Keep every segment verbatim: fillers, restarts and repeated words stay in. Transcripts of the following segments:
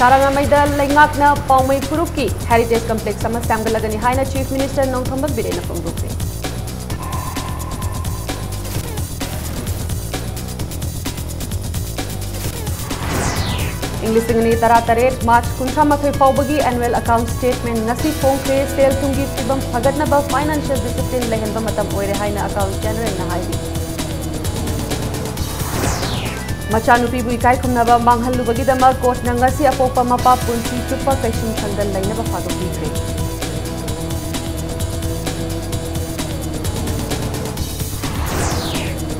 ꯁꯥꯔꯥꯅꯥꯃꯩꯗ ꯂꯩꯉꯥꯛꯅ ꯄꯥꯎꯃꯩ ꯐꯨꯔꯨꯞꯀꯤ heritage complex ꯑꯃ ꯁꯦꯝꯒꯠꯂꯒꯅꯤ ꯍꯥꯏꯅ ꯆꯤꯐ ꯃꯤꯅꯤꯁꯇꯔ ꯅꯣꯡꯊꯣꯝꯕꯝ ꯕꯤꯔꯦꯟꯅ ꯐꯣꯡꯗꯣꯛꯈ꯭ꯔꯦ꯫ ꯏꯪ ꯂꯤꯁꯤꯡ ꯑꯅꯤ ꯇꯔꯥꯇꯔꯦꯠ ꯃꯥꯔꯆ ꯀꯨꯟꯊ꯭ꯔꯥ ꯃꯥꯊꯣꯏ ꯐꯥꯎꯕꯒꯤ ꯑꯦꯅꯨꯋꯦꯜ ꯑꯦꯀꯥꯎꯟꯠ ꯁ꯭ꯇꯦꯠꯃꯦꯟꯠ ꯉꯁꯤ ꯐꯣꯡꯈ꯭ꯔꯦ꯫ ꯁꯦꯜ ꯊꯨꯝꯒꯤ ꯐꯤꯕꯝ ꯐꯒꯠꯅꯕ ꯐꯥꯏꯅꯥꯟꯁꯤꯌꯦꯜ ꯗꯤꯁꯤꯄ꯭ꯂꯤꯟ ꯂꯩꯍꯟꯕ ꯃꯇꯝ ꯑꯣꯏꯔꯦ ꯍꯥꯏꯅ ꯑꯦꯀꯥꯎꯟꯠ ꯖꯦꯅꯔꯦꯜꯅ ꯍꯥꯏꯔꯤ꯫ ꯃꯆꯥꯅꯨꯄꯤꯕꯨ ꯏꯀꯥꯏ ꯈꯨꯝꯅꯕ ꯃꯥꯡꯍꯜꯂꯨꯕꯒꯤꯗꯃꯛ ꯀꯣꯔꯠꯅ ꯉꯁꯤ ꯑꯄꯣꯛꯄ ꯃꯄꯥ ꯄꯨꯟꯁꯤ ꯆꯨꯞꯄ ꯀꯩꯁꯨꯝꯁꯪꯗ ꯂꯩꯅꯕ ꯐꯥꯗꯣꯛꯄꯤꯈ꯭ꯔꯦ꯫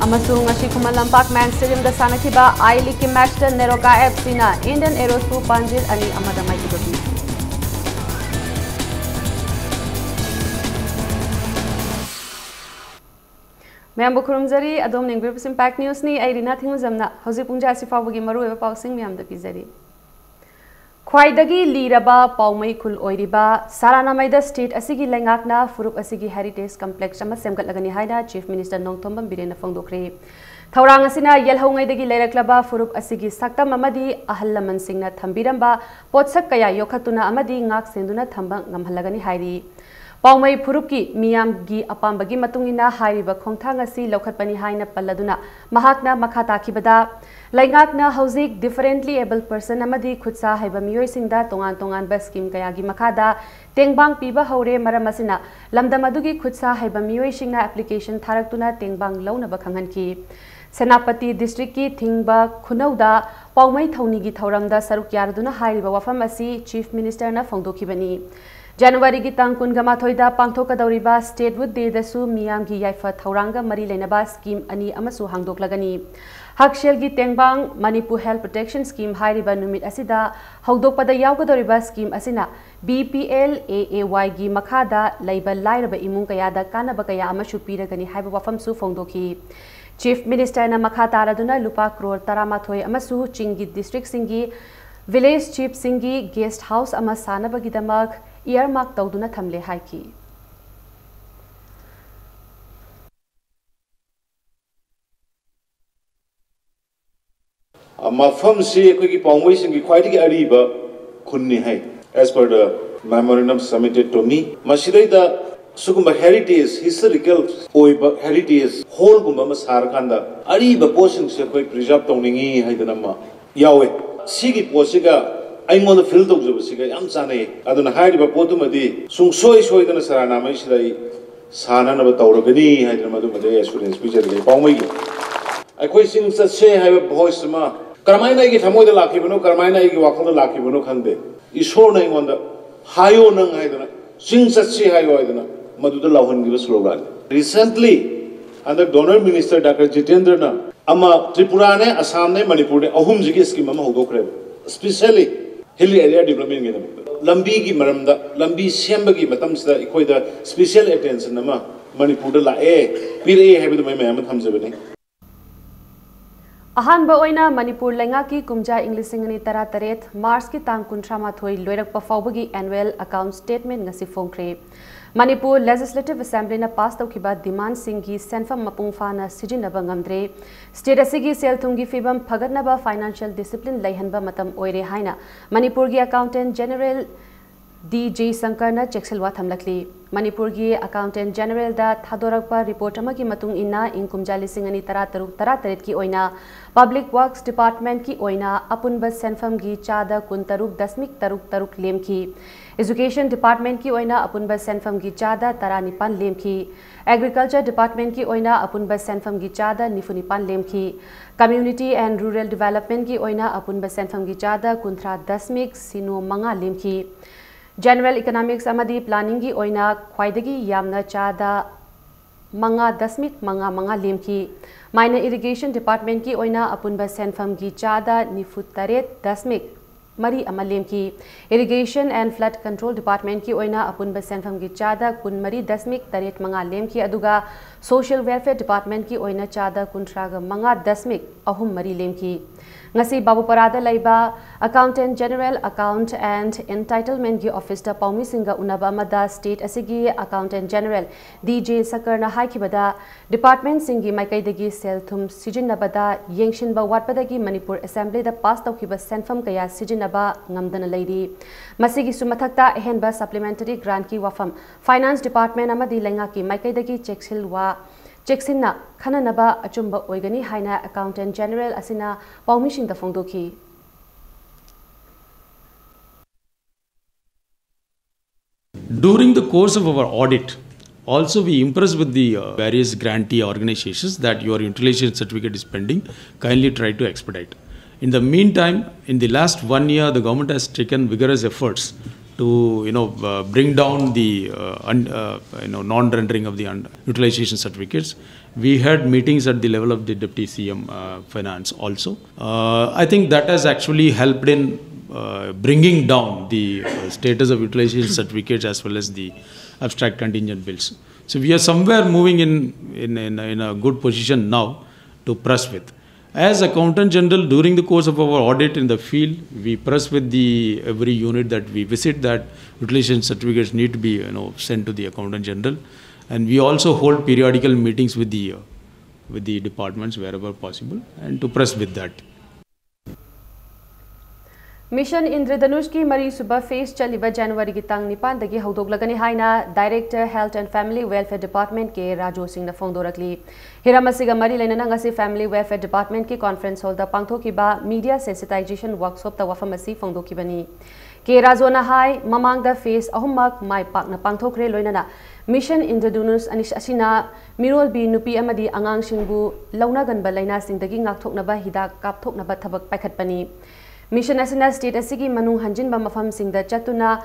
ꯑꯃꯁꯨꯡ ꯉꯁꯤ ꯈꯨꯃꯟ ꯂꯝꯄꯥꯛ ꯃꯦꯟ ꯁ꯭ꯇꯦꯗꯤꯌꯝꯗ ꯁꯥꯟꯅꯈꯤꯕ ꯑꯥꯏ ꯂꯤꯒꯀꯤ ꯃꯦꯆꯇ ꯅꯦꯔꯣꯀꯥ ꯑꯦꯐ ꯁꯤꯅ ꯏꯟꯗꯤꯌꯟ ꯑꯦꯔꯣꯁꯄꯨ ꯄꯥꯟꯖꯤꯜ ꯑꯅꯤ ꯑꯃꯗ ꯃꯥꯏꯊꯤꯕ ꯄꯤ꯫ ꯃꯌꯥꯝꯕꯨ ꯈꯨꯔꯨꯝꯖꯔꯤ꯫ ꯑꯗꯣꯝꯅ ꯌꯦꯡꯕꯤꯔꯤꯕꯁꯤ ꯏꯝꯄꯦꯛ ꯅ꯭ꯌꯨꯁꯅꯤ꯫ ꯑꯩ ꯔꯤꯅꯥ ꯊꯤꯡꯉꯨꯖꯝꯅ ꯍꯧꯖꯤꯛ ꯄꯨꯡꯖꯥ ꯑꯁꯤ ꯐꯥꯎꯕꯒꯤ ꯃꯔꯨꯑꯣꯏꯕ ꯄꯥꯎꯁꯤꯡ ꯃꯌꯥꯝꯗ ꯄꯤꯖꯔꯤ꯫ ꯈ꯭ꯋꯥꯏꯗꯒꯤ ꯂꯤꯔꯕ ꯄꯥꯎꯃꯩ ꯈꯨꯜ ꯑꯣꯏꯔꯤꯕ ꯁꯥꯔꯥꯅꯥꯃꯩꯗ ꯁ꯭ꯇꯦꯠ ꯑꯁꯤꯒꯤ ꯂꯩꯉꯥꯛꯅ ꯐꯨꯔꯨꯞ ꯑꯁꯤꯒꯤ ꯍꯦꯔꯤꯇꯦꯖ ꯀꯝꯄ꯭ꯂꯦꯛꯁ ꯑꯃ ꯁꯦꯝꯒꯠꯂꯒꯅꯤ ꯍꯥꯏꯅ ꯆꯤꯐ ꯃꯤꯅꯤꯁꯇꯔ ꯅꯣꯡꯊꯣꯝꯕꯝ ꯕꯤꯔꯦꯟꯅ ꯐꯣꯡꯗꯣꯛꯈ꯭ꯔꯦ꯫ ꯊꯧꯔꯥꯡ ꯑꯁꯤꯅ ꯌꯦꯜꯍꯧꯉꯩꯗꯒꯤ ꯂꯩꯔꯛꯂꯕ ꯐꯨꯔꯨꯞ ꯑꯁꯤꯒꯤ ꯁꯛꯇꯝ ꯑꯃꯗꯤ ꯑꯍꯜ ꯂꯃꯟꯁꯤꯡꯅ ꯊꯝꯕꯤꯔꯝꯕ ꯄꯣꯠꯁꯛ ꯀꯌꯥ ꯌꯣꯛꯈꯠꯇꯨꯅ ꯑꯃꯗꯤ ꯉꯥꯛ ꯁꯦꯟꯗꯨꯅ ꯊꯝꯕ ꯉꯝꯍꯜꯂꯒꯅꯤ ꯍꯥꯏꯔꯤ꯫ ꯄꯥꯎꯃꯩ ꯐꯨꯔꯨꯞꯀꯤ ꯃꯤꯌꯥꯝꯒꯤ ꯑꯄꯥꯝꯕꯒꯤ ꯃꯇꯨꯡ ꯏꯟꯅ ꯍꯥꯏꯔꯤꯕ ꯈꯣꯡꯊꯥꯡ ꯑꯁꯤ ꯂꯧꯈꯠꯄꯅꯤ ꯍꯥꯏꯅ ꯄꯜꯂꯗꯨꯅ ꯃꯍꯥꯛꯅ ꯃꯈꯥ ꯇꯥꯈꯤꯕꯗ, ꯂꯩꯉꯥꯛꯅ ꯍꯧꯖꯤꯛ differently abled person ꯑꯃꯗꯤ ꯈꯨꯠꯁꯥ ꯍꯩꯕ ꯃꯤꯑꯣꯏꯁꯤꯡꯗ ꯇꯣꯉꯥꯟ ꯇꯣꯉꯥꯟꯕ ꯁ꯭ꯀꯤꯝ ꯀꯌꯥꯒꯤ ꯃꯈꯥꯗ ꯇꯦꯡꯕꯥꯡ ꯄꯤꯕ ꯍꯧꯔꯦ꯫ ꯃꯔꯝ ꯑꯁꯤꯅ, ꯂꯝꯗꯝ ꯑꯗꯨꯒꯤ ꯈꯨꯠꯁꯥ ꯍꯩꯕ ꯃꯤꯑꯣꯏꯁꯤꯡꯅ ꯑꯦꯄ꯭ꯂꯤꯀꯦꯁꯟ ꯊꯥꯔꯛꯇꯨꯅ ꯇꯦꯡꯕꯥꯡ ꯂꯧꯅꯕ ꯈꯪꯍꯟꯈꯤ꯫ ꯁꯦꯅꯥꯄꯇꯤ ꯗꯤꯁꯇ꯭ꯔꯤꯛꯀꯤ ꯊꯤꯡꯕ ꯈꯨꯅꯧꯗ ꯄꯥꯎꯃꯩ ꯊꯧꯅꯤꯒꯤ ꯊꯧꯔꯝꯗ ꯁꯔꯨꯛ ꯌꯥꯔꯗꯨꯅ ꯍꯥꯏꯔꯤꯕ ꯋꯥꯐꯝ ꯑꯁꯤ ꯆꯤꯐ ꯃꯤꯅꯤꯁꯇꯔꯅ ꯐꯣꯡꯗꯣꯛꯈꯤꯕꯅꯤ꯫ ꯖꯅꯋꯥꯔꯤꯒꯤ ꯇꯥꯡ ꯀꯨꯟꯒ ꯃꯥꯊꯣꯏꯗ ꯄꯥꯡꯊꯣꯛꯀꯗꯧꯔꯤꯕ ꯁ꯭ꯇꯦꯠꯍꯨꯗ ꯗꯦꯗꯁꯨ ꯃꯤꯌꯥꯝꯒꯤ ꯌꯥꯏꯐ ꯊꯧꯔꯥꯡꯒ ꯃꯔꯤ ꯂꯩꯅꯕ ꯁ꯭ꯀꯤꯝ ꯑꯅꯤ ꯑꯃꯁꯨ ꯍꯥꯡꯗꯣꯛꯂꯒꯅꯤ꯫ ꯍꯛꯁꯦꯜꯒꯤ ꯇꯦꯡꯕꯥꯡ, ꯃꯅꯤꯄꯨꯔ ꯍꯦꯜꯊ ꯄ꯭ꯔꯣꯇꯦꯛꯁꯟ ꯁ꯭ꯀꯤꯝ ꯍꯥꯏꯔꯤꯕ ꯅꯨꯃꯤꯠ ꯑꯁꯤꯗ ꯍꯧꯗꯣꯛꯄꯗ ꯌꯥꯎꯒꯗꯧꯔꯤꯕ ꯁ꯭ꯀꯤꯝ ꯑꯁꯤꯅ ꯕꯤ ꯄꯤ ꯑꯦꯜ ꯑꯦ ꯑꯦ ꯋꯥꯏꯒꯤ ꯃꯈꯥꯗ ꯂꯩꯕ ꯂꯥꯏꯔꯕ ꯏꯃꯨꯡ ꯀꯌꯥꯗ ꯀꯥꯟꯅꯕ ꯀꯌꯥ ꯑꯃꯁꯨ ꯄꯤꯔꯒꯅꯤ ꯍꯥꯏꯕ ꯋꯥꯐꯝꯁꯨ ꯐꯣꯡꯗꯣꯛꯈꯤ꯫ ꯆꯤꯐ ꯃꯤꯅꯤꯁꯇꯔꯅ ꯃꯈꯥ ꯇꯥꯔꯗꯨꯅ ꯂꯨꯄꯥ ꯀ꯭ꯔꯣꯔ ꯇꯔꯥꯃꯥꯊꯣꯏ ꯑꯃꯁꯨ ꯆꯤꯡꯒꯤ ꯗꯤꯁꯇ꯭ꯔꯤꯛꯁꯤꯡꯒꯤ ꯚꯤꯂꯦꯖ ꯆꯤꯐꯁꯤꯡꯒꯤ ꯒꯦꯁꯠ ꯍꯥꯎꯁ ꯑꯃ ꯁꯥꯅꯕꯒꯤꯗꯃꯛ ꯏꯌꯥꯔꯃꯥꯔꯛ ꯇꯧꯗꯨꯅ ꯊꯝꯂꯦ ꯍꯥꯏꯈꯤ꯫ ꯃꯐꯝꯁꯤ ꯑꯩꯈꯣꯏꯒꯤ ꯄꯥꯎꯃꯩꯁꯤꯡꯒꯤ ꯈ꯭ꯋꯥꯏꯗꯒꯤ ꯑꯔꯤꯕ ꯈꯨꯟꯅꯤ ꯍꯥꯏ, as per the memorandum submitted to me꯫ ꯃꯁꯤꯗꯩꯗ ꯁꯤꯒꯨꯝꯕ heritage, historical ꯑꯣꯏꯕ heritage hallꯒꯨꯝꯕ ꯑꯃ ꯁꯥꯔꯀꯥꯟꯗ ꯑꯔꯤꯕ ꯄꯣꯠꯁꯤꯡꯁꯦ ꯑꯩꯈꯣꯏ preserve ꯇꯧꯅꯤꯡꯉꯤ ꯍꯥꯏꯗꯅ ꯑꯃ ꯌꯥꯎꯋꯦ꯫ ꯁꯤꯒꯤ ꯄꯣꯠꯁꯤꯒ ꯑꯩꯉꯣꯟꯗ feel ꯇꯧꯖꯕꯁꯤꯒ ꯌꯥꯝ ꯆꯥꯟꯅꯩ꯫ ꯑꯗꯨꯅ ꯍꯥꯏꯔꯤꯕ ꯄꯣꯠꯇꯨꯃꯗꯤ ꯁꯨꯡꯁꯣꯏ ꯁꯣꯏꯗꯅ ꯁꯔꯥꯅꯥꯃꯩꯁꯤꯗ ꯑꯩ ꯁꯥꯟꯅꯅꯕ ꯇꯧꯔꯒꯅꯤ ꯍꯥꯏꯗꯅ ꯃꯗꯨꯃꯗꯤ ꯑꯩ assurance ꯄꯤꯖꯔꯒꯦ ꯄꯥꯎꯃꯩꯒꯤ꯫ ꯑꯩꯈꯣꯏ ꯆꯤꯡ ꯆꯠꯁꯦ ꯍꯥꯏꯕ voice ꯑꯃ ꯀꯔꯝꯍꯥꯏꯅ ꯑꯩꯒꯤ ꯊꯃꯣꯏꯗ ꯂꯥꯛꯈꯤꯕꯅꯣ, ꯀꯔꯝꯍꯥꯏꯅ ꯑꯩꯒꯤ ꯋꯥꯈꯜꯗ ꯂꯥꯛꯈꯤꯕꯅꯣ ꯈꯪꯗꯦ꯫ ꯏꯁꯣꯔꯅ ꯑꯩꯉꯣꯟꯗ "ꯍꯥꯏꯌꯣ ꯅꯪ" ꯍꯥꯏꯗꯅ, "ꯆꯤꯡ ꯆꯠꯁꯤ ꯍꯥꯏꯌꯣ" ꯍꯥꯏꯗꯅ ꯃꯗꯨꯗ ꯂꯥꯎꯍꯟꯈꯤꯕ slogan꯫ Recently, ꯍꯟꯗꯛ DoNER minister Doctor ꯖꯤꯇꯦꯟꯗ꯭ꯔꯅ ꯑꯃ ꯇ꯭ꯔꯤꯄꯨꯔꯥꯅꯦ, ꯑꯁꯥꯝꯅꯦ, ꯃꯅꯤꯄꯨꯔꯅꯦ, ꯑꯍꯨꯝꯁꯤꯒꯤ scheme ꯑꯃ ꯍꯧꯗꯣꯛꯈ꯭ꯔꯦꯕ, specially hill area developmentꯒꯤꯗꯃꯛꯇ꯫ ꯂꯝꯕꯤꯒꯤ ꯃꯔꯝꯗ, ꯂꯝꯕꯤ ꯁꯦꯝꯕꯒꯤ ꯃꯇꯝꯁꯤꯗ ꯑꯩꯈꯣꯏꯗ special attention ꯑꯃ ꯃꯅꯤꯄꯨꯔꯗ ꯂꯥꯛꯑꯦ, ꯄꯤꯔꯛꯑꯦ ꯍꯥꯏꯕꯗꯨꯃ ꯑꯩ ꯃꯌꯥꯝ ꯑꯃ ꯊꯝꯖꯕꯅꯤ꯫ ꯑꯍꯥꯟꯕ ꯑꯣꯏꯅ ꯃꯅꯤꯄꯨꯔ ꯂꯩꯉꯥꯛꯀꯤ ꯀꯨꯝꯖꯥ ꯏꯪ ꯂꯤꯁꯤꯡ ꯑꯅꯤ ꯇꯔꯥꯇꯔꯦꯠ Marchꯀꯤ ꯇꯥꯡ ꯀꯨꯟꯊ꯭ꯔꯥ ꯃꯥꯊꯣꯏ ꯂꯣꯏꯔꯛꯄ ꯐꯥꯎꯕꯒꯤ annual account statement ꯉꯁꯤ ꯐꯣꯡꯈ꯭ꯔꯦ꯫ ꯃꯅꯤꯄꯨꯔ Legislative Assemblyꯅ pass ꯇꯧꯈꯤꯕ demandꯁꯤꯡꯒꯤ ꯁꯦꯟꯐꯝ ꯃꯄꯨꯡ ꯐꯥꯅ ꯁꯤꯖꯤꯟꯅꯕ ꯉꯝꯗ꯭ꯔꯦ꯫ State ꯑꯁꯤꯒꯤ ꯁꯦꯜ ꯊꯨꯝꯒꯤ ꯐꯤꯕꯝ ꯐꯒꯠꯅꯕ financial discipline ꯂꯩꯍꯟꯕ ꯃꯇꯝ ꯑꯣꯏꯔꯦ ꯍꯥꯏꯅ ꯃꯅꯤꯄꯨꯔꯒꯤ Accountant General ꯗꯤ ꯖꯦ ꯁꯪꯀꯔꯅ ꯆꯦꯛꯁꯤꯜꯋꯥ ꯊꯝꯂꯛꯂꯤ꯫ ꯃꯅꯤꯄꯨꯔꯒꯤ Accountant Generalꯗ ꯊꯥꯗꯣꯔꯛꯄ report ꯑꯃꯒꯤ ꯃꯇꯨꯡ ꯏꯟꯅ, ꯏꯪ ꯀꯨꯝꯖꯥ ꯂꯤꯁꯤꯡ ꯑꯅꯤ ꯇꯔꯥꯇꯔꯨꯛ ꯇꯔꯥꯇꯔꯦꯠꯀꯤ ꯑꯣꯏꯅ Public Works Departmentꯀꯤ ꯑꯣꯏꯅ ꯑꯄꯨꯟꯕ ꯁꯦꯟꯐꯝꯒꯤ ꯆꯥꯗ ꯀꯨꯟꯇꯔꯨꯛ ꯗꯁꯃꯤꯛ ꯇꯔꯨꯛ ꯇꯔꯨꯛ ꯂꯦꯝꯈꯤ꯫ Education Departmentꯀꯤ ꯑꯣꯏꯅ ꯑꯄꯨꯟꯕ ꯁꯦꯟꯐꯝꯒꯤ ꯆꯥꯗ ꯇꯔꯥꯅꯤꯄꯥꯟ ꯂꯦꯝꯈꯤ꯫ Agriculture Departmentꯀꯤ ꯑꯣꯏꯅ ꯑꯄꯨꯟꯕ ꯁꯦꯟꯐꯝꯒꯤ ꯆꯥꯗ ꯅꯤꯐꯨꯅꯤꯄꯥꯟ ꯂꯦꯝꯈꯤ꯫ Community and Rural Developmentꯀꯤ ꯑꯣꯏꯅ ꯑꯄꯨꯟꯕ ꯁꯦꯟꯐꯝꯒꯤ ꯆꯥꯗ ꯀꯨꯟꯊ꯭ꯔꯥ ꯗꯁꯃꯤꯛ ꯁꯤꯅꯣ ꯃꯉꯥ ꯂꯦꯝꯈꯤ꯫ General Economics ꯑꯃꯗꯤ Planningꯒꯤ ꯑꯣꯏꯅ ꯈ꯭ꯋꯥꯏꯗꯒꯤ ꯌꯥꯝꯅ ꯆꯥꯗ ꯃꯉꯥ ꯗꯁꯃꯤꯛ ꯃꯉꯥ ꯃꯉꯥ ꯂꯦꯝꯈꯤ꯫ Minor Irrigation Departmentꯀꯤ ꯑꯣꯏꯅ ꯑꯄꯨꯟꯕ ꯁꯦꯟꯐꯝꯒꯤ ꯆꯥꯗ ꯅꯤꯐꯨ ꯇꯔꯦꯠ ꯗꯁꯃꯤꯛ ꯃꯔꯤ ꯑꯃ ꯂꯦꯝꯈꯤ꯫ Irrigation and Flood Control Departmentꯀꯤ ꯑꯣꯏꯅ ꯑꯄꯨꯟꯕ ꯁꯦꯟꯐꯝꯒꯤ ꯆꯥꯗ ꯀꯨꯟꯃꯔꯤ ꯗꯁꯃꯤꯛ ꯇꯔꯦꯠ ꯃꯉꯥ ꯂꯦꯝꯈꯤ, ꯑꯗꯨꯒ Social Welfare Department ꯀꯤ ꯑꯣꯏꯅ ꯆꯥꯗ ꯀꯨꯟꯊ꯭ꯔꯥꯒ ꯃꯉꯥ ꯗꯁꯃꯤꯛ ꯑꯍꯨꯝ ꯃꯔꯤ ꯂꯦꯝꯈꯤ꯫ ꯉꯁꯤ ꯕꯥꯕꯨꯄꯥꯔꯥꯗ ꯂꯩꯕ Accountant General, Account and Entitlement ꯀꯤ office ꯇ ꯄꯥꯎꯃꯤꯁꯤꯡꯒ ꯎꯅꯕ ꯑꯃꯗ state ꯑꯁꯤꯒꯤ Accountant General ꯗꯤ ꯖꯦ ꯁꯛꯀꯔꯅ ꯍꯥꯏꯈꯤꯕꯗ, department ꯁꯤꯡꯒꯤ ꯃꯥꯏꯀꯩꯗꯒꯤ ꯁꯦꯜ ꯊꯨꯝ ꯁꯤꯖꯤꯟꯅꯕꯗ ꯌꯦꯡꯁꯤꯟꯕ ꯋꯥꯠꯄꯗꯒꯤ ꯃꯅꯤꯄꯨꯔ Assembly ꯗ pass ꯇꯧꯈꯤꯕ ꯁꯦꯟꯐꯝ ꯀꯌꯥ ꯁꯤꯖꯤꯟꯅꯕ ꯉꯝꯗꯅ ꯂꯩꯔꯤ꯫ ꯃꯁꯤꯒꯤꯁꯨ ꯃꯊꯛꯇ, ꯑꯍꯦꯟꯕ supplementary grant ꯀꯤ ꯋꯥꯐꯝ Finance Department ꯑꯃꯗꯤ ꯂꯩꯉꯥꯛꯀꯤ ꯃꯥꯏꯀꯩꯗꯒꯤ ꯆꯦꯛꯁꯤꯜꯋꯥ ꯆꯦꯛꯁꯤꯟꯅ ꯈꯟꯅꯅꯕ ꯑꯆꯨꯝꯕ ꯑꯣꯏꯒꯅꯤ ꯍꯥꯏꯅ Accountant General ꯑꯁꯤꯅ ꯄꯥꯎꯃꯤꯁꯤꯡꯗ ꯐꯣꯡꯗꯣꯛꯈꯤ꯫ During the course of our audit, also we impressed with the uh, various grantee organizations that your utilization certificate is pending, kindly try to expedite. In the meantime, in the last one year, the government has taken vigorous efforts to, you know, uh, bring down the uh, un, uh, you know, non-rendering of the un, utilization certificates. We had meetings at the level of the Deputy C M uh, Finance also. Uh, I think that has actually helped in uh, bringing down the uh, status of utilization certificates as well as the abstract contingent bills. So we are somewhere moving in, in, in, in a good position now to press with. As Accountant General, during the course of our audit in the field, we press with the every unit that we visit that utilization certificates need to be, you know, sent to the Accountant General, and we also hold periodical meetings with the uh, with the departments wherever possible, and to press with that. Mission Indradhanush ꯀꯤ ꯃꯔꯤꯁꯨꯕ phase ꯆꯠꯂꯤꯕ January ꯒꯤ ꯇꯥꯡ ꯅꯤꯄꯥꯟꯗꯒꯤ ꯍꯧꯗꯣꯛꯂꯒꯅꯤ ꯍꯥꯏꯅ Director Health and Family Welfare Department ꯀꯦ ꯔꯥꯖꯨ ꯁꯤꯡꯅ ꯐꯣꯡꯗꯣꯔꯛꯂꯤ꯫ ꯍꯤꯔꯝ ꯑꯁꯤꯒ ꯃꯔꯤ ꯂꯩꯅꯅ ꯉꯁꯤ Family Welfare Department ꯀꯤ conference hall ꯗ ꯄꯥꯡꯊꯣꯛꯈꯤꯕ media sensitization workshop ꯇ ꯋꯥꯐꯝ ꯑꯁꯤ ꯐꯣꯡꯗꯣꯛꯈꯤꯕꯅꯤ꯫ ꯀꯦ ꯔꯥꯖꯨꯅ ꯍꯥꯏ, ꯃꯃꯥꯡꯗ phase ꯑꯍꯨꯝꯃꯛ ꯃꯥꯏ ꯄꯥꯛꯅ ꯄꯥꯡꯊꯣꯛꯈ꯭ꯔꯦ, ꯂꯣꯏꯅꯅ Mission Indradhanush ꯑꯅꯤ ꯑꯁꯤꯅ ꯃꯤꯔꯣꯜꯕꯤ ꯅꯨꯄꯤ ꯑꯃꯗꯤ ꯑꯉꯥꯡꯁꯤꯡꯕꯨ ꯂꯧꯅꯒꯟꯕ ꯂꯥꯏꯅꯥꯁꯤꯡꯗꯒꯤ ꯉꯥꯛꯊꯣꯛꯅꯕ ꯍꯤꯗꯥꯛ ꯀꯥꯞꯊꯣꯛꯅꯕ ꯊꯕꯛ ꯄꯥꯏꯈꯠꯄꯅꯤ꯫ Mission ꯑꯁꯤꯅ state ꯑꯁꯤꯒꯤ ꯃꯅꯨꯡ ꯍꯟꯖꯤꯟꯕ ꯃꯐꯝꯁꯤꯡꯗ ꯆꯠꯇꯨꯅ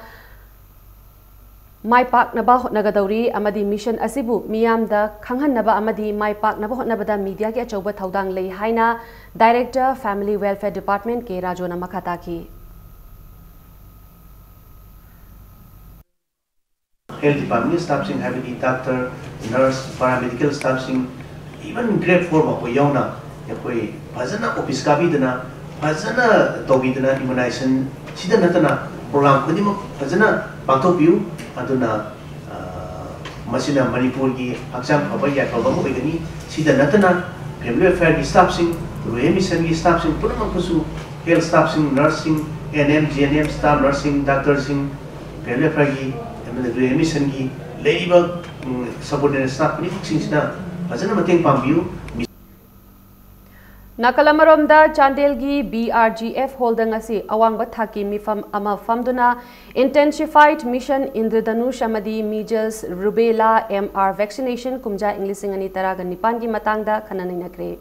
ꯃꯥꯏ ꯄꯥꯛꯅꯕ ꯍꯣꯠꯅꯒꯗꯧꯔꯤ ꯑꯃꯗꯤ mission ꯑꯁꯤꯕꯨ ꯃꯤꯌꯥꯝꯗ ꯈꯪꯍꯟꯅꯕ ꯑꯃꯗꯤ ꯃꯥꯏ ꯄꯥꯛꯅꯕ ꯍꯣꯠꯅꯕꯗ media ꯒꯤ ꯑꯆꯧꯕ ꯊꯧꯗꯥꯡ ꯂꯩ ꯍꯥꯏꯅ Director Family Welfare Department ꯀꯦ ꯔꯥꯖꯨꯅ ꯃꯈꯥ ꯇꯥꯈꯤ꯫ Health department staffꯁꯤꯡ, ꯍꯥꯏꯕꯗꯤ doctor, nurse, paramedical staffꯁꯤꯡ, even grade four ꯐꯥꯎꯕ ꯌꯥꯎꯅ ꯑꯩꯈꯣꯏ ꯐꯖꯅ office ꯀꯥꯕꯤꯗꯅ, ꯐꯖꯅ ꯇꯧꯕꯤꯗꯅ, immunization ꯁꯤꯗ ꯅꯠꯇꯅ program ꯈꯨꯗꯤꯡꯃꯛ ꯐꯖꯅ ꯄꯥꯡꯊꯣꯛꯄꯤꯌꯨ꯫ ꯑꯗꯨꯅ, ꯑ, ꯃꯁꯤꯅ ꯃꯅꯤꯄꯨꯔꯒꯤ ꯍꯛꯆꯥꯡ ꯐꯕ ꯌꯥꯏꯐꯕ ꯑꯃ ꯑꯣꯏꯒꯅꯤ꯫ ꯁꯤꯗ ꯅꯠꯇꯅ family affairꯒꯤ staffꯁꯤꯡ, Rural Missionꯒꯤ staffꯁꯤꯡ ꯄꯨꯝꯅꯃꯛꯄꯨꯁꯨ, health staffꯁꯤꯡ, nurseꯁꯤꯡ, A N M, G N M staff, nurseꯁꯤꯡ, doctorꯁꯤꯡ, family affairꯒꯤ, ꯑꯃꯗꯤ Rural Missionꯒꯤ ꯂꯩꯔꯤꯕ, ꯎꯝ, subordinate staff ꯈꯨꯗꯤꯡꯃꯛꯁꯤꯡꯁꯤꯅ ꯐꯖꯅ ꯃꯇꯦꯡ ꯄꯥꯡꯕꯤꯌꯨ꯫ ꯅꯥꯀꯜ ꯑꯃꯔꯣꯝꯗ, ꯆꯥꯟꯗꯦꯜꯒꯤ B R G F hallꯗ ꯉꯁꯤ ꯑꯋꯥꯡꯕ ꯊꯥꯛꯀꯤ ꯃꯤꯐꯝ ꯑꯃ ꯐꯝꯗꯨꯅ Intensified Mission Indradhanush ꯑꯃꯗꯤ Measles, Rubella, M R vaccination ꯀꯨꯝꯖꯥ ꯏꯪ ꯂꯤꯁꯤꯡ ꯑꯅꯤ ꯇꯔꯥꯒ ꯅꯤꯄꯥꯟꯒꯤ ꯃꯇꯥꯡꯗ ꯈꯟꯅ ꯅꯩꯅꯈ꯭ꯔꯦ꯫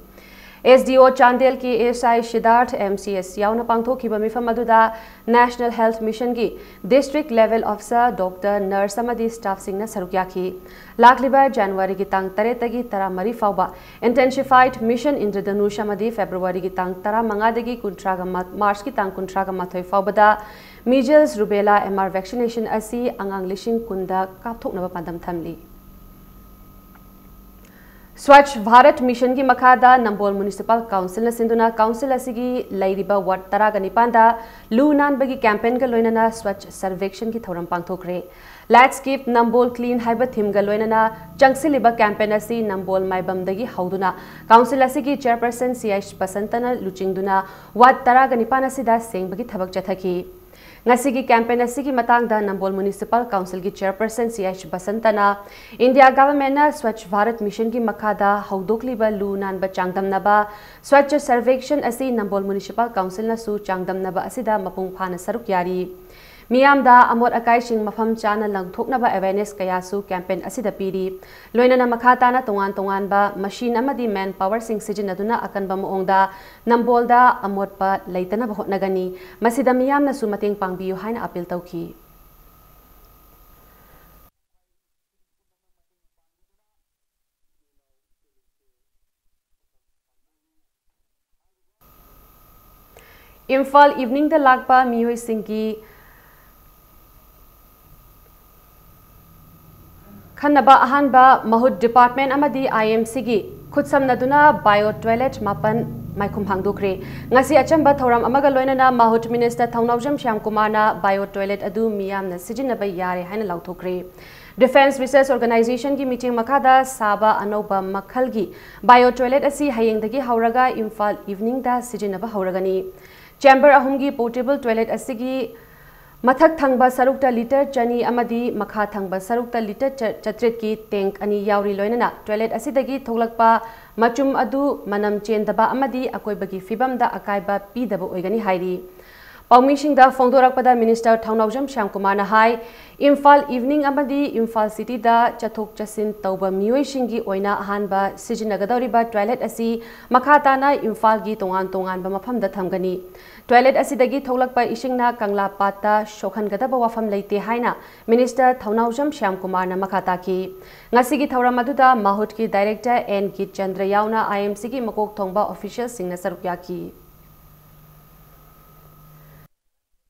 S D O Chandel K S I ꯁꯤꯗꯥꯔꯊ, M C S ꯌꯥꯎꯅ ꯄꯥꯡꯊꯣꯛꯈꯤꯕ ꯃꯤꯐꯝ ꯑꯗꯨꯗ National Health Missionꯒꯤ district level officer, doctor, nurse ꯑꯃꯗꯤ staffꯁꯤꯡꯅ ꯁꯔꯨꯛ ꯌꯥꯈꯤ꯫ ꯂꯥꯛꯂꯤꯕ ꯖꯅꯋꯥꯔꯤꯒꯤ ꯇꯥꯡ ꯇꯔꯦꯠꯇꯒꯤ ꯇꯔꯥꯃꯔꯤ ꯐꯥꯎꯕ Intensified Mission Indradhanush ꯑꯃꯗꯤ ꯐꯦꯕ꯭ꯔꯨꯋꯥꯔꯤꯒꯤ ꯇꯥꯡ ꯇꯔꯥꯃꯉꯥꯗꯒꯤ ꯀꯨꯟꯊ꯭ꯔꯥꯒ ꯃꯥ-, ꯃꯥꯔꯆꯀꯤ ꯇꯥꯡ ꯀꯨꯟꯊ꯭ꯔꯥꯒ ꯃꯥꯊꯣꯏ ꯐꯥꯎꯕꯗ Measles, Rubella, M R vaccination ꯑꯁꯤ ꯑꯉꯥꯡ ꯂꯤꯁꯤꯡ ꯀꯨꯟꯗ ꯀꯥꯞꯊꯣꯛꯅꯕ ꯄꯥꯟꯗꯝ ꯊꯝꯂꯤ꯫ Swachh Bharat Missionꯒꯤ ꯃꯈꯥꯗ ꯅꯝꯕꯣꯜ Municipal Councilꯅ ꯁꯤꯟꯗꯨꯅ council ꯑꯁꯤꯒꯤ ꯂꯩꯔꯤꯕ ward ꯇꯔꯥꯒ ꯅꯤꯄꯥꯟꯗ ꯂꯨ ꯅꯥꯟꯕꯒꯤ campaignꯒ ꯂꯣꯏꯅꯅ Swachh Survekshanꯒꯤ ꯊꯧꯔꯝ ꯄꯥꯡꯊꯣꯛꯈ꯭ꯔꯦ꯫ Let's Keep Nambol Clean ꯍꯥꯏꯕ themeꯒ ꯂꯣꯏꯅꯅ ꯆꯪꯁꯤꯜꯂꯤꯕ campaign ꯑꯁꯤ ꯅꯝꯕꯣꯜ ꯃꯥꯏꯕꯝꯗꯒꯤ ꯍꯧꯗꯨꯅ council ꯑꯁꯤꯒꯤ chairperson C H ꯕꯁꯟꯇꯅ ꯂꯨꯆꯤꯡꯗꯨꯅ ward ꯇꯔꯥꯒ ꯅꯤꯄꯥꯟ ꯑꯁꯤꯗ ꯁꯦꯡꯕꯒꯤ ꯊꯕꯛ ꯆꯠꯊꯈꯤ꯫ ꯉꯁꯤꯒꯤ campaign ꯑꯁꯤꯒꯤ ꯃꯇꯥꯡꯗ ꯅꯝꯕꯣꯜ Municipal Councilꯒꯤ chairperson C H ꯕꯁꯟꯇꯅ India governmentꯅ Swachh Bharat Missionꯒꯤ ꯃꯈꯥꯗ ꯍꯧꯗꯣꯛꯂꯤꯕ ꯂꯨ ꯅꯥꯟꯕ ꯆꯥꯡꯗꯝꯅꯕ Swachh Survekshan ꯑꯁꯤ ꯅꯝꯕꯣꯜ Municipal Councilꯅꯁꯨ ꯆꯥꯡꯗꯝꯅꯕ ꯑꯁꯤꯗ ꯃꯄꯨꯡ ꯐꯥꯅ ꯁꯔꯨꯛ ꯌꯥꯔꯤ꯫ ꯃꯤꯌꯥꯝꯗ ꯑꯃꯣꯠ ꯑꯀꯥꯏꯁꯤꯡ ꯃꯐꯝ ꯆꯥꯅ ꯂꯪꯊꯣꯛꯅꯕ awareness ꯀꯌꯥꯁꯨ campaign ꯑꯁꯤꯗ ꯄꯤꯔꯤ꯫ ꯂꯣꯏꯅꯅ ꯃꯈꯥ ꯇꯥꯅ ꯇꯣꯉꯥꯟ ꯇꯣꯉꯥꯟꯕ machine ꯑꯃꯗꯤ manpowerꯁꯤꯡ ꯁꯤꯖꯤꯟꯅꯗꯨꯅ ꯑꯀꯟꯕ ꯃꯑꯣꯡꯗ ꯅꯝꯕꯣꯜꯗ ꯑꯃꯣꯠꯄ ꯂꯩꯇꯅꯕ ꯍꯣꯠꯅꯒꯅꯤ꯫ ꯃꯁꯤꯗ ꯃꯤꯌꯥꯝꯅꯁꯨ ꯃꯇꯦꯡ ꯄꯥꯡꯕꯤꯌꯨ ꯍꯥꯏꯅ appeal ꯇꯧꯈꯤ꯫ ꯏꯝꯐꯥꯜ Eveningꯗ ꯂꯥꯛꯄ ꯃꯤꯑꯣꯏꯁꯤꯡꯒꯤ ꯈꯟꯅꯕ ꯑꯍꯥꯟꯕ ꯃꯍꯨꯠ ꯗꯤꯄꯥꯔꯠꯃꯦꯟ ꯑꯃꯗꯤ IMCꯒꯤ ꯈꯨꯠꯁꯝꯅꯗꯨꯅ ꯕꯥꯏꯑꯣ ꯇꯣꯏꯂꯦꯠ ꯃꯥꯄꯟ ꯃꯥꯏꯈꯨꯝ ꯍꯥꯡꯗꯣꯛꯈ꯭ꯔꯦ꯫ ꯉꯁꯤ ꯑꯆꯝꯕ ꯊꯧꯔꯝ ꯑꯃꯒ ꯂꯣꯏꯅꯅ ꯃꯍꯨꯠ ꯃꯤꯅꯤꯁꯇꯔ ꯊꯧꯅꯥꯎꯖꯝ ꯁ꯭ꯌꯥꯝꯀꯨꯃꯥꯔꯅ ꯕꯥꯏꯑꯣ ꯇꯣꯏꯂꯦꯠ ꯑꯗꯨ ꯃꯤꯌꯥꯝꯅ ꯁꯤꯖꯤꯟꯅꯕ ꯌꯥꯔꯦ ꯍꯥꯏꯅ ꯂꯥꯎꯊꯣꯛꯈ꯭ꯔꯦ꯫ ꯗꯤꯐꯦꯟꯁ ꯔꯤꯁꯔꯁ ꯑꯣꯔꯒꯅꯥꯏꯖꯦꯁꯟꯒꯤ ꯃꯤꯠꯌꯦꯡ ꯃꯈꯥꯗ ꯁꯥꯕ ꯑꯅꯧꯕ ꯃꯈꯜꯒꯤ ꯕꯥꯏꯑꯣ ꯇꯣꯏꯂꯦꯠ ꯑꯁꯤ ꯍꯌꯦꯡꯗꯒꯤ ꯍꯧꯔꯒ ꯏꯝꯐꯥꯜ ꯏꯚꯤꯅꯤꯡꯗ ꯁꯤꯖꯤꯟꯅꯕ ꯍꯧꯔꯒꯅꯤ꯫ ꯆꯦꯝꯕꯔ ꯑꯍꯨꯝꯒꯤ ꯄꯣꯔꯇꯦꯕꯜ ꯇꯣꯏꯂꯦꯠ ꯑꯁꯤꯒꯤ ꯃꯊꯛ ꯊꯪꯕ ꯁꯔꯨꯛꯇ ꯂꯤꯇꯔ ꯆꯅꯤ ꯑꯃꯗꯤ ꯃꯈꯥ ꯊꯪꯕ ꯁꯔꯨꯛꯇ ꯂꯤꯇꯔ ꯆ-, ꯆꯥꯇ꯭ꯔꯦꯠꯀꯤ ꯇꯦꯡꯛ ꯑꯅꯤ ꯌꯥꯎꯔꯤ꯫ ꯂꯣꯏꯅꯅ ꯇꯣꯏꯂꯦꯠ ꯑꯁꯤꯗꯒꯤ ꯊꯣꯛꯂꯛꯄ ꯃꯆꯨꯝ ꯑꯗꯨ ꯃꯅꯝ ꯆꯦꯟꯗꯕ ꯑꯃꯗꯤ ꯑꯀꯣꯏꯕꯒꯤ ꯐꯤꯕꯝꯗ ꯑꯀꯥꯏꯕ ꯄꯤꯗꯕ ꯑꯣꯏꯒꯅꯤ ꯍꯥꯏꯔꯤ꯫ ꯄꯥꯎꯃꯤꯁꯤꯡꯗ ꯐꯣꯡꯗꯣꯔꯛꯄꯗ ꯃꯤꯅꯤꯁꯇꯔ ꯊꯧꯅꯥꯎꯖꯝ ꯁ꯭ꯌꯥꯝꯀꯨꯃꯥꯔꯅ ꯍꯥꯏ, ꯏꯝꯐꯥꯜ ꯏꯚꯤꯅꯤꯡ ꯑꯃꯗꯤ ꯏꯝꯐꯥꯜ ꯁꯤꯇꯤꯗ ꯆꯠꯊꯣꯛ ꯆꯠꯁꯤꯟ ꯇꯧꯕ ꯃꯤꯑꯣꯏꯁꯤꯡꯒꯤ ꯑꯣꯏꯅ ꯑꯍꯥꯟꯕ ꯁꯤꯖꯤꯟꯅꯒꯗꯧꯔꯤꯕ ꯇꯣꯏꯂꯦꯠ ꯑꯁꯤ ꯃꯈꯥ ꯇꯥꯅ ꯏꯝꯐꯥꯜꯒꯤ ꯇꯣꯉꯥꯟ ꯇꯣꯉꯥꯟꯕ ꯃꯐꯝꯗ ꯊꯝꯒꯅꯤ꯫ ꯇꯣꯏꯂꯦꯠ ꯑꯁꯤꯗꯒꯤ ꯊꯣꯛꯂꯛꯄ ꯏꯁꯤꯡꯅ ꯀꯪꯂꯥ ꯄꯥꯠꯇ ꯁꯣꯛꯍꯟꯒꯗꯕ ꯋꯥꯐꯝ ꯂꯩꯇꯦ ꯍꯥꯏꯅ ꯃꯤꯅꯤꯁꯇꯔ ꯊꯧꯅꯥꯎꯖꯝ ꯁ꯭ꯌꯥꯝꯀꯨꯃꯥꯔꯅ ꯃꯈꯥ ꯇꯥꯈꯤ꯫ ꯉꯁꯤꯒꯤ ꯊꯧꯔꯝ ꯑꯗꯨꯗ ꯃꯍꯨꯠꯀꯤ ꯗꯥꯏꯔꯦꯛꯇꯔ ꯑꯦꯟ ꯒꯤꯠꯆꯟꯗ꯭ꯔ ꯌꯥꯎꯅ IMCꯒꯤ ꯃꯀꯣꯛ ꯊꯣꯡꯕ ꯑꯣꯐꯤꯁꯤꯌꯦꯜꯁꯤꯡꯅ ꯁꯔꯨꯛ ꯌꯥꯈꯤ꯫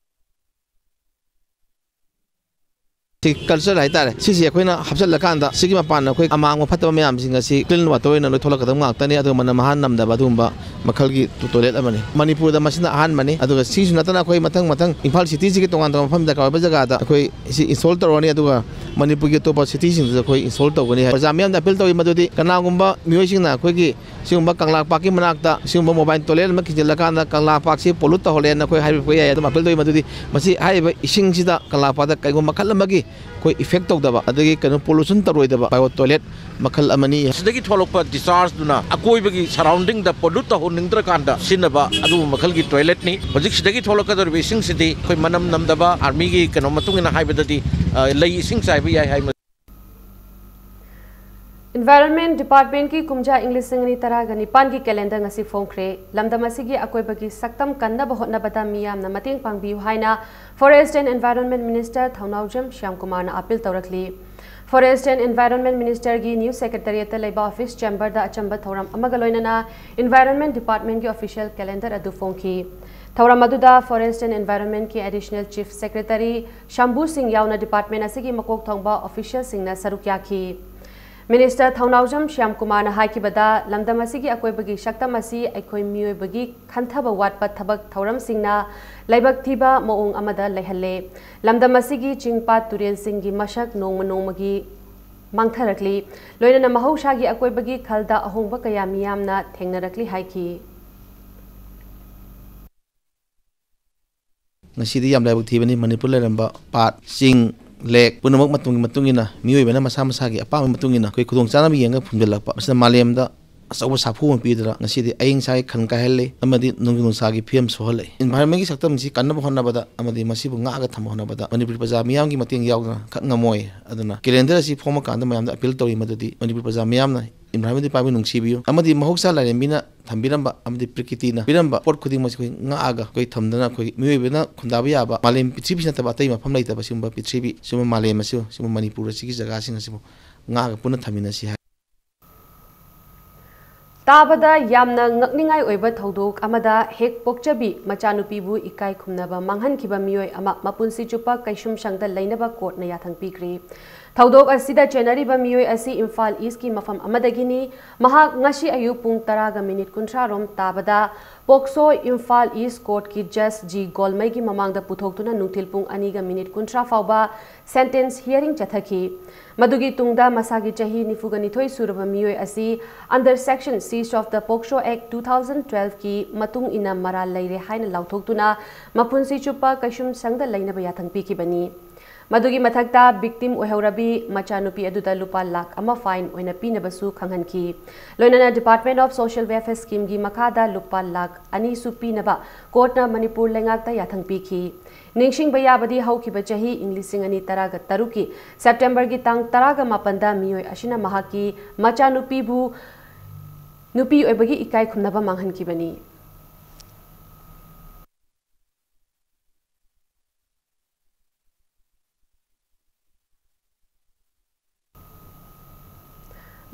ꯁꯤ ꯀꯜꯆꯔ ꯍꯥꯏꯇꯥꯔꯦ, ꯁꯤꯁꯦ ꯑꯩꯈꯣꯏꯅ ꯍꯥꯞꯆꯤꯜꯂꯀꯥꯟꯗ ꯁꯤꯒꯤ ꯃꯄꯥꯟꯗ ꯑꯩꯈꯣꯏ ꯑꯃꯥꯡꯕ ꯐꯠꯇꯕ ꯃꯌꯥꯝꯁꯤꯡ ꯑꯁꯤ ꯀ꯭ꯂꯤꯟ ꯋꯥꯇꯔ ꯑꯣꯏꯅ ꯂꯣꯏ ꯊꯣꯛꯂꯛꯀꯗꯕ ꯉꯥꯛꯇꯅꯤ꯫ ꯑꯗꯨꯒ ꯃꯅꯝ ꯃꯍꯥ ꯅꯝꯗꯕ ꯑꯗꯨꯒꯨꯝꯕ ꯃꯈꯜꯒꯤ ꯇꯣꯏꯂꯦꯠ ꯑꯃꯅꯤ꯫ ꯃꯅꯤꯄꯨꯔꯗ ꯃꯁꯤꯅ ꯑꯍꯥꯟꯕꯅꯤ꯫ ꯑꯗꯨꯒ ꯁꯤꯁꯨ ꯅꯠꯇꯅ ꯑꯩꯈꯣꯏ ꯃꯊꯪ ꯃꯊꯪ ꯏꯝꯐꯥꯜ ꯁꯤꯇꯤꯁꯤꯒꯤ ꯇꯣꯉꯥꯟ ꯇꯣꯉꯥꯟꯕ ꯃꯐꯝꯗ ꯗꯔꯀꯥꯔ ꯑꯣꯏꯕ ꯖꯒꯥꯗ ꯑꯩꯈꯣꯏ ꯁꯤ ꯏꯟꯁꯇꯣꯜ ꯇꯧꯔꯅꯤ꯫ ꯑꯗꯨꯒ ꯃꯅꯤꯄꯨꯔꯒꯤ ꯑꯇꯣꯞꯄ ꯁꯤꯇꯤꯁꯤꯡꯗꯁꯨ ꯑꯩꯈꯣꯏ ꯏꯟꯁꯇꯣꯜ ꯇꯧꯒꯅꯤ꯫ ꯄ꯭ꯔꯖꯥ ꯃꯤꯌꯥꯝꯗ ꯑꯄꯤꯜ ꯇꯧꯏ ꯃꯗꯨꯗꯤ ꯀꯅꯥꯒꯨꯝꯕ ꯃꯤꯑꯣꯏꯁꯤꯡꯅ ꯑꯩꯈꯣꯏꯒꯤ ꯁꯤꯒꯨꯝꯕ ꯀꯪꯂꯥ ꯄꯥꯛꯀꯤ ꯃꯅꯥꯛꯇ ꯁꯤꯒꯨꯝꯕ ꯃꯣꯕꯥꯏꯜ ꯇꯣꯏꯂꯦꯠ ꯑꯃ ꯈꯤꯟꯖꯤꯜꯂꯀꯥꯟꯗ ꯀꯪꯂꯥ ꯄꯥꯛꯁꯤ ꯄꯣꯂꯨꯠ ꯇꯧꯍꯜꯂꯦꯅ ꯑꯩꯈꯣꯏ ꯍꯥꯏꯕꯤꯕ ꯌꯥꯏ꯫ ꯑꯗꯨꯝ ꯑꯄꯤꯜ ꯇꯧꯏ ꯃꯗꯨꯗꯤ ꯃꯁꯤ ꯍꯥꯏꯔꯤꯕ ꯏꯁꯤꯡꯁꯤꯗ ꯀꯪꯂꯥ ꯄꯥꯛꯇ ꯀꯩꯒꯨꯝꯕ ꯃꯈꯜ ꯑꯃꯒꯤ ꯑꯩꯈꯣꯏ ꯏꯐꯦꯛ ꯇꯧꯗꯕ, ꯑꯗꯒꯤ ꯀꯩꯅꯣ, ꯄꯣꯂꯨꯁꯟ ꯇꯧꯔꯣꯏꯗꯕ ꯕꯥꯏꯑꯣ ꯇꯣꯏꯂꯦꯠ ꯃꯈꯜ ꯑꯃꯅꯤ꯫ ꯁꯤꯗꯒꯤ ꯊꯣꯛꯂꯛꯄ ꯗꯤꯁꯆꯥꯔꯖꯇꯨꯅ ꯑꯀꯣꯏꯕꯒꯤ ꯁꯔꯥꯎꯟꯗꯤꯡꯗ ꯄꯣꯂꯨꯠ ꯇꯧꯍꯟꯅꯤꯡꯗ꯭ꯔꯀꯥꯟꯗ ꯁꯤꯖꯤꯟꯅꯕ ꯑꯗꯨꯒꯨꯝꯕ ꯃꯈꯜꯒꯤ ꯇꯣꯏꯂꯦꯠꯅꯤ꯫ ꯍꯧꯖꯤꯛ ꯁꯤꯗꯒꯤ ꯊꯣꯛꯂꯛꯀꯗꯧꯔꯤꯕ ꯏꯁꯤꯡꯁꯤꯗꯤ ꯑꯩꯈꯣꯏ ꯃꯅꯝ ꯅꯝꯗꯕ, ꯑꯥꯔꯃꯤꯒꯤ ꯀꯩꯅꯣ ꯃꯇꯨꯡ ꯏꯟꯅ ꯍꯥꯏꯕꯗꯗꯤ, ꯑ, ꯂꯩ ꯏꯁꯤꯡ ꯆꯥꯏꯕ ꯌꯥꯏ ꯍꯥꯏ꯫ ꯏꯟꯚꯥꯏꯔꯣꯟꯃꯦꯟ ꯗꯤꯄꯥꯔꯠꯃꯦꯟꯠꯀꯤ ꯀꯨꯝꯖꯥ ꯏꯪ ꯂꯤꯁꯤꯡ ꯑꯅꯤ ꯇꯔꯥꯒ ꯅꯤꯄꯥꯟꯒꯤ ꯀꯦꯂꯦꯟꯗꯔ ꯉꯁꯤ ꯐꯣꯡꯈ꯭ꯔꯦ꯫ ꯂꯝꯗꯝ ꯑꯁꯤꯒꯤ ꯑꯀꯣꯏꯕꯒꯤ ꯁꯛꯇꯝ ꯀꯟꯅꯕ ꯍꯣꯠꯅꯕꯗ ꯃꯤꯌꯥꯝꯅ ꯃꯇꯦꯡ ꯄꯥꯡꯕꯤꯌꯨ ꯍꯥꯏꯅ Forest and Environment Minister Thounaojam ꯁ꯭ꯌꯥꯝꯀꯨꯃꯥꯔꯅ ꯑꯥꯄꯤꯜ ꯇꯧꯔꯛꯂꯤ꯫ Forest and Environment Minister ꯒꯤ New Secretariat ꯇ ꯂꯩꯕ office chamber ꯗ ꯑꯆꯝꯕ ꯊꯧꯔꯝ ꯑꯃꯒ ꯂꯣꯏꯅꯅ Environment Department ꯀꯤ official calendar ꯑꯗꯨ ꯐꯣꯡꯈꯤ꯫ ꯊꯧꯔꯝ ꯑꯗꯨꯗ Forest and Environment ꯀꯤ Additional Chief Secretary ꯁꯝꯕꯨ ꯁꯤꯡ ꯌꯥꯎꯅ department ꯑꯁꯤꯒꯤ ꯃꯀꯣꯛ ꯊꯣꯡꯕ official ꯁꯤꯡꯅ ꯁꯔꯨꯛ ꯌꯥꯈꯤ꯫ Minister ꯊꯧꯅꯥꯎꯖꯝ ꯁ꯭ꯌꯥꯝ ꯀꯨꯃꯥꯔꯅ ꯍꯥꯏꯈꯤꯕꯗ, ꯂꯝꯗꯝ ꯑꯁꯤꯒꯤ ꯑꯀꯣꯏꯕꯒꯤ ꯁꯛꯇꯝ ꯑꯁꯤ ꯑꯩꯈꯣꯏ ꯃꯤꯑꯣꯏꯕꯒꯤ ꯈꯟꯊꯕ ꯋꯥꯠꯄ ꯊꯕꯛ ꯊꯧꯔꯝꯁꯤꯡꯅ ꯂꯥꯏꯕꯛ ꯊꯤꯕ ꯃꯑꯣꯡ ꯑꯃꯗ ꯂꯩꯍꯜꯂꯦ꯫ ꯂꯝꯗꯝ ꯑꯁꯤꯒꯤ ꯆꯤꯡ ꯄꯥꯠ ꯇꯨꯔꯦꯜꯁꯤꯡꯒꯤ ꯃꯁꯛ ꯅꯣꯡꯃ ꯅꯣꯡꯃꯒꯤ ꯃꯥꯡꯊꯔꯛꯂꯤ꯫ ꯂꯣꯏꯅꯅ ꯃꯍꯧꯁꯥꯒꯤ ꯑꯀꯣꯏꯕꯒꯤ ꯈꯜꯗ ꯑꯍꯣꯡꯕ ꯀꯌꯥ ꯃꯤꯌꯥꯝꯅ ꯊꯦꯡꯅꯔꯛꯂꯤ ꯍꯥꯏꯈꯤ꯫ ꯉꯁꯤꯗꯤ ꯌꯥꯝ ꯂꯥꯏꯕꯛ ꯊꯤꯕꯅꯤ, ꯃꯅꯤꯄꯨꯔ ꯂꯩꯔꯝꯕ ꯄꯥꯠ, ꯆꯤꯡ, ꯂꯦꯛ ꯄꯨꯝꯅꯃꯛ ꯃꯇꯝꯒꯤ ꯃꯇꯨꯡ ꯏꯟꯅ, ꯃꯤꯑꯣꯏꯕꯅ ꯃꯁꯥ ꯃꯁꯥꯒꯤ ꯑꯄꯥꯝꯕꯒꯤ ꯃꯇꯨꯡ ꯏꯟꯅ ꯑꯩꯈꯣꯏ ꯈꯨꯗꯣꯡꯆꯥꯅꯕ ꯌꯦꯡꯉꯒ ꯐꯨꯝꯖꯤꯜꯂꯛꯄ, ꯃꯁꯤꯅ ꯃꯥꯂꯦꯝꯗ ꯑꯆꯧꯕ ꯁꯥꯐꯨ ꯑꯃ ꯄꯤꯗꯨꯅ ꯉꯁꯤꯗꯤ ꯑꯏꯪ ꯑꯁꯥꯒꯤ ꯈꯜ ꯀꯥꯏꯍꯜꯂꯦ ꯑꯃꯗꯤ ꯅꯣꯡꯖꯨ ꯅꯨꯡꯁꯥꯒꯤ ꯐꯤꯕꯝ ꯁꯣꯛꯍꯜꯂꯦ꯫ Environment ꯀꯤ ꯁꯛꯇꯝꯁꯤ ꯀꯟꯅꯕ ꯍꯣꯠꯅꯕꯗ ꯑꯃꯗꯤ ꯃꯁꯤꯕꯨ ꯉꯥꯛꯑꯒ ꯊꯝꯕ ꯍꯣꯠꯅꯕꯗ ꯃꯅꯤꯄꯨꯔ ꯄ꯭ꯔꯖꯥ ꯃꯤꯌꯥꯝꯒꯤ ꯃꯇꯦꯡ ꯌꯥꯎꯗꯅ ꯈꯛ ꯉꯝꯃꯣꯏ꯫ ꯑꯗꯨꯅ calendar ꯑꯁꯤ ꯐꯣꯡꯕ ꯀꯥꯟꯗ ꯃꯌꯥꯝꯗ appeal ꯇꯧꯔꯤ ꯃꯗꯨꯗꯤ ꯃꯅꯤꯄꯨꯔ ꯄ꯭ꯔꯖꯥ ꯃꯤꯌꯥꯝꯅ Environment Department ꯅꯨꯡꯁꯤꯕꯤꯌꯨ ꯑꯃꯗꯤ ꯃꯍꯧꯁꯥ ꯂꯥꯏꯔꯦꯝꯕꯤꯅ ꯊꯝꯕꯤꯔꯝꯕ ꯑꯃꯗꯤ ꯄ꯭ꯔꯀꯤꯇꯤꯅ ꯄꯤꯔꯝꯕ ꯄꯣꯠ ꯈꯨꯗꯤꯡꯃꯛꯁꯤ ꯑꯩꯈꯣꯏ ꯉꯥꯛꯑꯒ ꯑꯩꯈꯣꯏ ꯊꯝꯗꯅ ꯑꯩꯈꯣꯏ ꯃꯤꯑꯣꯏꯕꯅ ꯈꯨꯟꯗꯥꯕ ꯌꯥꯕ ꯃꯥꯂꯦꯝ ꯄ꯭ꯔꯤꯊꯤꯕꯤꯁꯤ ꯅꯠꯇꯕ ꯑꯇꯩ ꯃꯐꯝ ꯂꯩꯇꯕ ꯁꯤꯒꯨꯝꯕ ꯄ꯭ꯔꯤꯊꯤꯕꯤ, ꯁꯤꯒꯨꯝꯕ ꯃꯥꯂꯦꯝ ꯑꯁꯤ, ꯁꯤꯒꯨꯝꯕ ꯃꯅꯤꯄꯨꯔ ꯑꯁꯤꯒꯤ ꯖꯒꯥꯁꯤꯡ ꯑꯁꯤꯕꯨ ꯉꯥꯛꯑꯒ ꯄꯨꯟꯅ ꯊꯝꯃꯤꯟꯅꯁꯤ ꯍꯥꯏ꯫ ꯇꯥꯕꯗ ꯌꯥꯝꯅ ꯉꯛꯅꯤꯡꯉꯥꯏ ꯑꯣꯏꯕ ꯊꯧꯗꯣꯛ ꯑꯃꯗ ꯍꯦꯛ ꯄꯣꯛꯆꯕꯤ ꯃꯆꯥꯅꯨꯄꯤꯕꯨ ꯏꯀꯥꯏ ꯈꯨꯝꯅꯕ ꯃꯥꯡꯍꯟꯈꯤꯕ ꯃꯤꯑꯣꯏ ꯑꯃ ꯃꯄꯨꯟꯁꯤ ꯆꯨꯞꯄ ꯀꯩꯁꯨꯝꯁꯪꯗ ꯂꯩꯅꯕ ꯀꯣꯔꯠꯅ ꯌꯥꯊꯪ ꯄꯤꯈ꯭ꯔꯦ꯫ ꯊꯧꯗꯣꯛ ꯑꯁꯤꯗ ꯆꯦꯟꯅꯔꯤꯕ ꯃꯤꯑꯣꯏ ꯑꯁꯤ ꯏꯝꯐꯥꯜ ꯏꯁꯀꯤ ꯃꯐꯝ ꯑꯃꯗꯒꯤꯅꯤ꯫ ꯃꯍꯥꯛ ꯉꯁꯤ ꯑꯌꯨꯛ ꯄꯨꯡ ꯇꯔꯥꯒ ꯃꯤꯅꯤꯠ ꯀꯨꯟꯊ꯭ꯔꯥ ꯔꯣꯝ ꯇꯥꯕꯗ ꯄꯣꯛꯁꯣ ꯏꯝꯐꯥꯜ ꯏꯁ ꯀꯣꯔꯠꯀꯤ ꯖꯁ ꯖꯤ ꯒꯣꯜꯃꯩꯒꯤ ꯃꯃꯥꯡꯗ ꯄꯨꯊꯣꯛꯇꯨꯅ ꯅꯨꯡꯊꯤꯜ ꯄꯨꯡ ꯑꯅꯤꯒ ꯃꯤꯅꯤꯠ ꯀꯨꯟꯊ꯭ꯔꯥ ꯐꯥꯎꯕ sentence hearing ꯆꯠꯊꯈꯤ꯫ ꯃꯗꯨꯒꯤ ꯇꯨꯡꯗ ꯃꯁꯥꯒꯤ ꯆꯍꯤ ꯅꯤꯐꯨꯒ ꯅꯤꯊꯣꯏ ꯁꯨꯔꯕ ꯃꯤꯑꯣꯏ ꯑꯁꯤ under section six of the POCSO Act two thousand twelve ꯀꯤ ꯃꯇꯨꯡ ꯏꯟꯅ ꯃꯔꯥꯜ ꯂꯩꯔꯦ ꯍꯥꯏꯅ ꯂꯥꯎꯊꯣꯛꯇꯨꯅ ꯃꯄꯨꯟꯁꯤ ꯆꯨꯞꯄ ꯀꯩꯁꯨꯝꯁꯪꯗ ꯂꯩꯅꯕ ꯌꯥꯊꯪ ꯄꯤꯈꯤꯕꯅꯤ꯫ ꯃꯗꯨꯒꯤ ꯃꯊꯛꯇ victim ꯑꯣꯏꯍꯧꯔꯕꯤ ꯃꯆꯥꯅꯨꯄꯤ ꯑꯗꯨꯗ ꯂꯨꯄꯥ ꯂꯥꯈ ꯑꯃ fine ꯑꯣꯏꯅ ꯄꯤꯅꯕꯁꯨ ꯈꯪꯍꯟꯈꯤ꯫ ꯂꯣꯏꯅꯅ Department of Social Welfare Scheme ꯒꯤ ꯃꯈꯥꯗ ꯂꯨꯄꯥ ꯂꯥꯈ ꯑꯅꯤꯁꯨ ꯄꯤꯅꯕ ꯀꯣꯔꯠꯅ ꯃꯅꯤꯄꯨꯔ ꯂꯩꯉꯥꯛꯇ ꯌꯥꯊꯪ ꯄꯤꯈꯤ꯫ ꯅꯤꯡꯁꯤꯡꯕ ꯌꯥꯕꯗꯤ ꯍꯧꯈꯤꯕ ꯆꯍꯤ ꯏꯪ ꯂꯤꯁꯤꯡ ꯑꯅꯤ ꯇꯔꯥꯒ ꯇꯔꯨꯛꯀꯤ ꯁꯦꯞꯇꯦꯝꯕꯔꯒꯤ ꯇꯥꯡ ꯇꯔꯥꯒ ꯃꯥꯄꯟꯗ ꯃꯤꯑꯣꯏ ꯑꯁꯤꯅ ꯃꯍꯥꯛꯀꯤ ꯃꯆꯥꯅꯨꯄꯤꯕꯨ ꯅꯨꯄꯤ ꯑꯣꯏꯕꯒꯤ ꯏꯀꯥꯏ ꯈꯨꯝꯅꯕ ꯃꯥꯡꯍꯟꯈꯤꯕꯅꯤ꯫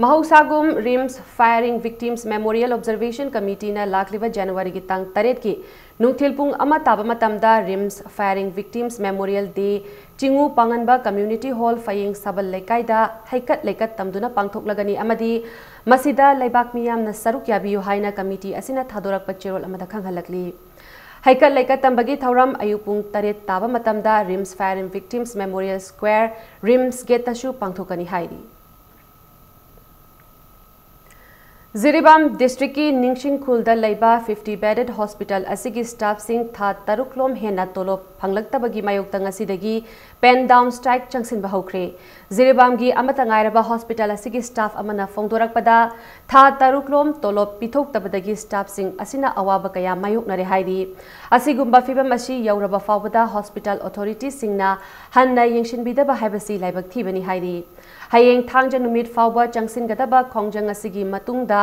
ꯃꯍꯧꯁꯥꯒꯨꯝ RIMS Firing Victims Memorial Observation Committeeꯅ ꯂꯥꯛꯂꯤꯕ ꯖꯅꯋꯥꯔꯤꯒꯤ ꯇꯥꯡ ꯇꯔꯦꯠꯀꯤ ꯅꯨꯡꯊꯤꯜ ꯄꯨꯡ ꯑꯃ ꯇꯥꯕ ꯃꯇꯝꯗ RIMS Firing Victims Memorial Day ꯆꯤꯡꯉꯨ ꯄꯥꯉꯟꯕ Community Hall, ꯐꯌꯦꯡ ꯁꯥꯕꯜ ꯂꯩꯀꯥꯏꯗ ꯍꯩꯀꯠ ꯂꯩꯀꯠ ꯇꯝꯗꯨꯅ ꯄꯥꯡꯊꯣꯛꯂꯒꯅꯤ ꯑꯃꯗꯤ ꯃꯁꯤꯗ ꯂꯩꯕꯥꯛ ꯃꯤꯌꯥꯝꯅ ꯁꯔꯨꯛ ꯌꯥꯕꯤꯌꯨ ꯍꯥꯏꯅ ꯀꯃꯤꯇꯤ ꯑꯁꯤꯅ ꯊꯥꯗꯣꯔꯛꯄ ꯆꯦꯔꯣꯜ ꯑꯃꯗ ꯈꯪꯍꯜꯂꯛꯂꯤ꯫ ꯍꯩꯀꯠ ꯂꯩꯀꯠ ꯇꯝꯕꯒꯤ ꯊꯧꯔꯝ ꯑꯌꯨꯛ ꯄꯨꯡ ꯇꯔꯦꯠ ꯇꯥꯕ ꯃꯇꯝꯗ RIMS Firing Victims Memorial Square, RIMS Gateꯇꯁꯨ ꯄꯥꯡꯊꯣꯛꯀꯅꯤ ꯍꯥꯏꯔꯤ꯫ ꯖꯤꯔꯤꯕꯥꯝ districtꯀꯤ ꯅꯤꯡꯁꯤꯡꯈꯨꯜꯗ ꯂꯩꯕ fifty bedded hospital ꯑꯁꯤꯒꯤ staffꯁꯤꯡ ꯊꯥ ꯇꯔꯨꯛꯂꯣꯝ ꯍꯦꯟꯅ ꯇꯣꯂꯣꯞ ꯐꯪꯂꯛꯇꯕꯒꯤ ꯃꯥꯌꯣꯛꯇ ꯉꯁꯤꯗꯒꯤ pen down strike ꯆꯪꯁꯤꯟꯕ ꯍꯧꯈ꯭ꯔꯦ꯫ ꯖꯤꯔꯤꯕꯥꯝꯒꯤ ꯑꯃꯠꯇ ꯉꯥꯏꯔꯕ hospital ꯑꯁꯤꯒꯤ staff ꯑꯃꯅ ꯐꯣꯡꯗꯣꯔꯛꯄꯗ, ꯊꯥ ꯇꯔꯨꯛꯂꯣꯝ ꯇꯣꯂꯣꯞ ꯄꯤꯊꯣꯛꯇꯕꯗꯒꯤ staffꯁꯤꯡ ꯑꯁꯤꯅ ꯑꯋꯥꯕ ꯀꯌꯥ ꯃꯥꯌꯣꯛꯅꯔꯦ ꯍꯥꯏꯔꯤ꯫ ꯑꯁꯤꯒꯨꯝꯕ ꯐꯤꯚꯝ ꯑꯁꯤ ꯌꯧꯔꯕ ꯐꯥꯎꯕꯗ hospital authorityꯁꯤꯡꯅ ꯍꯟꯅ ꯌꯦꯡꯁꯤꯟꯕꯤꯗꯕ ꯍꯥꯏꯕꯁꯤ ꯂꯥꯏꯕꯛ ꯊꯤꯕꯅꯤ ꯍꯥꯏꯔꯤ꯫ ꯍꯌꯦꯡ ꯊꯥꯡꯖ ꯅꯨꯃꯤꯠ ꯐꯥꯎꯕ ꯆꯪꯁꯤꯟꯒꯗꯕ ꯈꯣꯡꯖꯪ ꯑꯁꯤꯒꯤ ꯃꯇꯨꯡꯗ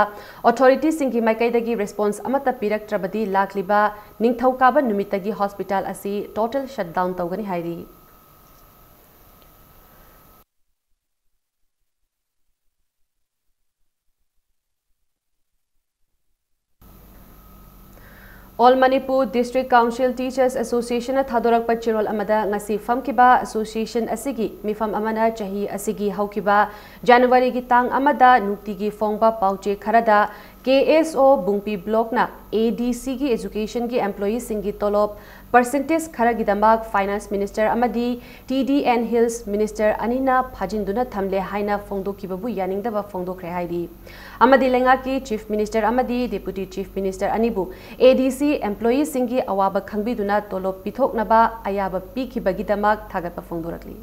authorityꯁꯤꯡꯒꯤ ꯃꯥꯏꯀꯩꯗꯒꯤ response ꯑꯃꯠꯇ ꯄꯤꯔꯛꯇ꯭ꯔꯕꯗꯤ ꯂꯥꯛꯂꯤꯕ ꯅꯤꯡꯊꯧꯀꯥꯕ ꯅꯨꯃꯤꯠꯇꯒꯤ hospital ꯑꯁꯤ total shutdown ꯇꯧꯒꯅꯤ ꯍꯥꯏꯔꯤ꯫ All Manipur District Council Teachers Associationꯅ ꯊꯥꯗꯣꯔꯛꯄ ꯆꯦꯔꯣꯜ ꯑꯃꯗ, ꯉꯁꯤ ꯐꯝꯈꯤꯕ association ꯑꯁꯤꯒꯤ ꯃꯤꯐꯝ ꯑꯃꯅ ꯆꯍꯤ ꯑꯁꯤꯒꯤ ꯍꯧꯈꯤꯕ ꯖꯅꯋꯥꯔꯤꯒꯤ ꯇꯥꯡ ꯑꯃꯗ ꯅꯨꯡꯇꯤꯒꯤ ꯐꯣꯡꯕ ꯄꯥꯎꯆꯦ ꯈꯔꯗ, KSO ꯕꯨꯡꯄꯤ blockꯅ ADCꯒꯤ educationꯒꯤ employeeꯁꯤꯡꯒꯤ ꯇꯣꯂꯣꯞ percentage ꯈꯔꯒꯤꯗꯃꯛ Finance Minister ꯑꯃꯗꯤ TD and Hills Minister ꯑꯅꯤꯅ ꯐꯥꯖꯤꯟꯗꯨꯅ ꯊꯝꯂꯦ ꯍꯥꯏꯅ ꯐꯣꯡꯗꯣꯛꯈꯤꯕꯕꯨ ꯌꯥꯅꯤꯡꯗꯕ ꯐꯣꯡꯗꯣꯛꯈ꯭ꯔꯦ ꯍꯥꯏꯔꯤ꯫ ꯑꯃꯗꯤ ꯂꯩꯉꯥꯛꯀꯤ Chief Minister ꯑꯃꯗꯤ Deputy Chief Minister ꯑꯅꯤꯕꯨ ADC employeeꯁꯤꯡꯒꯤ ꯑꯋꯥꯕ ꯈꯪꯕꯤꯗꯨꯅ ꯇꯣꯂꯣꯞ ꯄꯤꯊꯣꯛꯅꯕ ꯑꯌꯥꯕ ꯄꯤꯈꯤꯕꯒꯤꯗꯃꯛ ꯊꯥꯒꯠꯄ ꯐꯣꯡꯗꯣꯔꯛꯂꯤ꯫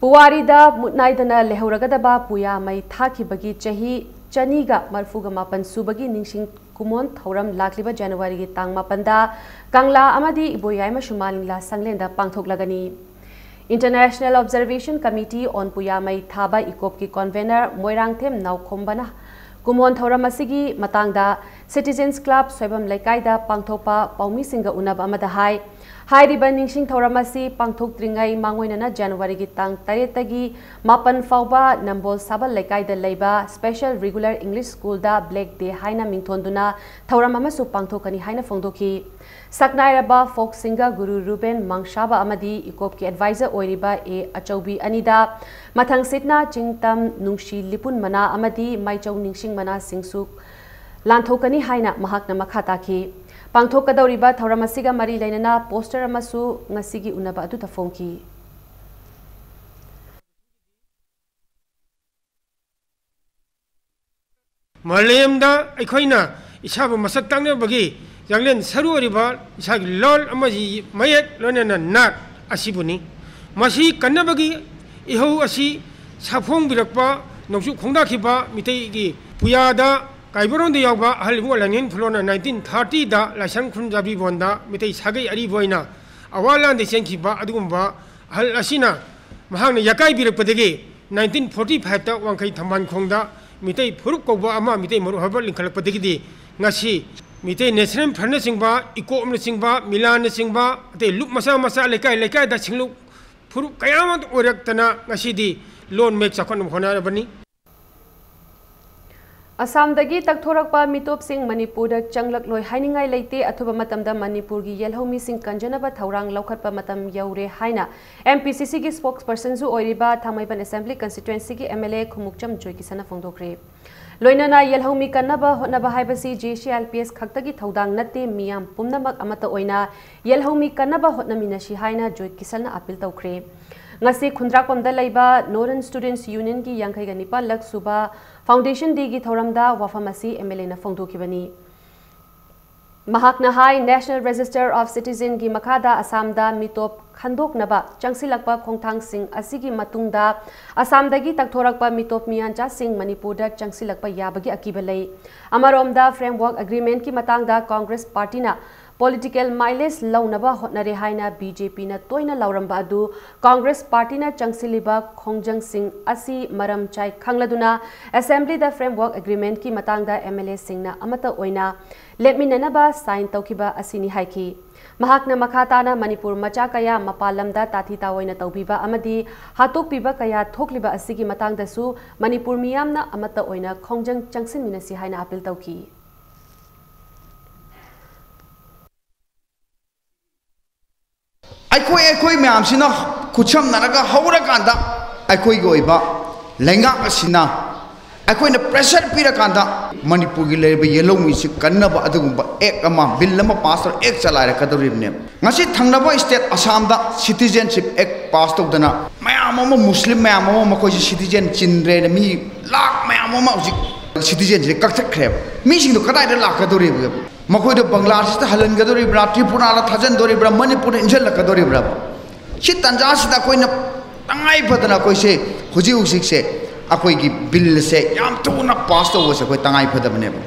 ꯄꯨꯋꯥꯔꯤꯗ ꯃꯨꯠꯅꯥꯏꯗꯅ ꯂꯩꯍꯧꯔꯒꯗꯕ ꯄꯨꯌꯥ ꯃꯩ ꯊꯥꯈꯤꯕꯒꯤ ꯆꯍꯤ ꯆꯅꯤꯒ ꯃꯔꯤꯐꯨꯒ ꯃꯥꯄꯟ ꯁꯨꯕꯒꯤ ꯅꯤꯡꯁꯤꯡ ꯀꯨꯃꯣꯟ ꯊꯧꯔꯝ ꯂꯥꯛꯂꯤꯕ ꯖꯅꯋꯥꯔꯤꯒꯤ ꯇꯥꯡ ꯃꯥꯄꯟꯗ ꯀꯪꯂꯥ ꯑꯃꯗꯤ ꯏꯕꯣꯌꯥꯏꯃ ꯁꯨꯃꯥꯡ ꯂꯤꯂꯥ ꯁꯪꯂꯦꯟꯗ ꯄꯥꯡꯊꯣꯛꯂꯒꯅꯤ꯫ International Observation Committee on ꯄꯨꯌꯥ ꯃꯩ ꯊꯥꯕ ꯏꯀꯣꯞꯀꯤ convener ꯃꯣꯏꯔꯥꯡꯊꯦꯝ ꯅꯥꯎꯈꯣꯝꯕꯅ ꯀꯨꯃꯣꯟ ꯊꯧꯔꯝ ꯑꯁꯤꯒꯤ ꯃꯇꯥꯡꯗ Citizens Club ꯁꯣꯏꯕꯝ ꯂꯩꯀꯥꯏꯗ ꯄꯥꯡꯊꯣꯛꯄ ꯄꯥꯎꯃꯤꯁꯤꯡꯒ ꯎꯅꯕ ꯑꯃꯗ ꯍꯥꯏ꯫ ꯍꯥꯏꯔꯤꯕ ꯅꯤꯡꯁꯤꯡ ꯊꯧꯔꯝ ꯑꯁꯤ ꯄꯥꯡꯊꯣꯛꯇ꯭ꯔꯤꯉꯩ ꯃꯥꯡꯑꯣꯏꯅꯅ ꯖꯅꯋꯥꯔꯤꯒꯤ ꯇꯥꯡ ꯇꯔꯦꯠꯇꯒꯤ ꯃꯥꯄꯟ ꯐꯥꯎꯕ ꯅꯝꯕꯣꯜ ꯁꯥꯕꯜ ꯂꯩꯀꯥꯏꯗ ꯂꯩꯕ Special Regular English Schoolꯗ Black Day ꯍꯥꯏꯅ ꯃꯤꯡꯊꯣꯟꯗꯨꯅ ꯊꯧꯔꯝ ꯑꯃꯁꯨ ꯄꯥꯡꯊꯣꯛꯀꯅꯤ ꯍꯥꯏꯅ ꯐꯣꯡꯗꯣꯛꯈꯤ꯫ ꯁꯛꯅꯥꯏꯔꯕ folk singer ꯒꯨꯔꯨ ꯔꯨꯕꯦꯟ ꯃꯥꯡꯁꯥꯕ ꯑꯃꯗꯤ ꯏꯀꯣꯞꯀꯤ advisor ꯑꯣꯏꯔꯤꯕ ꯑꯦ ꯑꯆꯧꯕꯤ ꯑꯅꯤꯗ ꯃꯊꯪꯁꯤꯠꯅ ꯆꯤꯡꯇꯝ ꯅꯨꯡꯁꯤ ꯂꯤꯄꯨꯟ ꯃꯅꯥ ꯑꯃꯗꯤ ꯃꯥꯏꯆꯧ ꯅꯤꯡꯁꯤꯡ ꯃꯅꯥꯁꯤꯡꯁꯨ ꯂꯥꯟꯊꯣꯛꯀꯅꯤ ꯍꯥꯏꯅ ꯃꯍꯥꯛꯅ ꯃꯈꯥ ꯇꯥꯈꯤ꯫ ꯄꯥꯡꯊꯣꯛꯀꯗꯧꯔꯤꯕ ꯊꯧꯔꯝ ꯑꯁꯤꯒ ꯃꯔꯤ ꯂꯩꯅꯅ poster ꯑꯃꯁꯨ ꯉꯁꯤꯒꯤ ꯎꯅꯕ ꯑꯗꯨꯗ ꯐꯣꯡꯈꯤ꯫ ꯃꯥꯂꯦꯝꯗ ꯑꯩꯈꯣꯏꯅ ꯏꯁꯥꯕꯨ ꯃꯁꯛ ꯇꯥꯛꯅꯕꯒꯤ ꯌꯥꯡꯂꯦꯟ ꯁꯔꯨ ꯑꯣꯏꯔꯤꯕ ꯏꯁꯥꯒꯤ ꯂꯣꯜ ꯑꯃꯗꯤ ꯃꯌꯦꯛ ꯂꯣꯏꯅꯅ ꯅꯥꯠ ꯑꯁꯤꯕꯨꯅꯤ꯫ ꯃꯁꯤ ꯀꯟꯅꯕꯒꯤ ꯏꯍꯧ ꯑꯁꯤ ꯁꯥꯐꯣꯡꯕꯤꯔꯛꯄ ꯅꯣꯡꯆꯨꯞ ꯈꯣꯡꯗꯥꯈꯤꯕ ꯃꯤꯇꯩꯒꯤ ꯄꯨꯌꯥꯗ ꯀꯥꯏꯕꯔꯣꯟꯗ ꯌꯥꯎꯕ ꯑꯍꯜ ꯏꯕꯨꯡꯉꯣ ꯂꯥꯡꯉꯦꯟ ꯐꯨꯂꯣꯅ nineteen thirtyꯗ ꯂꯥꯏꯁ꯭ꯔꯝ ꯈꯨꯔꯨꯝꯖꯥꯕꯤꯕꯣꯟꯗ ꯃꯤꯇꯩ ꯁꯥꯒꯩ ꯑꯔꯤꯕ ꯑꯣꯏꯅ ꯑꯋꯥ ꯂꯥꯟꯗ ꯆꯦꯟꯈꯤꯕ ꯑꯗꯨꯒꯨꯝꯕ ꯑꯍꯜ ꯑꯁꯤꯅ ꯃꯍꯥꯛꯅ ꯌꯥꯀꯥꯏꯕꯤꯔꯛꯄꯗꯒꯤ nineteen forty fiveꯇ ꯋꯥꯡꯈꯩ ꯊꯝꯕꯥꯜꯈꯣꯡꯗ ꯃꯤꯇꯩ ꯐꯨꯔꯨꯞ ꯀꯧꯕ ꯑꯃ ꯃꯤꯇꯩ ꯃꯔꯨꯞ ꯍꯥꯏꯕ ꯂꯤꯡꯈꯠꯂꯛꯄꯗꯒꯤꯗꯤ ꯉꯁꯤ ꯃꯤꯇꯩ National Frontꯅꯆꯤꯡꯕ, ꯏꯀꯣꯞꯅꯆꯤꯡꯕ, ꯃꯤꯂꯥꯟꯅꯆꯤꯡꯕ, ꯑꯇꯩ ꯂꯨꯞ ꯃꯆꯥ ꯃꯆꯥ ꯂꯩꯀꯥꯏ ꯂꯩꯀꯥꯏꯗ ꯁꯤꯡꯂꯨꯞ ꯐꯨꯔꯨꯞ ꯀꯌꯥ ꯑꯃ ꯑꯣꯏꯔꯛꯇꯅ ꯉꯁꯤꯗꯤ ꯂꯣꯟ ꯃꯌꯦꯛ ꯆꯥꯎꯈꯠꯅꯕ ꯍꯣꯠꯅꯔꯕꯅꯤ꯫ ꯑꯁꯥꯝꯗꯒꯤ ꯇꯛꯊꯣꯔꯛꯄ ꯃꯤꯇꯣꯞꯁꯤꯡ ꯃꯅꯤꯄꯨꯔꯗ ꯆꯪꯂꯛꯂꯣꯏ ꯍꯥꯏꯅꯤꯡꯉꯥꯏ ꯂꯩꯇꯦ꯫ ꯑꯊꯨꯕ ꯃꯇꯝꯗ ꯃꯅꯤꯄꯨꯔꯒꯤ ꯌꯦꯜꯍꯧꯃꯤꯁꯤꯡ ꯀꯟꯖꯅꯕ ꯊꯧꯔꯥꯡ ꯂꯧꯈꯠꯄ ꯃꯇꯝ ꯌꯧꯔꯦ ꯍꯥꯏꯅ MPCCꯒꯤ spokespersonꯁꯨ ꯑꯣꯏꯔꯤꯕ ꯊꯥꯡꯃꯩꯕꯟ Assembly Constituencyꯒꯤ MLA ꯈꯨꯃꯨꯛꯆꯝ ꯖꯣꯏꯀꯤꯁꯟꯅ ꯐꯣꯡꯗꯣꯛꯈ꯭ꯔꯦ꯫ ꯂꯣꯏꯅꯅ ꯌꯦꯜꯍꯧꯃꯤ ꯀꯟꯅꯕ ꯍꯣꯠꯅꯕ ꯍꯥꯏꯕꯁꯤ JCLPS ꯈꯛꯇꯒꯤ ꯊꯧꯗꯥꯡ ꯅꯠꯇꯦ, ꯃꯤꯌꯥꯝ ꯄꯨꯝꯅꯃꯛ ꯑꯃꯠꯇ ꯑꯣꯏꯅ ꯌꯦꯜꯍꯧꯃꯤ ꯀꯟꯅꯕ ꯍꯣꯠꯅꯃꯤꯟꯅꯁꯤ ꯍꯥꯏꯅ ꯖꯣꯏꯀꯤꯁꯟꯅ appeal ꯇꯧꯈ꯭ꯔꯦ꯫ ꯉꯁꯤ ꯈꯨꯟꯗ꯭ꯔꯥꯛꯄꯝꯗ ꯂꯩꯕ Northern Students Unionꯒꯤ ꯌꯥꯡꯈꯩꯒ ꯅꯤꯄꯥꯟꯂꯛ ꯁꯨꯕ Foundation Dayꯒꯤ ꯊꯧꯔꯝꯗ ꯋꯥꯐꯝ ꯑꯁꯤ MLAꯅ ꯐꯣꯡꯗꯣꯛꯈꯤꯕꯅꯤ꯫ ꯃꯍꯥꯛꯅ ꯍꯥꯏ, National Register of Citizenꯒꯤ ꯃꯈꯥꯗ ꯑꯁꯥꯝꯗ ꯃꯤꯇꯣꯞ ꯈꯟꯗꯣꯛꯅꯕ ꯆꯪꯁꯤꯜꯂꯛꯄ ꯈꯣꯡꯊꯥꯡꯁꯤꯡ ꯑꯁꯤꯒꯤ ꯃꯇꯨꯡꯗ ꯑꯁꯥꯝꯗꯒꯤ ꯇꯛꯊꯣꯔꯛꯄ ꯃꯤꯇꯣꯞ ꯃꯤꯌꯥꯟꯆꯥꯁꯤꯡ ꯃꯅꯤꯄꯨꯔꯗ ꯆꯪꯁꯤꯜꯂꯛꯄ ꯌꯥꯕꯒꯤ ꯑꯀꯤꯕ ꯂꯩ꯫ ꯑꯃꯔꯣꯝꯗ, Framework Agreementꯀꯤ ꯃꯇꯥꯡꯗ Congress Partyꯅ Political mileage ꯂꯧꯅꯕ ꯍꯣꯠꯅꯔꯦ ꯍꯥꯏꯅ ꯕꯤ ꯖꯦ ꯄꯤꯅ ꯇꯣꯏꯅ ꯂꯥꯎꯔꯝꯕ ꯑꯗꯨ ꯀꯣꯡꯒ꯭ꯔꯦꯁ ꯄꯥꯔꯇꯤꯅ ꯆꯪꯁꯤꯜꯂꯤꯕ ꯈꯣꯡꯖꯪꯁꯤꯡ ꯑꯁꯤ ꯃꯔꯝ ꯆꯥꯏ ꯈꯪꯂꯗꯨꯅ Assembly framework agreement ꯀꯤ ꯃꯇꯥꯡꯗ M L A ꯁꯤꯡꯅ ꯑꯃꯠꯇ ꯑꯣꯏꯅ ꯂꯦꯞꯃꯤꯟꯅꯅꯕ sign ꯇꯧꯈꯤꯕ ꯑꯁꯤꯅꯤ ꯍꯥꯏꯈꯤ꯫ ꯃꯍꯥꯛꯅ ꯃꯈꯥ ꯇꯥꯅ ꯃꯅꯤꯄꯨꯔ ꯃꯆꯥ ꯀꯌꯥ ꯃꯄꯥꯟ ꯂꯝꯗ ꯇꯥꯊꯤ ꯇꯥꯑꯣꯏꯅ ꯇꯧꯕꯤꯕ ꯑꯃꯗꯤ ꯍꯥꯠꯇꯣꯛꯄꯤꯕ ꯀꯌꯥ ꯊꯣꯛꯂꯤꯕ ꯑꯁꯤꯒꯤ ꯃꯇꯥꯡꯗꯁꯨ ꯃꯅꯤꯄꯨꯔ ꯃꯤꯌꯥꯝꯅ ꯑꯃꯠꯇ ꯑꯣꯏꯅ ꯈꯣꯡꯖꯪ ꯆꯪꯁꯤꯟꯃꯤꯟꯅꯁꯤ ꯍꯥꯏꯅ appeal ꯇꯧꯈꯤ꯫ ꯑꯩꯈꯣꯏ ꯑꯩꯈꯣꯏ ꯃꯌꯥꯝꯁꯤꯅ ꯈꯨꯠꯁꯝꯅꯔꯒ ꯍꯧꯔꯀꯥꯟꯗ ꯑꯩꯈꯣꯏꯒꯤ ꯑꯣꯏꯕ ꯂꯩꯉꯥꯛ ꯑꯁꯤꯅ ꯑꯩꯈꯣꯏꯅ pressure ꯄꯤꯔꯀꯥꯟꯗ ꯃꯅꯤꯄꯨꯔꯒꯤ ꯂꯩꯔꯤꯕ ꯌꯦꯜꯍꯧꯃꯤꯁꯤ ꯀꯟꯅꯕ ꯑꯗꯨꯒꯨꯝꯕ act ꯑꯃ, bill ꯑꯃ pass ꯇꯧꯔ act ꯆꯂꯥꯏꯔꯛꯀꯗꯧꯔꯤꯕꯅꯦꯕ꯫ ꯉꯁꯤ ꯊꯪꯅꯕ state ꯑꯁꯥꯝꯗ citizenship act pass ꯇꯧꯗꯅ ꯃꯌꯥꯝ ꯑꯃ, ꯃꯨꯁꯂꯤꯝ ꯃꯌꯥꯝ ꯑꯃ ꯃꯈꯣꯏꯁꯤ citizen ꯆꯤꯟꯗ꯭ꯔꯦꯅ ꯃꯤ ꯂꯥꯈ ꯃꯌꯥꯝ ꯑꯃ ꯍꯧꯖꯤꯛ citizenship ꯀꯛꯊꯠꯈ꯭ꯔꯦꯕ꯫ ꯃꯤꯁꯤꯡꯗꯣ ꯀꯗꯥꯏꯗ ꯂꯥꯛꯀꯗꯧꯔꯤꯕ? ꯃꯈꯣꯏꯗꯣ ꯕꯪꯒ꯭ꯂꯥꯗꯦꯁꯇ ꯍꯜꯍꯟꯒꯗꯧꯔꯤꯕ꯭ꯔꯥ, ꯇ꯭ꯔꯤꯄꯨꯔꯥꯗ ꯊꯥꯖꯤꯟꯗꯧꯔꯤꯕ꯭ꯔꯥ, ꯃꯅꯤꯄꯨꯔꯗ ꯏꯟꯁꯤꯜꯂꯛꯀꯗꯧꯔꯤꯕ꯭ꯔꯥ? ꯁꯤ ꯇꯥꯟꯖꯥꯁꯤꯗ ꯑꯩꯈꯣꯏꯅ ꯇꯉꯥꯏ ꯐꯗꯅ ꯑꯩꯈꯣꯏꯁꯦ ꯍꯧꯖꯤꯛ ꯍꯧꯖꯤꯛꯁꯦ ꯑꯩꯈꯣꯏꯒꯤ bill ꯁꯦ ꯌꯥꯝ ꯊꯨꯅ pass ꯇꯧꯕꯁꯦ ꯑꯩꯈꯣꯏ ꯇꯉꯥꯏ ꯐꯗꯕꯅꯦꯕ꯫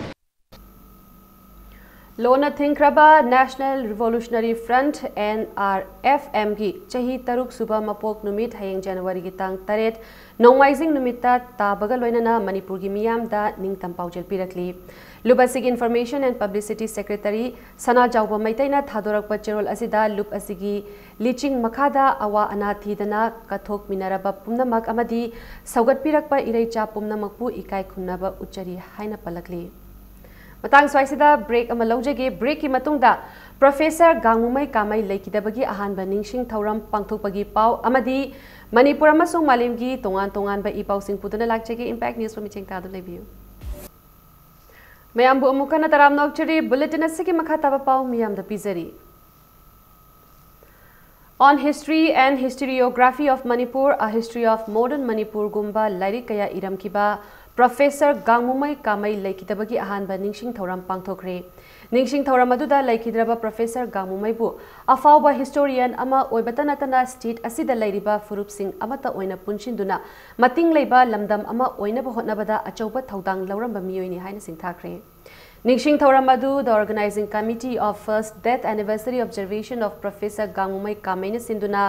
ꯂꯣꯟꯅ ꯊꯤꯡꯈ꯭ꯔꯕ National Revolutionary Front, N R F M ꯒꯤ ꯆꯍꯤ ꯇꯔꯨꯛ ꯁꯨꯕ ꯃꯄꯣꯛ ꯅꯨꯃꯤꯠ ꯍꯌꯦꯡ ꯖꯅꯋꯥꯔꯤꯒꯤ ꯇꯥꯡ ꯇꯔꯦꯠ, ꯅꯣꯡꯃꯥꯏꯖꯤꯡ ꯅꯨꯃꯤꯠꯇ ꯇꯥꯕꯒ ꯂꯣꯏꯅꯅ ꯃꯅꯤꯄꯨꯔꯒꯤ ꯃꯤꯌꯥꯝꯗ ꯅꯤꯡꯇꯝ ꯄꯥꯎꯖꯦꯜ ꯄꯤꯔꯛꯂꯤ꯫ ꯂꯨꯞ ꯑꯁꯤꯒꯤ Information and Publicity Secretary ꯁꯅꯥꯖꯥꯎꯕ ꯃꯩꯇꯩꯅ ꯊꯥꯗꯣꯔꯛꯄ ꯆꯦꯔꯣꯜ ꯑꯁꯤꯗ ꯂꯨꯞ ꯑꯁꯤꯒꯤ ꯂꯤꯆꯤꯡ ꯃꯈꯥꯗ ꯑꯋꯥ ꯑꯅꯥ ꯊꯤꯗꯅ ꯀꯠꯊꯣꯛꯃꯤꯟꯅꯔꯕ ꯄꯨꯝꯅꯃꯛ ꯑꯃꯗꯤ ꯁꯧꯒꯠꯄꯤꯔꯛꯄ ꯏꯔꯩꯆꯥ ꯄꯨꯝꯅꯃꯛꯄꯨ ꯏꯀꯥꯏ ꯈꯨꯝꯅꯕ ꯎꯠꯆꯔꯤ ꯍꯥꯏꯅ ꯄꯜꯂꯛꯂꯤ꯫ ꯃꯇꯥꯡ ꯁ꯭ꯋꯥꯏꯁꯤꯗ break ꯑꯃ ꯂꯧꯖꯒꯦ꯫ Break ꯀꯤ ꯃꯇꯨꯡꯗ Professor ꯒꯥꯡꯉꯨꯃꯩ ꯀꯥꯃꯩ ꯂꯩꯈꯤꯗꯕꯒꯤ ꯑꯍꯥꯟꯕ ꯅꯤꯡꯁꯤꯡ ꯊꯧꯔꯝ ꯄꯥꯡꯊꯣꯛꯄꯒꯤ ꯄꯥꯎ ꯑꯃꯗꯤ ꯃꯅꯤꯄꯨꯔ ꯑꯃꯁꯨꯡ ꯃꯥꯂꯦꯝꯒꯤ ꯇꯣꯉꯥꯟ ꯇꯣꯉꯥꯟꯕ ꯏ ꯄꯥꯎꯁꯤꯡ ꯄꯨꯗꯨꯅ ꯂꯥꯛꯆꯒꯦ꯫ Impact News ꯄꯨ ꯃꯤꯠꯌꯦꯡ ꯇꯥꯗꯨꯅ ꯂꯩꯕꯤꯌꯨ꯫ ꯃꯌꯥꯝꯕꯨ ꯑꯃꯨꯛ ꯍꯟꯅ ꯇꯔꯥꯝꯅ ꯑꯣꯛꯆꯔꯤ꯫ Bulletin ꯑꯁꯤꯒꯤ ꯃꯈꯥ ꯇꯥꯕ ꯄꯥꯎ ꯃꯤꯌꯥꯝꯗ ꯄꯤꯖꯔꯤ꯫ On History and Historiography of Manipur, A History of Modern Manipur ꯒꯨꯝꯕ ꯂꯥꯏꯔꯤꯛ ꯀꯌꯥ ꯏꯔꯝꯈꯤꯕ ꯄ꯭ꯔꯣꯐꯦꯁꯔ ꯒꯥꯡꯃꯨꯃꯩ ꯀꯥꯃꯩ ꯂꯩꯈꯤꯗꯕꯒꯤ ꯑꯍꯥꯟꯕ ꯅꯤꯡꯁꯤꯡ ꯊꯧꯔꯝ ꯄꯥꯡꯊꯣꯛꯈ꯭ꯔꯦ꯫ ꯅꯤꯡꯁꯤꯡ ꯊꯧꯔꯝ ꯑꯗꯨꯗ ꯂꯩꯈꯤꯗ꯭ꯔꯕ ꯄ꯭ꯔꯣꯐꯦꯁꯔ ꯒꯥꯡꯃꯨꯃꯩꯕꯨ ꯑꯐꯥꯎꯕ ꯍꯤꯁꯇꯣꯔꯤꯌꯟ ꯑꯃ ꯑꯣꯏꯕꯇ ꯅꯠꯇꯅ ꯁ꯭ꯇꯦꯠ ꯑꯁꯤꯗ ꯂꯩꯔꯤꯕ ꯐꯨꯔꯨꯞꯁꯤꯡ ꯑꯃꯠꯇ ꯑꯣꯏꯅ ꯄꯨꯟꯁꯤꯟꯗꯨꯅ ꯃꯇꯤꯡ ꯂꯩꯕ ꯂꯝꯗꯝ ꯑꯃ ꯑꯣꯏꯅꯕ ꯍꯣꯠꯅꯕꯗ ꯑꯆꯧꯕ ꯊꯧꯗꯥꯡ ꯂꯧꯔꯝꯕ ꯃꯤꯑꯣꯏꯅꯤ ꯍꯥꯏꯅ ꯁꯤꯡꯊꯥꯈ꯭ꯔꯦ꯫ ꯅꯤꯡꯁꯤꯡ ꯊꯧꯔꯝ ꯑꯗꯨ The Organizing Committee of First Death Anniversary Observation of Professor ꯒꯥꯡꯃꯨꯃꯩ ꯀꯥꯃꯩꯅ ꯁꯤꯟꯗꯨꯅ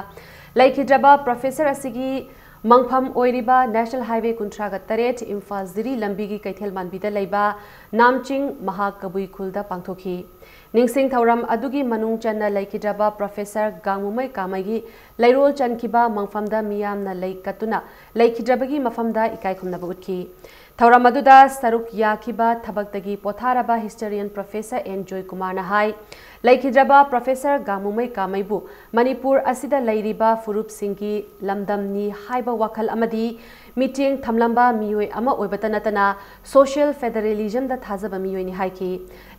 ꯂꯩꯈꯤꯗ꯭ꯔꯕ ꯄ꯭ꯔꯣꯐꯦꯁꯔ ꯑꯁꯤꯒꯤ ꯃꯪꯐꯝ ꯑꯣꯏꯔꯤꯕ National Highway ꯀꯨꯟꯊ꯭ꯔꯥꯒ ꯇꯔꯦꯠ ꯏꯝꯐꯥꯜ ꯖꯤꯔꯤ ꯂꯝꯕꯤꯒꯤ ꯀꯩꯊꯦꯜ ꯃꯥꯟꯕꯤꯗ ꯂꯩꯕ ꯅꯥꯝꯆꯤꯡ ꯃꯍꯥꯀꯕꯨꯏ ꯈꯨꯜꯗ ꯄꯥꯡꯊꯣꯛꯈꯤ꯫ ꯅꯤꯡꯁꯤꯡ ꯊꯧꯔꯝ ꯑꯗꯨꯒꯤ ꯃꯅꯨꯡ ꯆꯟꯅ ꯂꯩꯈꯤꯗ꯭ꯔꯕ ꯄ꯭ꯔꯣꯐꯦꯁꯔ ꯒꯥꯡꯃꯨꯃꯩ ꯀꯥꯃꯩꯒꯤ ꯂꯩꯔꯣꯜ ꯆꯟꯈꯤꯕ ꯃꯪꯐꯝꯗ ꯃꯤꯌꯥꯝꯅ ꯂꯩ ꯀꯠꯇꯨꯅ ꯂꯩꯈꯤꯗ꯭ꯔꯕꯒꯤ ꯃꯐꯝꯗ ꯏꯀꯥꯏ ꯈꯨꯝꯅꯕ ꯎꯠꯈꯤ꯫ ꯊꯧꯔꯝ ꯑꯗꯨꯗ ꯁꯔꯨꯛ ꯌꯥꯈꯤꯕ ꯊꯕꯛꯇꯒꯤ ꯄꯣꯊꯥꯔꯕ ꯍꯤꯁꯇꯣꯔꯤꯌꯟ ꯄ꯭ꯔꯣꯐꯦꯁꯔ ꯑꯦꯟ ꯖꯣꯏꯀꯨꯃꯥꯔꯅ ꯍꯥꯏ, ꯂꯩꯈꯤꯗ꯭ꯔꯕ ꯄ꯭ꯔꯣꯐꯦꯁꯔ ꯒꯥꯡꯃꯨꯃꯩ ꯀꯥꯃꯩꯕꯨ ꯃꯅꯤꯄꯨꯔ ꯑꯁꯤꯗ ꯂꯩꯔꯤꯕ ꯐꯨꯔꯨꯞꯁꯤꯡꯒꯤ ꯂꯝꯗꯝꯅꯤ ꯍꯥꯏꯕ ꯋꯥꯈꯜ ꯑꯃꯗꯤ ꯃꯤꯠꯌꯦꯡ ꯊꯝꯂꯝꯕ ꯃꯤꯑꯣꯏ ꯑꯃ ꯑꯣꯏꯕꯇ ꯅꯠꯇꯅ social federalismꯗ ꯊꯥꯖꯕ ꯃꯤꯑꯣꯏꯅꯤ ꯍꯥꯏꯈꯤ꯫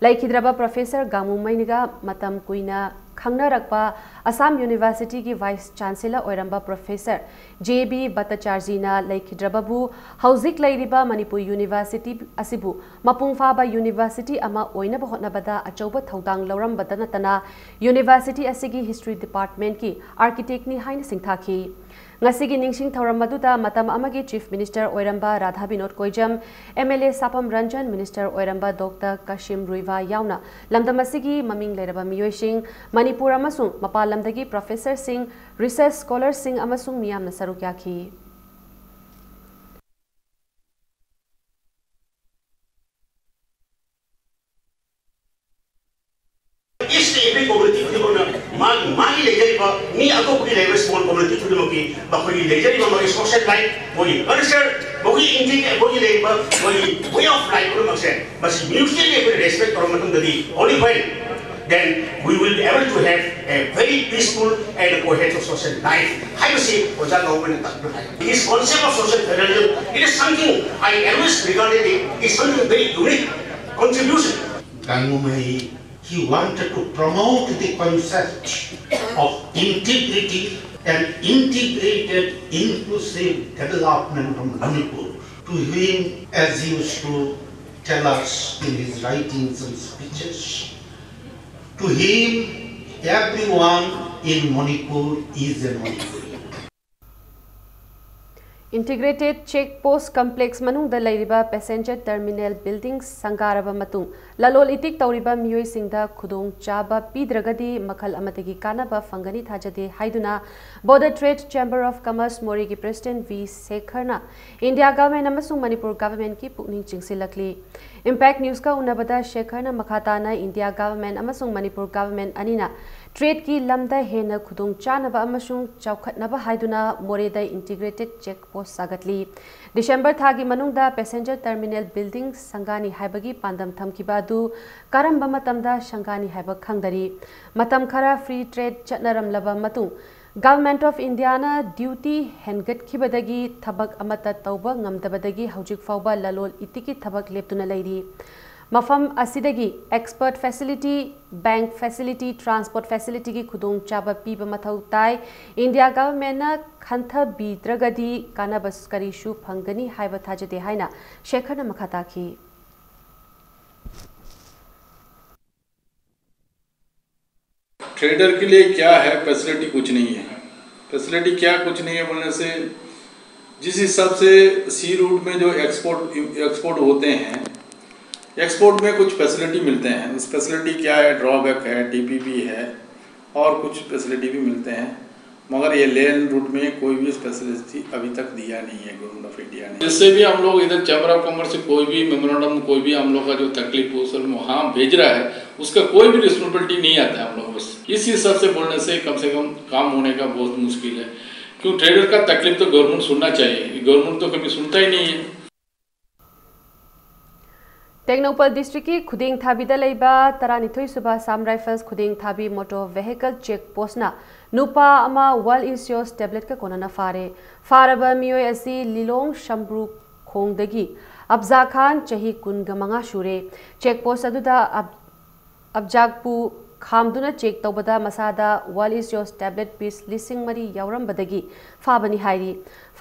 ꯂꯩꯈꯤꯗ꯭ꯔꯕ ꯄ꯭ꯔꯣꯐꯦꯁꯔ ꯒꯥꯡꯃꯨꯃꯩꯒ ꯃꯇꯝ ꯀꯨꯏꯅ ꯈꯪꯅꯔꯛꯄ ꯑꯁꯥꯝ ꯌꯨꯅꯤꯚꯔꯁꯤꯇꯤꯒꯤ ꯚꯥꯏꯁ ꯆꯥꯟꯁꯦꯂꯔ ꯑꯣꯏꯔꯝꯕ ꯄ꯭ꯔꯣꯐꯦꯁꯔ ꯖꯦ ꯕꯤ ꯚꯠꯇꯆꯥꯔꯖꯤꯅ ꯂꯩꯈꯤꯗ꯭ꯔꯕꯕꯨ ꯍꯧꯖꯤꯛ ꯂꯩꯔꯤꯕ ꯃꯅꯤꯄꯨꯔ ꯌꯨꯅꯤꯚꯔꯁꯤꯇꯤ ꯑꯁꯤꯕꯨ ꯃꯄꯨꯡ ꯐꯥꯕ ꯌꯨꯅꯤꯚꯔꯁꯤꯇꯤ ꯑꯃ ꯑꯣꯏꯅꯕ ꯍꯣꯠꯅꯕꯗ ꯑꯆꯧꯕ ꯊꯧꯗꯥꯡ ꯂꯧꯔꯝꯕꯇ ꯅꯠꯇꯅ ꯌꯨꯅꯤꯚꯔꯁꯤꯇꯤ ꯑꯁꯤꯒꯤ ꯍꯤꯁꯇ꯭ꯔꯤ ꯗꯤꯄꯥꯔꯠꯃꯦꯟꯠꯀꯤ ꯑꯥꯔꯀꯤꯇꯦꯛꯅꯤ ꯍꯥꯏꯅ ꯁꯤꯡꯊꯥꯈꯤ꯫ ꯉꯁꯤꯒꯤ ꯅꯤꯡꯁꯤꯡ ꯊꯧꯔꯝ ꯑꯗꯨꯗ ꯃꯇꯝ ꯑꯃꯒꯤ ꯆꯤꯐ ꯃꯤꯅꯤꯁꯇꯔ ꯑꯣꯏꯔꯝꯕ Radha Binod Koijam, M L A Sapam Ranjan, minister ꯑꯣꯏꯔꯝꯕ ꯗꯣꯛꯇꯔ ꯀꯥꯁꯤꯝ ꯔꯨꯏꯕꯥ ꯌꯥꯎꯅ ꯂꯝꯗꯝ ꯑꯁꯤꯒꯤ ꯃꯃꯤꯡ ꯂꯩꯔꯕ ꯃꯤꯑꯣꯏꯁꯤꯡ, ꯃꯅꯤꯄꯨꯔ ꯑꯃꯁꯨꯡ ꯃꯄꯥꯟ ꯂꯝꯗꯒꯤ ꯄ꯭ꯔꯣꯐꯦꯁꯔꯁꯤꯡ, ꯔꯤꯁꯔꯆ ꯁ꯭ꯀꯣꯂꯔꯁꯤꯡ ꯑꯃꯁꯨꯡ ꯃꯤꯌꯥꯝꯅ ꯁꯔꯨꯛ ꯌꯥꯈꯤ꯫ Each and every community ꯈꯨꯗꯤꯡꯃꯛꯅ ꯃꯥꯒꯤ ꯃꯥꯒꯤ ꯂꯩꯖꯔꯤꯕ ꯃꯤ ꯑꯇꯣꯞꯄꯒꯤ ꯂꯩꯔꯤꯕ small community ꯈꯨꯗꯤꯡꯃꯛꯀꯤ ꯃꯈꯣꯏꯒꯤ ꯂꯩꯖꯔꯤꯕ ꯃꯈꯣꯏꯒꯤ social life, ꯃꯈꯣꯏꯒꯤ culture, ꯃꯈꯣꯏꯒꯤ ꯏꯟꯇꯤꯒ꯭ꯔꯦ ꯃꯈꯣꯏꯒꯤ ꯂꯩꯔꯤꯕ ꯃꯈꯣꯏꯒꯤ way of life ꯄꯨꯝꯅꯃꯛꯁꯦ ꯃꯁꯤ mutually ꯑꯩꯈꯣꯏꯅ respect ꯇꯧꯔꯕ ꯃꯇꯨꯡꯗꯗꯤ only when then we will be able to have a very peaceful and cohesive social life ꯍꯥꯏꯕꯁꯤ ꯑꯣꯖꯥ ꯒꯥꯡꯃꯨꯃꯩꯅ ꯇꯥꯛꯄꯤꯕ ꯍꯥꯏ꯫ His concept of social federalism, it is something I always regarded it is something very unique contribution. Gangumei, he wanted to promote the concept of integrity and integrated inclusive development of Manipur. To him, as he used to tell us in his writings and speeches, to him, everyone in Manipur is a Manipuri. Integrated Check Post Complex ꯃꯅꯨꯡꯗ ꯂꯩꯔꯤꯕ passenger terminal building ꯁꯪꯒꯥꯔꯕ ꯃꯇꯨꯡ, ꯂꯂꯣꯜ ꯏꯇꯤꯛ ꯇꯧꯔꯤꯕ ꯃꯤꯑꯣꯏꯁꯤꯡꯗ ꯈꯨꯗꯣꯡꯆꯥꯕ ꯄꯤꯗ꯭ꯔꯒꯗꯤ ꯃꯈꯜ ꯑꯃꯠꯇꯒꯤ ꯀꯥꯟꯅꯕ ꯐꯪꯒꯅꯤ ꯊꯥꯖꯗꯦ ꯍꯥꯏꯗꯨꯅ Border Trade Chamber of Commerce ꯃꯣꯔꯦꯒꯤ president V ꯁꯦꯈꯔꯅ India government ꯑꯃꯁꯨꯡ ꯃꯅꯤꯄꯨꯔ governmentꯀꯤ ꯄꯨꯛꯅꯤꯡ ꯆꯤꯡꯁꯤꯜꯂꯛꯂꯤ꯫ Impact Newsꯀ ꯎꯅꯕꯗ ꯁꯦꯈꯔꯅ ꯃꯈꯥ ꯇꯥꯅ India government ꯑꯃꯁꯨꯡ ꯃꯅꯤꯄꯨꯔ government ꯑꯅꯤꯅ tradeꯀꯤ ꯂꯝꯗ ꯍꯦꯟꯅ ꯈꯨꯗꯣꯡꯆꯥꯅꯕ ꯑꯃꯁꯨꯡ ꯆꯥꯎꯈꯠꯅꯕ ꯍꯥꯏꯗꯨꯅ ꯃꯣꯔꯦꯗ integrated check post ꯁꯥꯒꯠꯂꯤ꯫ December ꯊꯥꯒꯤ ꯃꯅꯨꯡꯗ passenger terminal building ꯁꯪꯒꯥꯅꯤ ꯍꯥꯏꯕꯒꯤ ꯄꯥꯟꯗꯝ ꯊꯝꯈꯤꯕ ꯑꯗꯨ ꯀꯔꯝꯕ ꯃꯇꯝꯗ ꯁꯪꯒꯥꯅꯤ ꯍꯥꯏꯕ ꯈꯪꯗꯔꯤ꯫ ꯃꯇꯝ ꯈꯔ free trade ꯆꯠꯅꯔꯝꯂꯕ ꯃꯇꯨꯡ, Government of Indiaꯅ duty ꯍꯦꯟꯒꯠꯈꯤꯕꯗꯒꯤ ꯊꯕꯛ ꯑꯃꯠꯇ ꯇꯧꯕ ꯉꯝꯗꯕꯗꯒꯤ ꯍꯧꯖꯤꯛ ꯐꯥꯎꯕ ꯂꯂꯣꯜ ꯏꯇꯤꯛꯀꯤ ꯊꯕꯛ ꯂꯦꯞꯇꯨꯅ ꯂꯩꯔꯤ꯫ ꯃꯐꯝ ꯑꯁꯤꯗꯒꯤ export facility, bank facility, transport facilityꯒꯤ ꯈꯨꯗꯣꯡꯆꯥꯕ ꯄꯤꯕ ꯃꯊꯧ ꯇꯥꯏ꯫ India governmentꯅ ꯈꯟꯊꯕꯤꯗ꯭ꯔꯒꯗꯤ ꯀꯥꯟꯅꯕ ꯀꯔꯤꯁꯨ ꯐꯪꯒꯅꯤ ꯍꯥꯏꯕ ꯊꯥꯖꯗꯦ ꯍꯥꯏꯅ ꯁꯦꯈꯔꯅ ꯃꯈꯥ ꯇꯥꯈꯤ꯫ ट्रेडर के लिए क्या है फैसिलिटी? कुछ नहीं है। फैसिलिटी क्या कुछ नहीं है बोलने से, जिस हिसाब से सी रूट में जो एक्सपोर्ट एक्सपोर्ट होते हैं, एक्सपोर्ट में कुछ फैसिलिटी मिलते हैं। उस फैसिलिटी क्या है? ड्रॉबैक है, टीपीपी है और कुछ फैसिलिटी भी मिलते हैं। मगर ये लैंड रूट में कोई भी फैसिलिटी अभी तक दिया नहीं है गवर्नमेंट ऑफ इंडिया ने। जिससे भी हम लोग इधर चैम्बर ऑफ कॉमर्स से कोई भी मेमोरेंडम, कोई भी हम लोग का जो तकलीफ हो सर वहाँ भेज रहा है, उसका कोई भी रिस्पॉन्सिबिलिटी नहीं आता है हम लोगों से। इस हिसाब से बोलने से कम से कम काम होने का बहुत मुश्किल है, क्यों ट्रेडर का तकलीफ तो गवर्नमेंट सुनना चाहिए। गवर्नमेंट तो कभी सुनता ही नहीं है। ꯇꯦꯡꯅꯧꯄꯜ districtꯀꯤ ꯈꯨꯗꯦꯡꯊꯥꯕꯤꯗ ꯂꯩꯕ ꯇꯔꯥꯅꯤꯊꯣꯏ ꯁꯨꯕ Assam Rifles ꯈꯨꯗꯦꯡꯊꯥꯕꯤ motor vehicle check postꯅ ꯅꯨꯄꯥ ꯑꯃ Wild Incios tabletꯀ ꯀꯣꯟꯅꯅ ꯐꯥꯔꯦ꯫ ꯐꯥꯔꯕ ꯃꯤꯑꯣꯏ ꯑꯁꯤ ꯂꯤꯂꯣꯡ ꯁꯝꯕ꯭ꯔꯨ ꯈꯣꯡꯗꯒꯤ ꯑꯞꯖꯥ ꯈꯥꯟ, ꯆꯍꯤ ꯀꯨꯟꯒ ꯃꯉꯥ ꯁꯨꯔꯦ꯫ Check post ꯑꯗꯨꯗ ꯑꯞ-, ꯑꯞꯖꯥꯛꯄꯨ ꯈꯥꯝꯗꯨꯅ ꯆꯦꯛ ꯇꯧꯕꯗ ꯃꯁꯥꯗ ꯋꯥꯂꯤꯁꯤꯌꯣꯁ ꯇꯦꯕ꯭ꯂꯦꯠ ꯄꯤꯁ ꯂꯤꯁꯤꯡ ꯃꯔꯤ ꯌꯥꯎꯔꯝꯕꯗꯒꯤ ꯐꯥꯕꯅꯤ ꯍꯥꯏꯔꯤ꯫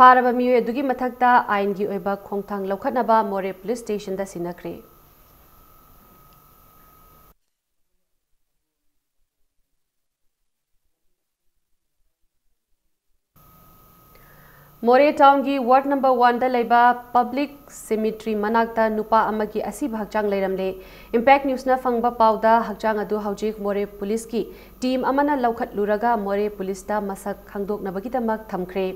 ꯐꯥꯔꯕ ꯃꯤꯑꯣꯏ ꯑꯗꯨꯒꯤ ꯃꯊꯛꯇ ꯑꯥꯏꯟꯒꯤ ꯑꯣꯏꯕ ꯈꯣꯡꯊꯥꯡ ꯂꯧꯈꯠꯅꯕ ꯃꯣꯔꯦ ꯄꯨꯂꯤꯁ ꯁ꯭ꯇꯦꯁꯟꯗ ꯁꯤꯟꯅꯈ꯭ꯔꯦ꯫ ꯃꯣꯔꯦ ꯇꯥꯎꯟꯒꯤ ꯋꯥꯔꯗ ꯅꯝꯕꯔ ꯋꯥꯟꯗ ꯂꯩꯕ ꯄꯕ꯭ꯂꯤꯛ ꯁꯤꯃꯤꯇ꯭ꯔꯤ ꯃꯅꯥꯛꯇ ꯅꯨꯄꯥ ꯑꯃꯒꯤ ꯑꯁꯤꯕ ꯍꯛꯆꯥꯡ ꯂꯩꯔꯝꯂꯦ꯫ ꯏꯝꯄꯦꯛ ꯅ꯭ꯌꯨꯁꯅ ꯐꯪꯕ ꯄꯥꯎꯗ, ꯍꯛꯆꯥꯡ ꯑꯗꯨ ꯍꯧꯖꯤꯛ ꯃꯣꯔꯦ ꯄꯨꯂꯤꯁꯀꯤ ꯇꯤꯝ ꯑꯃꯅ ꯂꯧꯈꯠꯂꯨꯔꯒ ꯃꯣꯔꯦ ꯄꯨꯂꯤꯁꯇ ꯃꯁꯛ ꯈꯪꯗꯣꯛꯅꯕꯒꯤꯗꯃꯛ ꯊꯝꯈ꯭ꯔꯦ꯫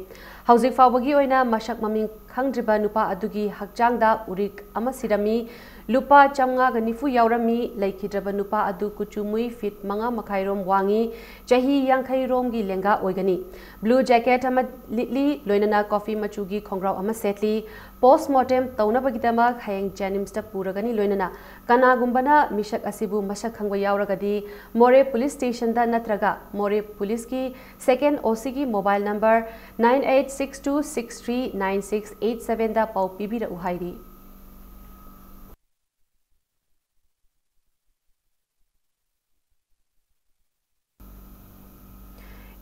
ꯍꯧꯖꯤꯛ ꯐꯥꯎꯕꯒꯤ ꯑꯣꯏꯅ ꯃꯁꯛ ꯃꯃꯤꯡ ꯈꯪꯗ꯭ꯔꯤꯕ ꯅꯨꯄꯥ ꯑꯗꯨꯒꯤ ꯍꯛꯆꯥꯡꯗ ꯎꯔꯤꯛ ꯑꯃ ꯁꯤꯔꯝꯃꯤ꯫ ꯂꯨꯄꯥ ꯆꯥꯝꯃꯉꯥꯒ ꯅꯤꯐꯨ ꯌꯥꯎꯔꯝꯃꯤ꯫ ꯂꯩꯈꯤꯗ꯭ꯔꯕ ꯅꯨꯄꯥ ꯑꯗꯨ ꯀꯨꯆꯨ ꯃꯨꯏ ꯐꯤꯠ ꯃꯉꯥ ꯃꯈꯥꯏꯔꯣꯝ ꯋꯥꯡꯉꯤ꯫ ꯆꯍꯤ ꯌꯥꯡꯈꯩ ꯔꯣꯝꯒꯤ ꯂꯦꯡꯒꯥ ꯑꯣꯏꯒꯅꯤ꯫ ꯕ꯭ꯂꯨ ꯖꯦꯀꯦꯠ ꯑꯃ ꯂꯤꯠꯂꯤ, ꯂꯣꯏꯅꯅ ꯀꯣꯐꯤ ꯃꯆꯨꯒꯤ ꯈꯣꯡꯒ꯭ꯔꯥꯎ ꯑꯃ ꯁꯦꯠꯂꯤ꯫ ꯄꯣꯁꯃꯣꯔꯇꯦꯝ ꯇꯧꯅꯕꯒꯤꯗꯃꯛ ꯍꯌꯦꯡ ꯖꯦꯅꯤꯝꯁꯇ ꯄꯨꯔꯒꯅꯤ꯫ ꯂꯣꯏꯅꯅ ꯀꯅꯥꯒꯨꯝꯕꯅ ꯃꯤꯁꯛ ꯑꯁꯤꯕꯨ ꯃꯁꯛ ꯈꯪꯕ ꯌꯥꯎꯔꯒꯗꯤ ꯃꯣꯔꯦ ꯄꯨꯂꯤꯁ ꯁ꯭ꯇꯦꯁꯟꯗ ꯅꯠꯇ꯭ꯔꯒ ꯃꯣꯔꯦ ꯄꯨꯂꯤꯁꯀꯤ ꯁꯦꯀꯦꯟ ꯑꯣ ꯁꯤꯒꯤ mobile number nine eight six two six three nine six eight sevenꯗ ꯄꯥꯎ ꯄꯤꯕꯤꯔꯛꯎ ꯍꯥꯏꯔꯤ꯫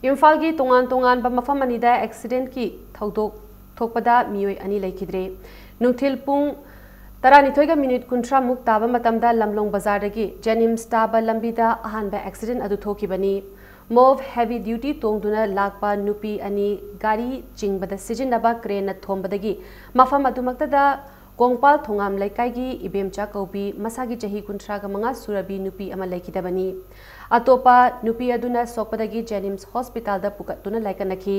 ꯏꯝꯐꯥꯜꯒꯤ ꯇꯣꯉꯥꯟ ꯇꯣꯉꯥꯟꯕ ꯃꯐꯝ ꯑꯅꯤꯗ ꯑꯦꯛꯁꯤꯗꯦꯟꯠꯀꯤ ꯊꯧꯗꯣꯛ ꯊꯣꯛꯄꯗ ꯃꯤꯑꯣꯏ ꯑꯅꯤ ꯂꯩꯈꯤꯗ꯭ꯔꯦ꯫ ꯅꯨꯡꯊꯤꯜ ꯄꯨꯡ ꯇꯔꯥꯅꯤꯊꯣꯏꯒ ꯃꯤꯅꯤꯠ ꯀꯨꯟꯊ꯭ꯔꯥ ꯃꯨꯛ ꯇꯥꯕ ꯃꯇꯝꯗ ꯂꯝꯂꯣꯡ ꯕꯖꯥꯔꯗꯒꯤ ꯖꯦꯅꯤꯝꯁ ꯇꯥꯕ ꯂꯝꯕꯤꯗ ꯑꯍꯥꯟꯕ ꯑꯦꯛꯁꯤꯗꯦꯟꯠ ꯑꯗꯨ ꯊꯣꯛꯈꯤꯕꯅꯤ꯫ ꯃꯣꯚ ꯍꯦꯚꯤ ꯗ꯭ꯌꯨꯇꯤ ꯇꯣꯡꯗꯨꯅ ꯂꯥꯛꯄ ꯅꯨꯄꯤ ꯑꯅꯤ ꯒꯥꯔꯤ ꯆꯤꯡꯕꯗ ꯁꯤꯖꯤꯟꯅꯕ ꯀ꯭ꯔꯦꯟꯅ ꯊꯣꯝꯕꯗꯒꯤ ꯃꯐꯝ ꯑꯗꯨꯃꯛꯇꯗ ꯀꯣꯡꯄꯥꯜ ꯊꯣꯉꯥꯝ ꯂꯩꯀꯥꯏꯒꯤ ꯏꯕꯦꯝꯆꯥ ꯀꯧꯕꯤ ꯃꯁꯥꯒꯤ ꯆꯍꯤ ꯀꯨꯟꯊ꯭ꯔꯥꯒ ꯃꯉꯥ ꯁꯨꯔꯕꯤ ꯅꯨꯄꯤ ꯑꯃ ꯂꯩꯈꯤꯗꯕꯅꯤ꯫ ꯑꯇꯣꯞꯄ ꯅꯨꯄꯤ ꯑꯗꯨꯅ ꯁꯣꯛꯄꯗꯒꯤ ꯖꯦꯅꯤꯝꯁ ꯍꯣꯁꯄꯤꯇꯥꯜꯗ ꯄꯨꯈꯠꯇꯨꯅ ꯂꯥꯏꯀꯠꯅꯈꯤ꯫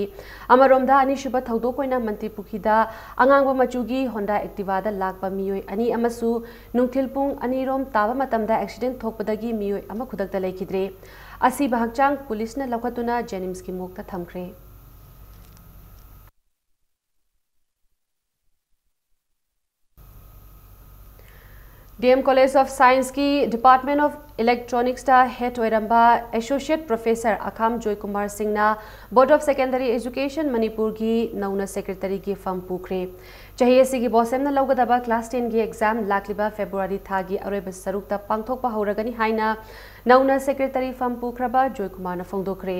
ꯑꯃꯔꯣꯝꯗ, ꯑꯅꯤꯁꯨꯕ ꯊꯧꯗꯣꯛ ꯑꯣꯏꯅ ꯃꯟꯇ꯭ꯔꯤꯄꯨꯈ꯭ꯔꯤꯗ ꯑꯉꯥꯡꯕ ꯃꯆꯨꯒꯤ ꯍꯣꯟꯗꯥ ꯑꯦꯛꯇꯤꯚꯥꯗ ꯂꯥꯛꯄ ꯃꯤꯑꯣꯏ ꯑꯅꯤ ꯑꯃꯁꯨ ꯅꯨꯡꯊꯤꯜ ꯄꯨꯡ ꯑꯅꯤꯔꯣꯝ ꯇꯥꯕ ꯃꯇꯝꯗ ꯑꯦꯛꯁꯤꯗꯦꯟꯠ ꯊꯣꯛꯄꯗꯒꯤ ꯃꯤꯑꯣꯏ ꯑꯃ ꯈꯨꯗꯛꯇ ꯂꯩꯈꯤꯗ꯭ꯔꯦ꯫ ꯑꯁꯤꯕ ꯍꯛꯆꯥꯡ ꯄꯨꯂꯤꯁꯅ ꯂꯧꯈꯠꯇꯨꯅ ꯖꯦꯅꯤꯝꯁꯀꯤ ꯃꯣꯔꯒꯇ ꯊꯝꯈ꯭ꯔꯦ꯫ ꯗꯤ ꯑꯦꯝ ꯀꯣꯂꯦꯖ ꯑꯣꯐ ꯁꯥꯏꯟꯁꯀꯤ ꯗꯤꯄꯥꯔꯠꯃꯦꯟ ꯑꯣꯐ ꯏꯂꯦꯛꯇ꯭ꯔꯣꯅꯤꯛꯁꯇ ꯍꯦꯗ ꯑꯣꯏꯔꯝꯕ ꯑꯦꯁꯣꯁꯤꯌꯦꯠ ꯄ꯭ꯔꯣꯐꯦꯁꯔ ꯑꯈꯥꯝ ꯖꯣꯏꯀꯨꯃꯥꯔ ꯁꯤꯡꯅ ꯕꯣꯔꯗ ꯑꯣꯐ ꯁꯦꯀꯦꯟꯗꯔꯤ ꯑꯦꯖꯨꯀꯦꯁꯟ ꯃꯅꯤꯄꯨꯔꯒꯤ ꯅꯧꯅ ꯁꯦꯀ꯭ꯔꯦꯇꯔꯤꯒꯤ ꯐꯝ ꯄꯨꯈ꯭ꯔꯦ꯫ ꯆꯍꯤ ꯑꯁꯤꯒꯤ ꯕꯣꯁꯦꯝꯅ ꯂꯧꯒꯗꯕ class ten ꯒꯤ exam ꯂꯥꯛꯂꯤꯕ February ꯊꯥꯒꯤ ꯑꯔꯣꯏꯕ ꯁꯔꯨꯛꯇ ꯄꯥꯡꯊꯣꯛꯄ ꯍꯧꯔꯒꯅꯤ ꯍꯥꯏꯅ ꯅꯧꯅ secretary ꯐꯝ ꯄꯨꯈ꯭ꯔꯕ ꯖꯣꯏꯀꯨꯃꯥꯔꯅ ꯐꯣꯡꯗꯣꯛꯈ꯭ꯔꯦ꯫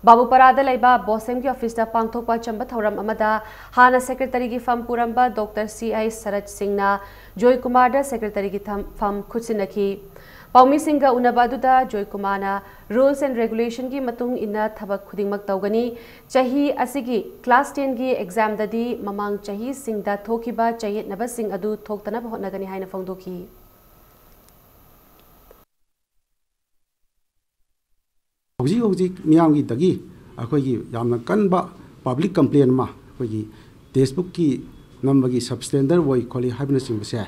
ꯕꯥꯕꯨꯄꯥꯔꯥꯗ ꯂꯩꯕ ꯕꯣꯁꯦꯝꯒꯤ office ꯇ ꯄꯥꯡꯊꯣꯛꯄ ꯑꯆꯝꯕ ꯊꯧꯔꯝ ꯑꯃꯗ ꯍꯥꯟꯅ secretary ꯒꯤ ꯐꯝ ꯄꯨꯔꯝꯕ Doctor C I ꯁꯔꯠ ꯁꯤꯡꯅ ꯖꯣꯏꯀꯨꯃꯥꯔꯗ secretary ꯒꯤ ꯊꯝ-, ꯐꯝ ꯈꯨꯠꯁꯤꯟꯅꯈꯤ꯫ ꯄꯥꯎꯃꯤꯁꯤꯡꯒ ꯎꯅꯕ ꯑꯗꯨꯗ ꯖꯣꯏꯀꯨꯃꯥꯔꯅ rules and regulation ꯒꯤ ꯃꯇꯨꯡ ꯏꯟꯅ ꯊꯕꯛ ꯈꯨꯗꯤꯡꯃꯛ ꯇꯧꯒꯅꯤ꯫ ꯆꯍꯤ ꯑꯁꯤꯒꯤ class ten ꯒꯤ exam ꯗꯗꯤ ꯃꯃꯥꯡ ꯆꯍꯤꯁꯤꯡꯗ ꯊꯣꯛꯈꯤꯕ ꯆꯌꯦꯠꯅꯕꯁꯤꯡ ꯑꯗꯨ ꯊꯣꯛꯇꯅꯕ ꯍꯣꯠꯅꯒꯅꯤ ꯍꯥꯏꯅ ꯐꯣꯡꯗꯣꯛꯈꯤ꯫ ꯍꯧꯖꯤꯛ ꯍꯧꯖꯤꯛ ꯃꯤꯌꯥꯝꯒꯤꯗꯒꯤ ꯑꯩꯈꯣꯏꯒꯤ ꯌꯥꯝꯅ ꯀꯟꯕ public complaint ꯑꯃ ꯑꯩꯈꯣꯏꯒꯤ textbook ꯀꯤ ꯅꯝꯕꯒꯤ substandard ꯑꯣꯏ ꯈꯣꯠꯂꯤ ꯍꯥꯏꯕꯅꯆꯤꯡꯕꯁꯦ,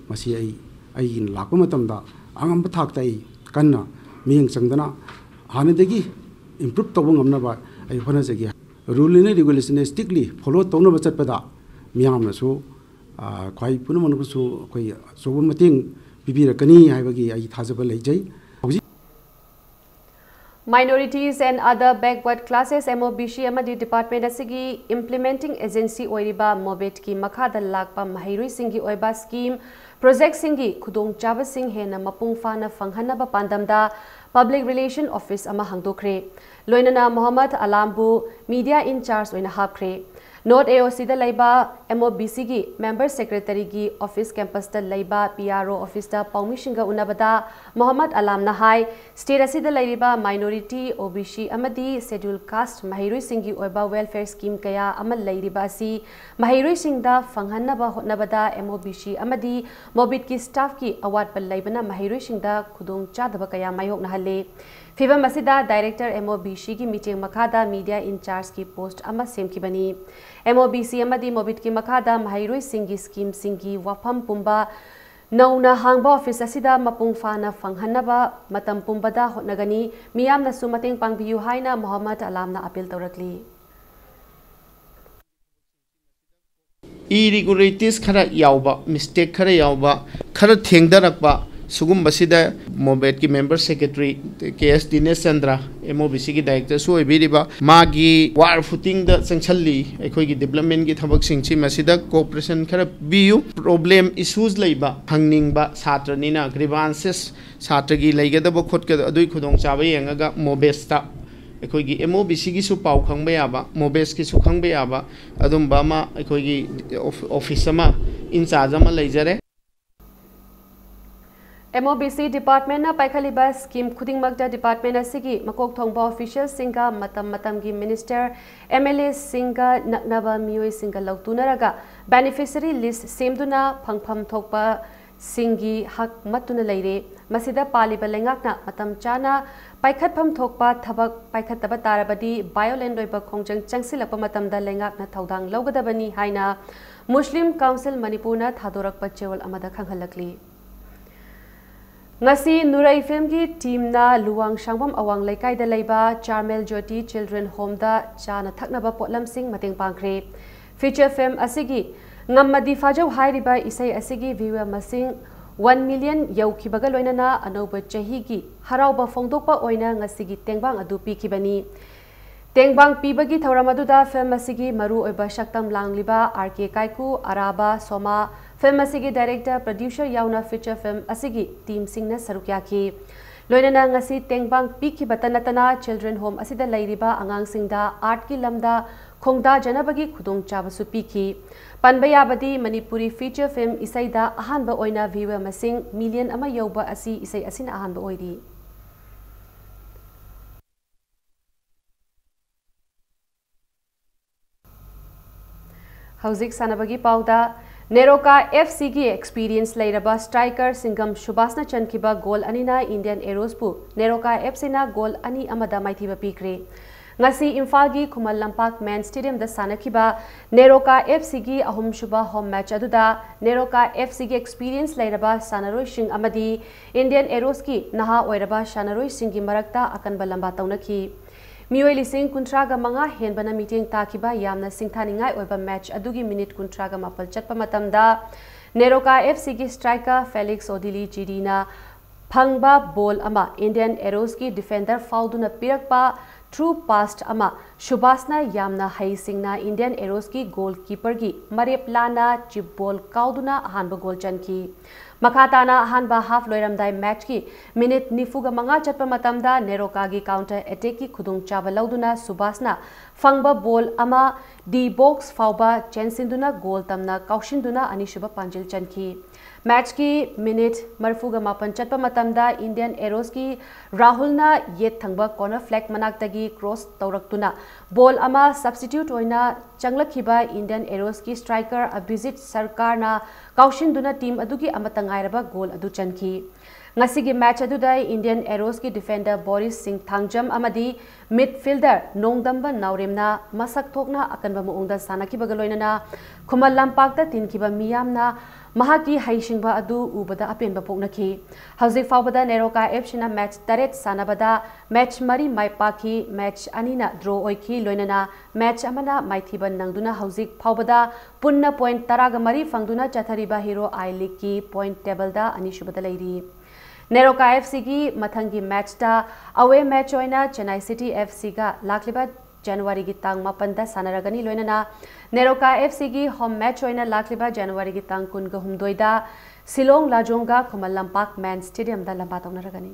ꯃꯁꯤ ꯑꯩ ꯑꯩꯒꯤ ꯂꯥꯛꯄ ꯃꯇꯝꯗ ꯑꯉꯝꯕ ꯊꯥꯛꯇ ꯑꯩ ꯀꯟꯅ ꯃꯤꯠꯌꯦꯡ ꯆꯪꯗꯅ ꯍꯥꯟꯅꯗꯒꯤ improve ꯇꯧꯕ ꯉꯝꯅꯕ ꯑꯩ ꯍꯣꯠꯅꯖꯒꯦ꯫ Rule and regulation strictly follow ꯇꯧꯅꯕ ꯆꯠꯄꯗ ꯃꯤꯌꯥꯝꯅꯁꯨ, ꯑ, ꯈ꯭ꯋꯥꯏ ꯄꯨꯝꯅꯃꯛꯅꯁꯨ ꯑꯩꯈꯣꯏ ꯑꯆꯧꯕ ꯃꯇꯦꯡ ꯄꯤꯕꯤꯔꯛꯀꯅꯤ ꯍꯥꯏꯕꯒꯤ ꯑꯩ ꯊꯥꯖꯕ ꯂꯩꯖꯩ꯫ ꯍꯧꯖꯤꯛ Minorities and other backward classes, M O B C ꯑꯃꯗꯤ department ꯑꯁꯤꯒꯤ implementing agency ꯑꯣꯏꯔꯤꯕ MOBIT ꯀꯤ ꯃꯈꯥꯗ ꯂꯥꯛꯄ ꯃꯍꯩꯔꯣꯏꯁꯤꯡꯒꯤ ꯑꯣꯏꯕ scheme, project ꯁꯤꯡꯒꯤ ꯈꯨꯗꯣꯡꯆꯥꯕꯁꯤꯡ ꯍꯦꯟꯅ ꯃꯄꯨꯡ ꯐꯥꯅ ꯐꯪꯍꯟꯅꯕ ꯄꯥꯟꯗꯝꯗ public relation office ꯑꯃ ꯍꯥꯡꯗꯣꯛꯈ꯭ꯔꯦ꯫ ꯂꯣꯏꯅꯅ ꯃꯣꯍꯝꯃꯗ ꯑꯂꯥꯝꯕꯨ media in charge ꯑꯣꯏꯅ ꯍꯥꯞꯈ꯭ꯔꯦ꯫ North A O C ꯗ ꯂꯩꯕ M O B C ꯒꯤ member secretary ꯒꯤ office campus ꯇ ꯂꯩꯕ P R O office ꯇ ꯄꯥꯎꯃꯤꯁꯤꯡꯒ ꯎꯅꯕꯗ ꯃꯣꯍꯝꯃꯗ ꯑꯂꯥꯝꯅ ꯍꯥꯏ, state ꯑꯁꯤꯗ ꯂꯩꯔꯤꯕ minority, O B C ꯑꯃꯗꯤ schedule caste ꯃꯍꯩꯔꯣꯏꯁꯤꯡꯒꯤ ꯑꯣꯏꯕ welfare scheme ꯀꯌꯥ ꯑꯃ ꯂꯩꯔꯤꯕ ꯑꯁꯤ ꯃꯍꯩꯔꯣꯏꯁꯤꯡꯗ ꯐꯪꯍꯟꯅꯕ ꯍꯣꯠꯅꯕꯗ M O B C ꯑꯃꯗꯤ MOBIT ꯀꯤ staff ꯀꯤ ꯑꯋꯥꯠꯄ ꯂꯩꯕꯅ ꯃꯍꯩꯔꯣꯏꯁꯤꯡꯗ ꯈꯨꯗꯣꯡꯆꯥꯗꯕ ꯀꯌꯥ ꯃꯥꯌꯣꯛꯅꯍꯜꯂꯤ꯫ ꯐꯤꯚꯝ ꯑꯁꯤꯗ director M O B C ꯒꯤ ꯃꯤꯠꯌꯦꯡ ꯃꯈꯥꯗ media in charge ꯀꯤ post ꯑꯃ ꯁꯦꯝꯈꯤꯕꯅꯤ꯫ M O B C ꯑꯃꯗꯤ MOBIT ꯀꯤ ꯃꯈꯥꯗ ꯃꯍꯩꯔꯣꯏꯁꯤꯡꯒꯤ scheme ꯁꯤꯡꯒꯤ ꯋꯥꯐꯝ ꯄꯨꯝꯕ ꯅꯧꯅ ꯍꯥꯡꯕ office ꯑꯁꯤꯗ ꯃꯄꯨꯡ ꯐꯥꯅ ꯐꯪꯍꯟꯅꯕ ꯃꯇꯝ ꯄꯨꯝꯕꯗ ꯍꯣꯠꯅꯒꯅꯤ꯫ ꯃꯤꯌꯥꯝꯅꯁꯨ ꯃꯇꯦꯡ ꯄꯥꯡꯕꯤꯌꯨ ꯍꯥꯏꯅ ꯃꯣꯍꯝꯃꯗ ꯑꯂꯥꯝꯅ appeal ꯇꯧꯔꯛꯂꯤ꯫ Irregularities ꯈꯔ ꯌꯥꯎꯕ, mistake ꯈꯔ ꯌꯥꯎꯕ, ꯈꯔ ꯊꯦꯡꯊꯔꯛꯄ, ꯁꯤꯒꯨꯝꯕꯁꯤꯗ MOBIT ꯀꯤ member secretary K S Dinesh Chandra, M O B ꯁꯤꯒꯤ ꯗꯥꯏꯔꯦꯛꯇꯔꯁꯨ ꯑꯣꯏꯕꯤꯔꯤꯕ, ꯃꯥꯒꯤ ꯋꯥꯔ ꯐꯨꯇꯤꯡꯗ ꯆꯪꯁꯜꯂꯤ꯫ ꯑꯩꯈꯣꯏꯒꯤ ꯗꯤꯕ꯭ꯂꯞꯃꯦꯟꯒꯤ ꯊꯕꯛꯁꯤꯡꯁꯤ ꯃꯁꯤꯗ ꯀꯣꯑꯣꯄꯔꯦꯁꯟ ꯈꯔ ꯄꯤꯌꯨ꯫ ꯄ꯭ꯔꯣꯕ꯭ꯂꯦꯝ, ꯏꯁꯨꯁ ꯂꯩꯕ, ꯍꯪꯅꯤꯡꯕ ꯁꯥꯇ꯭ꯔꯅꯤꯅ ꯒ꯭ꯔꯤꯚꯥꯟꯁꯦꯁ ꯁꯥꯇ꯭ꯔꯒꯤ ꯂꯩꯒꯗꯕ ꯈꯣꯠꯀꯗꯕ ꯑꯗꯨꯒꯤ ꯈꯨꯗꯣꯡꯆꯥꯕ ꯌꯦꯡꯉꯒ ꯃꯣꯕꯦꯁꯇ ꯑꯩꯈꯣꯏꯒꯤ ꯑꯦꯝ ꯑꯣ ꯕꯤ ꯁꯤꯒꯤꯁꯨ ꯄꯥꯎ ꯈꯪꯕ ꯌꯥꯕ, ꯃꯣꯕꯦꯁꯀꯤꯁꯨ ꯈꯪꯕ ꯌꯥꯕ ꯑꯗꯨꯝꯕ ꯑꯃ ꯑꯩꯈꯣꯏꯒꯤ ꯑꯣꯐ-, ꯑꯣꯐꯤꯁ ꯑꯃ, ꯏꯟꯆꯥꯔꯖ ꯑꯃ ꯂꯩꯖꯔꯦ꯫ M O B C ꯗꯤꯄꯥꯔꯠꯃꯦꯟꯅ ꯄꯥꯏꯈꯠꯂꯤꯕ scheme ꯈꯨꯗꯤꯡꯃꯛꯇ ꯗꯤꯄꯥꯔꯠꯃꯦꯟ ꯑꯁꯤꯒꯤ ꯃꯀꯣꯛ ꯊꯣꯡꯕ ꯑꯣꯐꯤꯁꯤꯌꯦꯜꯁꯤꯡꯒ ꯃꯇꯝ ꯃꯇꯝꯒꯤ ꯃꯤꯅꯤꯁꯇꯔ, ꯑꯦꯝ ꯑꯦꯜ ꯑꯦꯁꯤꯡꯒ ꯅꯛꯅꯕ ꯃꯤꯑꯣꯏꯁꯤꯡꯒ ꯂꯧꯇꯨꯅꯔꯒ ꯕꯦꯅꯤꯐꯤꯁꯔꯤ ꯂꯤꯁ ꯁꯦꯝꯗꯨꯅ ꯐꯪꯐꯝ ꯊꯣꯛꯄ ꯁꯤꯡꯒꯤ ꯍꯛ ꯃꯠꯇꯨꯅ ꯂꯩꯔꯦ꯫ ꯃꯁꯤꯗ ꯄꯥꯜꯂꯤꯕ ꯂꯩꯉꯥꯛꯅ ꯃꯇꯝ ꯆꯥꯅ ꯄꯥꯏꯈꯠꯐꯝ ꯊꯣꯛꯄ ꯊꯕꯛ ꯄꯥꯏꯈꯠꯇꯕ ꯇꯥꯔꯕꯗꯤ ꯚꯥꯏꯑꯣꯂꯦꯟ ꯑꯣꯏꯕ ꯈꯣꯡꯖꯪ ꯆꯪꯁꯤꯜꯂꯛꯄ ꯃꯇꯝꯗ ꯂꯩꯉꯥꯛꯅ ꯊꯧꯗꯥꯡ ꯂꯧꯒꯗꯕꯅꯤ ꯍꯥꯏꯅ ꯃꯨꯁꯂꯤꯝ ꯀꯥꯎꯟꯁꯤꯜ ꯃꯅꯤꯄꯨꯔꯅ ꯊꯥꯗꯣꯔꯛꯄ ꯆꯦꯔꯣꯜ ꯑꯃꯗ ꯈꯪꯍꯜꯂꯛꯂꯤ꯫ ꯉꯁꯤ ꯅꯨꯔꯩ ꯐꯤꯜꯝꯒꯤ ꯇꯤꯝꯅ ꯂꯨꯋꯥꯡ ꯁꯥꯡꯕꯝ ꯑꯋꯥꯡ ꯂꯩꯀꯥꯏꯗ ꯂꯩꯕ ꯆꯥꯔꯃꯦꯜ ꯖꯣꯇꯤ ꯆꯤꯜꯗ꯭ꯔꯦꯟ ꯍꯣꯝꯗ ꯆꯥꯅ ꯊꯛꯅꯕ ꯄꯣꯠꯂꯝꯁꯤꯡ ꯃꯇꯦꯡ ꯄꯥꯡꯈ꯭ꯔꯦ꯫ ꯐꯤꯆꯔ ꯐꯤꯜꯝ ꯑꯁꯤꯒꯤ ꯉꯝꯃꯗꯤ ꯐꯥꯖꯧ ꯍꯥꯏꯔꯤꯕ ꯏꯁꯩ ꯑꯁꯤꯒꯤ ꯚ꯭ꯌꯨꯋꯔ ꯃꯁꯤꯡ ꯋꯥꯟ ꯃꯤꯂꯤꯌꯟ ꯌꯧꯈꯤꯕꯒ ꯂꯣꯏꯅꯅ ꯑꯅꯧꯕ ꯆꯍꯤꯒꯤ ꯍꯔꯥꯎꯕ ꯐꯣꯡꯗꯣꯛꯄ ꯑꯣꯏꯅ ꯉꯁꯤꯒꯤ ꯇꯦꯡꯕꯥꯡ ꯑꯗꯨ ꯄꯤꯈꯤꯕꯅꯤ꯫ ꯇꯦꯡꯕꯥꯡ ꯄꯤꯕꯒꯤ ꯊꯧꯔꯝ ꯑꯗꯨꯗ ꯐꯤꯜꯝ ꯑꯁꯤꯒꯤ ꯃꯔꯨꯑꯣꯏꯕ ꯁꯛꯇꯝ ꯂꯥꯡꯂꯤꯕ ꯑꯥꯔ ꯀꯦ ꯀꯥꯏꯀꯨ, ꯑꯔꯥꯕ, ꯁꯣꯃꯥ, ꯐꯤꯜꯝ ꯑꯁꯤꯒꯤ ꯗꯥꯏꯔꯦꯛꯇꯔ, ꯄ꯭ꯔꯗ꯭ꯌꯨꯁꯔ ꯌꯥꯎꯅ ꯐꯤꯆꯔ ꯐꯤꯜꯝ ꯑꯁꯤꯒꯤ ꯇꯤꯝꯁꯤꯡꯅ ꯁꯔꯨꯛ ꯌꯥꯈꯤ꯫ ꯂꯣꯏꯅꯅ ꯉꯁꯤ ꯇꯦꯡꯕꯥꯡ ꯄꯤꯈꯤꯕꯇ ꯅꯠꯇꯅ ꯆꯤꯜꯗ꯭ꯔꯦꯟ ꯍꯣꯝ ꯑꯁꯤꯗ ꯂꯩꯔꯤꯕ ꯑꯉꯥꯡꯁꯤꯡꯗ ꯑꯥꯔꯠꯀꯤ ꯂꯝꯗ ꯈꯣꯡꯗꯥꯖꯅꯕꯒꯤ ꯈꯨꯗꯣꯡꯆꯥꯕꯁꯨ ꯄꯤꯈꯤ꯫ ꯄꯟꯕ ꯌꯥꯕꯗꯤ ꯃꯅꯤꯄꯨꯔꯤ ꯐꯤꯆꯔ ꯐꯤꯜꯝ ꯏꯁꯩꯗ ꯑꯍꯥꯟꯕ ꯑꯣꯏꯅ ꯚ꯭ꯌꯨꯋꯔ ꯃꯁꯤꯡ ꯃꯤꯂꯤꯌꯟ ꯑꯃ ꯌꯧꯕ ꯑꯁꯤ ꯏꯁꯩ ꯑꯁꯤꯅ ꯑꯍꯥꯟꯕ ꯑꯣꯏꯔꯤ꯫ ꯍꯧꯖꯤꯛ ꯁꯥꯟꯅꯕꯒꯤ ꯄꯥꯎꯗ, ꯅꯦꯔꯣꯀꯥ ꯑꯦꯐ ꯁꯤꯒꯤ ꯑꯦꯛꯁꯄꯤꯔꯤꯌꯦꯟꯁ ꯂꯩꯔꯕ ꯁ꯭ꯇ꯭ꯔꯥꯏꯀꯔ ꯁꯤꯡꯒꯝ ꯁꯨꯕꯥꯁꯅ ꯆꯟꯈꯤꯕ ꯒꯣꯜ ꯑꯅꯤꯅ ꯏꯟꯗꯤꯌꯟ ꯑꯦꯔꯣꯁꯄꯨ ꯅꯦꯔꯣꯀꯥ ꯑꯦꯐ ꯁꯤꯅ ꯒꯣꯜ ꯑꯅꯤ ꯑꯃꯗ ꯃꯥꯏꯊꯤꯕ ꯄꯤꯈ꯭ꯔꯦ꯫ ꯉꯁꯤ ꯏꯝꯐꯥꯜꯒꯤ ꯈꯨꯃꯟ ꯂꯝꯄꯥꯛ ꯃꯦꯟ ꯁ꯭ꯇꯦꯗꯤꯌꯝꯗ ꯁꯥꯟꯅꯈꯤꯕ ꯅꯦꯔꯣꯀꯥ ꯑꯦꯐ ꯁꯤꯒꯤ ꯑꯍꯨꯝꯁꯨꯕ ꯍꯣꯝ ꯃꯦꯆ ꯑꯗꯨꯗ ꯅꯦꯔꯣꯀꯥ ꯑꯦꯐ ꯁꯤꯒꯤ ꯑꯦꯛꯁꯄꯤꯔꯤꯌꯦꯟꯁ ꯂꯩꯔꯕ ꯁꯥꯟꯅꯔꯣꯏꯁꯤꯡ ꯑꯃꯗꯤ ꯏꯟꯗꯤꯌꯟ ꯑꯦꯔꯣꯁꯀꯤ ꯅꯍꯥ ꯑꯣꯏꯔꯕ ꯁꯥꯟꯅꯔꯣꯏꯁꯤꯡꯒꯤ ꯃꯔꯛꯇ ꯑꯀꯟꯕ ꯂꯝꯕꯥ ꯇꯧꯅꯈꯤ꯫ ꯃꯤꯑꯣꯏ ꯂꯤꯁꯤꯡ ꯀꯨꯟꯊ꯭ꯔꯥꯒ ꯃꯉꯥ ꯍꯦꯟꯕꯅ ꯃꯤꯠꯌꯦꯡ ꯇꯥꯈꯤꯕ ꯌꯥꯝꯅ ꯁꯤꯡꯊꯥꯅꯤꯡꯉꯥꯏ ꯑꯣꯏꯕ ꯃꯦꯆ ꯑꯗꯨꯒꯤ ꯃꯤꯅꯤꯠ ꯀꯨꯟꯊ꯭ꯔꯥꯒ ꯃꯥꯄꯜ ꯆꯠꯄ ꯃꯇꯝꯗ ꯅꯦꯔꯣꯀꯥ ꯑꯦꯐ ꯁꯤꯒꯤ ꯁ꯭ꯇ꯭ꯔꯥꯏꯀꯔ ꯐꯦꯂꯤꯛꯁ ꯑꯣꯗꯤꯂꯤ ꯖꯤꯔꯤꯅ ꯐꯪꯕ ꯕꯣꯜ ꯑꯃ ꯏꯟꯗꯤꯌꯟ ꯑꯦꯔꯣꯁꯀꯤ ꯗꯤꯐꯦꯟꯗꯔ ꯐꯥꯎꯗꯨꯅ ꯄꯤꯔꯛꯄ ꯊ꯭ꯔꯨ ꯄꯥꯁ ꯑꯃ ꯁꯨꯕꯥꯁꯅ ꯌꯥꯝꯅ ꯍꯩꯁꯤꯡꯅ ꯏꯟꯗꯤꯌꯟ ꯑꯦꯔꯣꯁꯀꯤ ꯒꯣꯜꯀꯤꯄꯔꯒꯤ ꯃꯔꯦꯞ ꯂꯥꯟꯅ ꯆꯤꯞ ꯕꯣꯜ ꯀꯥꯎꯗꯨꯅ ꯑꯍꯥꯟꯕ ꯒꯣꯜ ꯆꯟꯈꯤ꯫ ꯃꯈꯥ ꯇꯥꯅ ꯑꯍꯥꯟꯕ ꯍꯥꯐ ꯂꯣꯏꯔꯝꯗꯥꯏ ꯃꯦꯆꯀꯤ ꯃꯤꯅꯤꯠ ꯅꯤꯐꯨꯒ ꯃꯉꯥ ꯆꯠꯄ ꯃꯇꯝꯗ ꯅꯦꯔꯣꯀꯥꯒꯤ ꯀꯥꯎꯟꯇꯔ ꯑꯦꯇꯦꯛꯀꯤ ꯈꯨꯗꯣꯡꯆꯥꯕ ꯂꯧꯗꯨꯅ ꯁꯨꯕꯥꯁꯅ ꯐꯪꯕ ꯕꯣꯜ ꯑꯃ ꯗꯤ ꯕꯣꯛꯁ ꯐꯥꯎꯕ ꯆꯦꯟꯁꯤꯟꯗꯨꯅ ꯒꯣꯜ ꯇꯝꯅ ꯀꯥꯎꯁꯤꯟꯗꯨꯅ ꯑꯅꯤꯁꯨꯕ ꯄꯥꯟꯖꯤꯜ ꯆꯟꯈꯤ꯫ ꯃꯦꯆꯀꯤ ꯃꯤꯅꯤꯠ ꯃꯔꯤꯐꯨꯒ ꯃꯥꯄꯟ ꯆꯠꯄ ꯃꯇꯝꯗ ꯏꯟꯗꯤꯌꯟ ꯑꯦꯔꯣꯁꯀꯤ ꯔꯥꯍꯨꯜꯅ ꯌꯦꯠ ꯊꯪꯕ ꯀꯣꯔꯅꯔ ꯐ꯭ꯂꯦꯛ ꯃꯅꯥꯛꯇꯒꯤ ꯀ꯭ꯔꯣꯁ ꯇꯧꯔꯛꯇꯨꯅ ꯕꯣꯜ ꯑꯃ ꯁꯕꯁꯇꯤꯇ꯭ꯌꯨꯠ ꯑꯣꯏꯅ ꯆꯪꯂꯛꯈꯤꯕ ꯏꯟꯗꯤꯌꯟ ꯑꯦꯔꯣꯁꯀꯤ ꯁ꯭ꯇ꯭ꯔꯥꯏꯀꯔ ꯑꯚꯤꯖꯤꯠ ꯁꯔꯀꯥꯔꯅ ꯀꯥꯎꯁꯤꯟꯗꯨꯅ ꯇꯤꯝ ꯑꯗꯨꯒꯤ ꯑꯃꯠꯇ ꯉꯥꯏꯔꯕ ꯒꯣꯜ ꯑꯗꯨ ꯆꯟꯈꯤ꯫ ꯉꯁꯤꯒꯤ ꯃꯦꯆ ꯑꯗꯨꯗ ꯏꯟꯗꯤꯌꯟ ꯑꯦꯔꯣꯁꯀꯤ ꯗꯤꯐꯦꯟꯗꯔ ꯕꯣꯔꯤꯁ ꯁꯤꯡ ꯊꯥꯡꯖꯝ ꯑꯃꯗꯤ ꯃꯤꯗꯐꯤꯜꯗꯔ ꯅꯣꯡꯗꯝꯕ ꯅꯥꯎꯔꯦꯝꯅ ꯃꯁꯛ ꯊꯣꯛꯅ ꯑꯀꯟꯕ ꯃꯑꯣꯡꯗ ꯁꯥꯟꯅꯈꯤꯕꯒ ꯂꯣꯏꯅꯅ ꯈꯨꯃꯟ ꯂꯝꯄꯥꯛꯇ ꯇꯤꯟꯈꯤꯕ ꯃꯤꯌꯥꯝꯅ ꯃꯍꯥꯛꯀꯤ ꯍꯩꯁꯤꯡꯕ ꯑꯗꯨ ꯎꯕꯗ ꯑꯄꯦꯟꯕ ꯄꯣꯛꯅꯈꯤ꯫ ꯍꯧꯖꯤꯛ ꯐꯥꯎꯕꯗ ꯅꯦꯔꯣꯀꯥ ꯑꯦꯐ ꯁꯤꯅ ꯃꯦꯆ ꯇꯔꯦꯠ ꯁꯥꯟꯅꯕꯗ ꯃꯦꯆ ꯃꯔꯤ ꯃꯥꯏ ꯄꯥꯛꯈꯤ, ꯃꯦꯆ ꯑꯅꯤꯅ ꯗ꯭ꯔꯣ ꯑꯣꯏꯈꯤ, ꯂꯣꯏꯅꯅ ꯃꯦꯆ ꯑꯃꯅ ꯃꯥꯏꯊꯤꯕ ꯅꯪꯗꯨꯅ ꯍꯧꯖꯤꯛ ꯐꯥꯎꯕꯗ ꯄꯨꯟꯅ ꯄꯣꯏꯟꯠ ꯇꯔꯥꯒ ꯃꯔꯤ ꯐꯪꯗꯨꯅ ꯆꯠꯊꯔꯤꯕ ꯍꯤꯔꯣ ꯑꯥꯏ ꯂꯤꯒꯀꯤ ꯄꯣꯏꯟꯠ ꯇꯦꯕꯜꯗ ꯑꯅꯤꯁꯨꯕꯗ ꯂꯩꯔꯤ꯫ ꯅꯦꯔꯣꯀꯥ ꯑꯦꯐ ꯁꯤꯒꯤ ꯃꯊꯪꯒꯤ ꯃꯦꯆꯇ ꯑꯋꯦ ꯃꯦꯆ ꯑꯣꯏꯅ ꯆꯦꯟꯅꯥꯏ ꯁꯤꯇꯤ ꯑꯦꯐ ꯁꯤꯒ ꯂꯥꯛꯂꯤꯕ ꯖꯅꯋꯥꯔꯤꯒꯤ ꯇꯥꯡ ꯃꯥꯄꯟꯗ ꯁꯥꯟꯅꯔꯒꯅꯤ, ꯂꯣꯏꯅꯅ ꯅꯦꯔꯣꯀꯥ ꯑꯦꯐ ꯁꯤꯒꯤ ꯍꯣꯝ ꯃꯦꯆ ꯑꯣꯏꯅ ꯂꯥꯛꯂꯤꯕ ꯖꯅꯋꯥꯔꯤꯒꯤ ꯇꯥꯡ ꯀꯨꯟꯒ ꯍꯨꯝꯗꯣꯏꯗ ꯁꯤꯂꯣꯡ ꯂꯥꯖꯣꯡꯒ ꯈꯨꯃꯟ ꯂꯝꯄꯥꯛ ꯃꯦꯟ ꯁ꯭ꯇꯦꯗꯤꯌꯝꯗ ꯂꯝꯕꯥ ꯇꯧꯅꯔꯒꯅꯤ꯫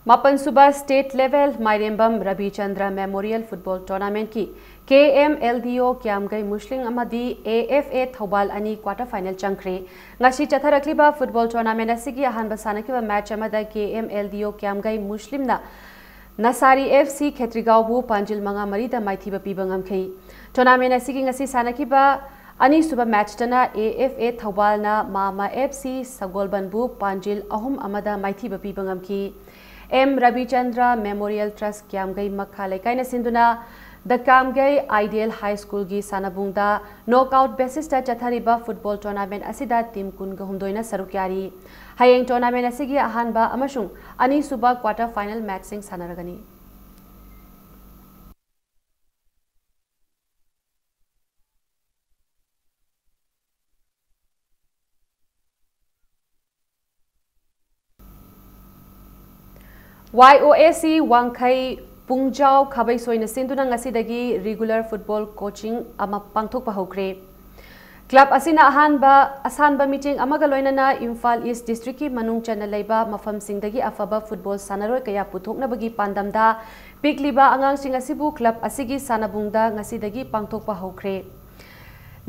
ꯃꯥꯄꯟꯁꯨꯕ ꯁ꯭ꯇꯦꯠ ꯂꯦꯚꯦꯜ ꯃꯥꯏꯔꯦꯝꯕꯝ ꯔꯕꯤꯆꯟꯗ꯭ꯔ ꯃꯦꯃꯣꯔꯤꯌꯦꯜ ꯐꯨꯠꯕꯣꯜ ꯇꯣꯔꯅꯥꯃꯦꯟꯠꯀꯤ ꯀꯦ ꯑꯦꯝ ꯑꯦꯜ ꯗꯤ ꯑꯣ ꯀ꯭ꯌꯥꯝꯒꯩ ꯃꯨꯁꯂꯤꯝ ꯑꯃꯗꯤ ꯑꯦ ꯑꯦꯐ ꯑꯦ ꯊꯧꯕꯥꯜ ꯑꯅꯤ ꯀ꯭ꯋꯥꯔꯇꯔ ꯐꯥꯏꯅꯦꯜ ꯆꯪꯈ꯭ꯔꯦ꯫ ꯉꯁꯤ ꯆꯠꯊꯔꯛꯂꯤꯕ ꯐꯨꯠꯕꯣꯜ ꯇꯣꯔꯅꯥꯃꯦꯟꯠ ꯑꯁꯤꯒꯤ ꯑꯍꯥꯟꯕ ꯁꯥꯟꯅꯈꯤꯕ ꯃꯦꯆ ꯑꯃꯗ ꯀꯦ ꯑꯦꯝ ꯑꯦꯜ ꯗꯤ ꯑꯣ ꯀ꯭ꯌꯥꯝꯒꯩ ꯃꯨꯁꯂꯤꯝꯅ ꯅꯁꯥꯔꯤ ꯑꯦꯐ ꯁꯤ ꯈꯦꯇ꯭ꯔꯤꯒꯥꯎꯕꯨ ꯄꯥꯟꯖꯤꯜ ꯃꯉꯥ ꯃꯔꯤꯗ ꯃꯥꯏꯊꯤꯕ ꯄꯤꯕ ꯉꯝꯈꯤ꯫ ꯇꯣꯔꯅꯥꯃꯦꯟꯠ ꯑꯁꯤꯒꯤ ꯉꯁꯤ ꯁꯥꯟꯅꯈꯤꯕ ꯑꯅꯤꯁꯨꯕ ꯃꯦꯆꯇꯅ A F A ꯊꯧꯕꯥꯜꯅ ꯃꯥꯃ F C ꯁꯒꯣꯜꯕꯟꯕꯨ ꯄꯥꯟꯖꯤꯜ ꯑꯍꯨꯝ ꯑꯃꯗ ꯃꯥꯏꯊꯤꯕ ꯄꯤꯕ ꯉꯝꯈꯤ꯫ ꯑꯦꯝ ꯔꯕꯤꯆꯟꯗ꯭ꯔ ꯃꯦꯃꯣꯔꯤꯌꯦꯜ ꯇ꯭ꯔꯁ ꯀ꯭ꯌꯥꯝꯒꯩ ꯃꯈꯥ ꯂꯩꯀꯥꯏꯅ ꯁꯤꯟꯗꯨꯅ ꯗ ꯀ꯭ꯌꯥꯝꯒꯩ ꯑꯥꯏꯗꯤꯌꯦꯜ ꯍꯥꯏ ꯁ꯭ꯀꯨꯜꯒꯤ ꯁꯥꯟꯅꯕꯨꯡꯗ ꯅꯣꯛꯑꯥꯎꯠ ꯕꯦꯁꯤꯁꯇ ꯆꯠꯊꯔꯤꯕ ꯐꯨꯠꯕꯣꯜ ꯇꯣꯔꯅꯥꯃꯦꯟꯠ ꯑꯁꯤꯗ ꯇꯤꯝ ꯀꯨꯟꯒ ꯍꯨꯝꯗꯣꯏꯅ ꯁꯔꯨꯛ ꯌꯥꯔꯤ꯫ ꯍꯌꯦꯡ ꯇꯣꯔꯅꯥꯃꯦꯟꯠ ꯑꯁꯤꯒꯤ ꯑꯍꯥꯟꯕ ꯑꯃꯁꯨꯡ ꯑꯅꯤꯁꯨꯕ ꯀ꯭ꯋꯥꯔꯇꯔ ꯐꯥꯏꯅꯦꯜ ꯃꯦꯆꯁꯤꯡ ꯁꯥꯟꯅꯔꯒꯅꯤ꯫ YOAC ꯋꯥꯡꯈꯩ ꯄꯨꯡꯖꯥꯎ ꯈꯥꯕꯩꯁꯣꯏꯅ ꯁꯤꯟꯗꯨꯅ ꯉꯁꯤꯗꯒꯤ regular football coaching ꯑꯃ ꯄꯥꯡꯊꯣꯛꯄ ꯍꯧꯈ꯭ꯔꯦ꯫ Club ꯑꯁꯤꯅ ꯑꯍꯥꯟꯕ ꯑꯁꯥꯟꯕ ꯃꯤꯠꯌꯦꯡ ꯑꯃꯒ ꯂꯣꯏꯅꯅ ꯏꯝꯐꯥꯜ East District ꯀꯤ ꯃꯅꯨꯡ ꯆꯟꯅ ꯂꯩꯕ ꯃꯐꯝꯁꯤꯡꯗꯒꯤ ꯑꯐꯕ football ꯁꯥꯟꯅꯔꯣꯏ ꯀꯌꯥ ꯄꯨꯊꯣꯛꯅꯕꯒꯤ ꯄꯥꯟꯗꯝꯗ ꯄꯤꯛꯂꯤꯕ ꯑꯉꯥꯡꯁꯤꯡ ꯑꯁꯤꯕꯨ club ꯑꯁꯤꯒꯤ ꯁꯥꯟꯅꯕꯨꯡꯗ ꯉꯁꯤꯗꯒꯤ ꯄꯥꯡꯊꯣꯛꯄ ꯍꯧꯈ꯭ꯔꯦ꯫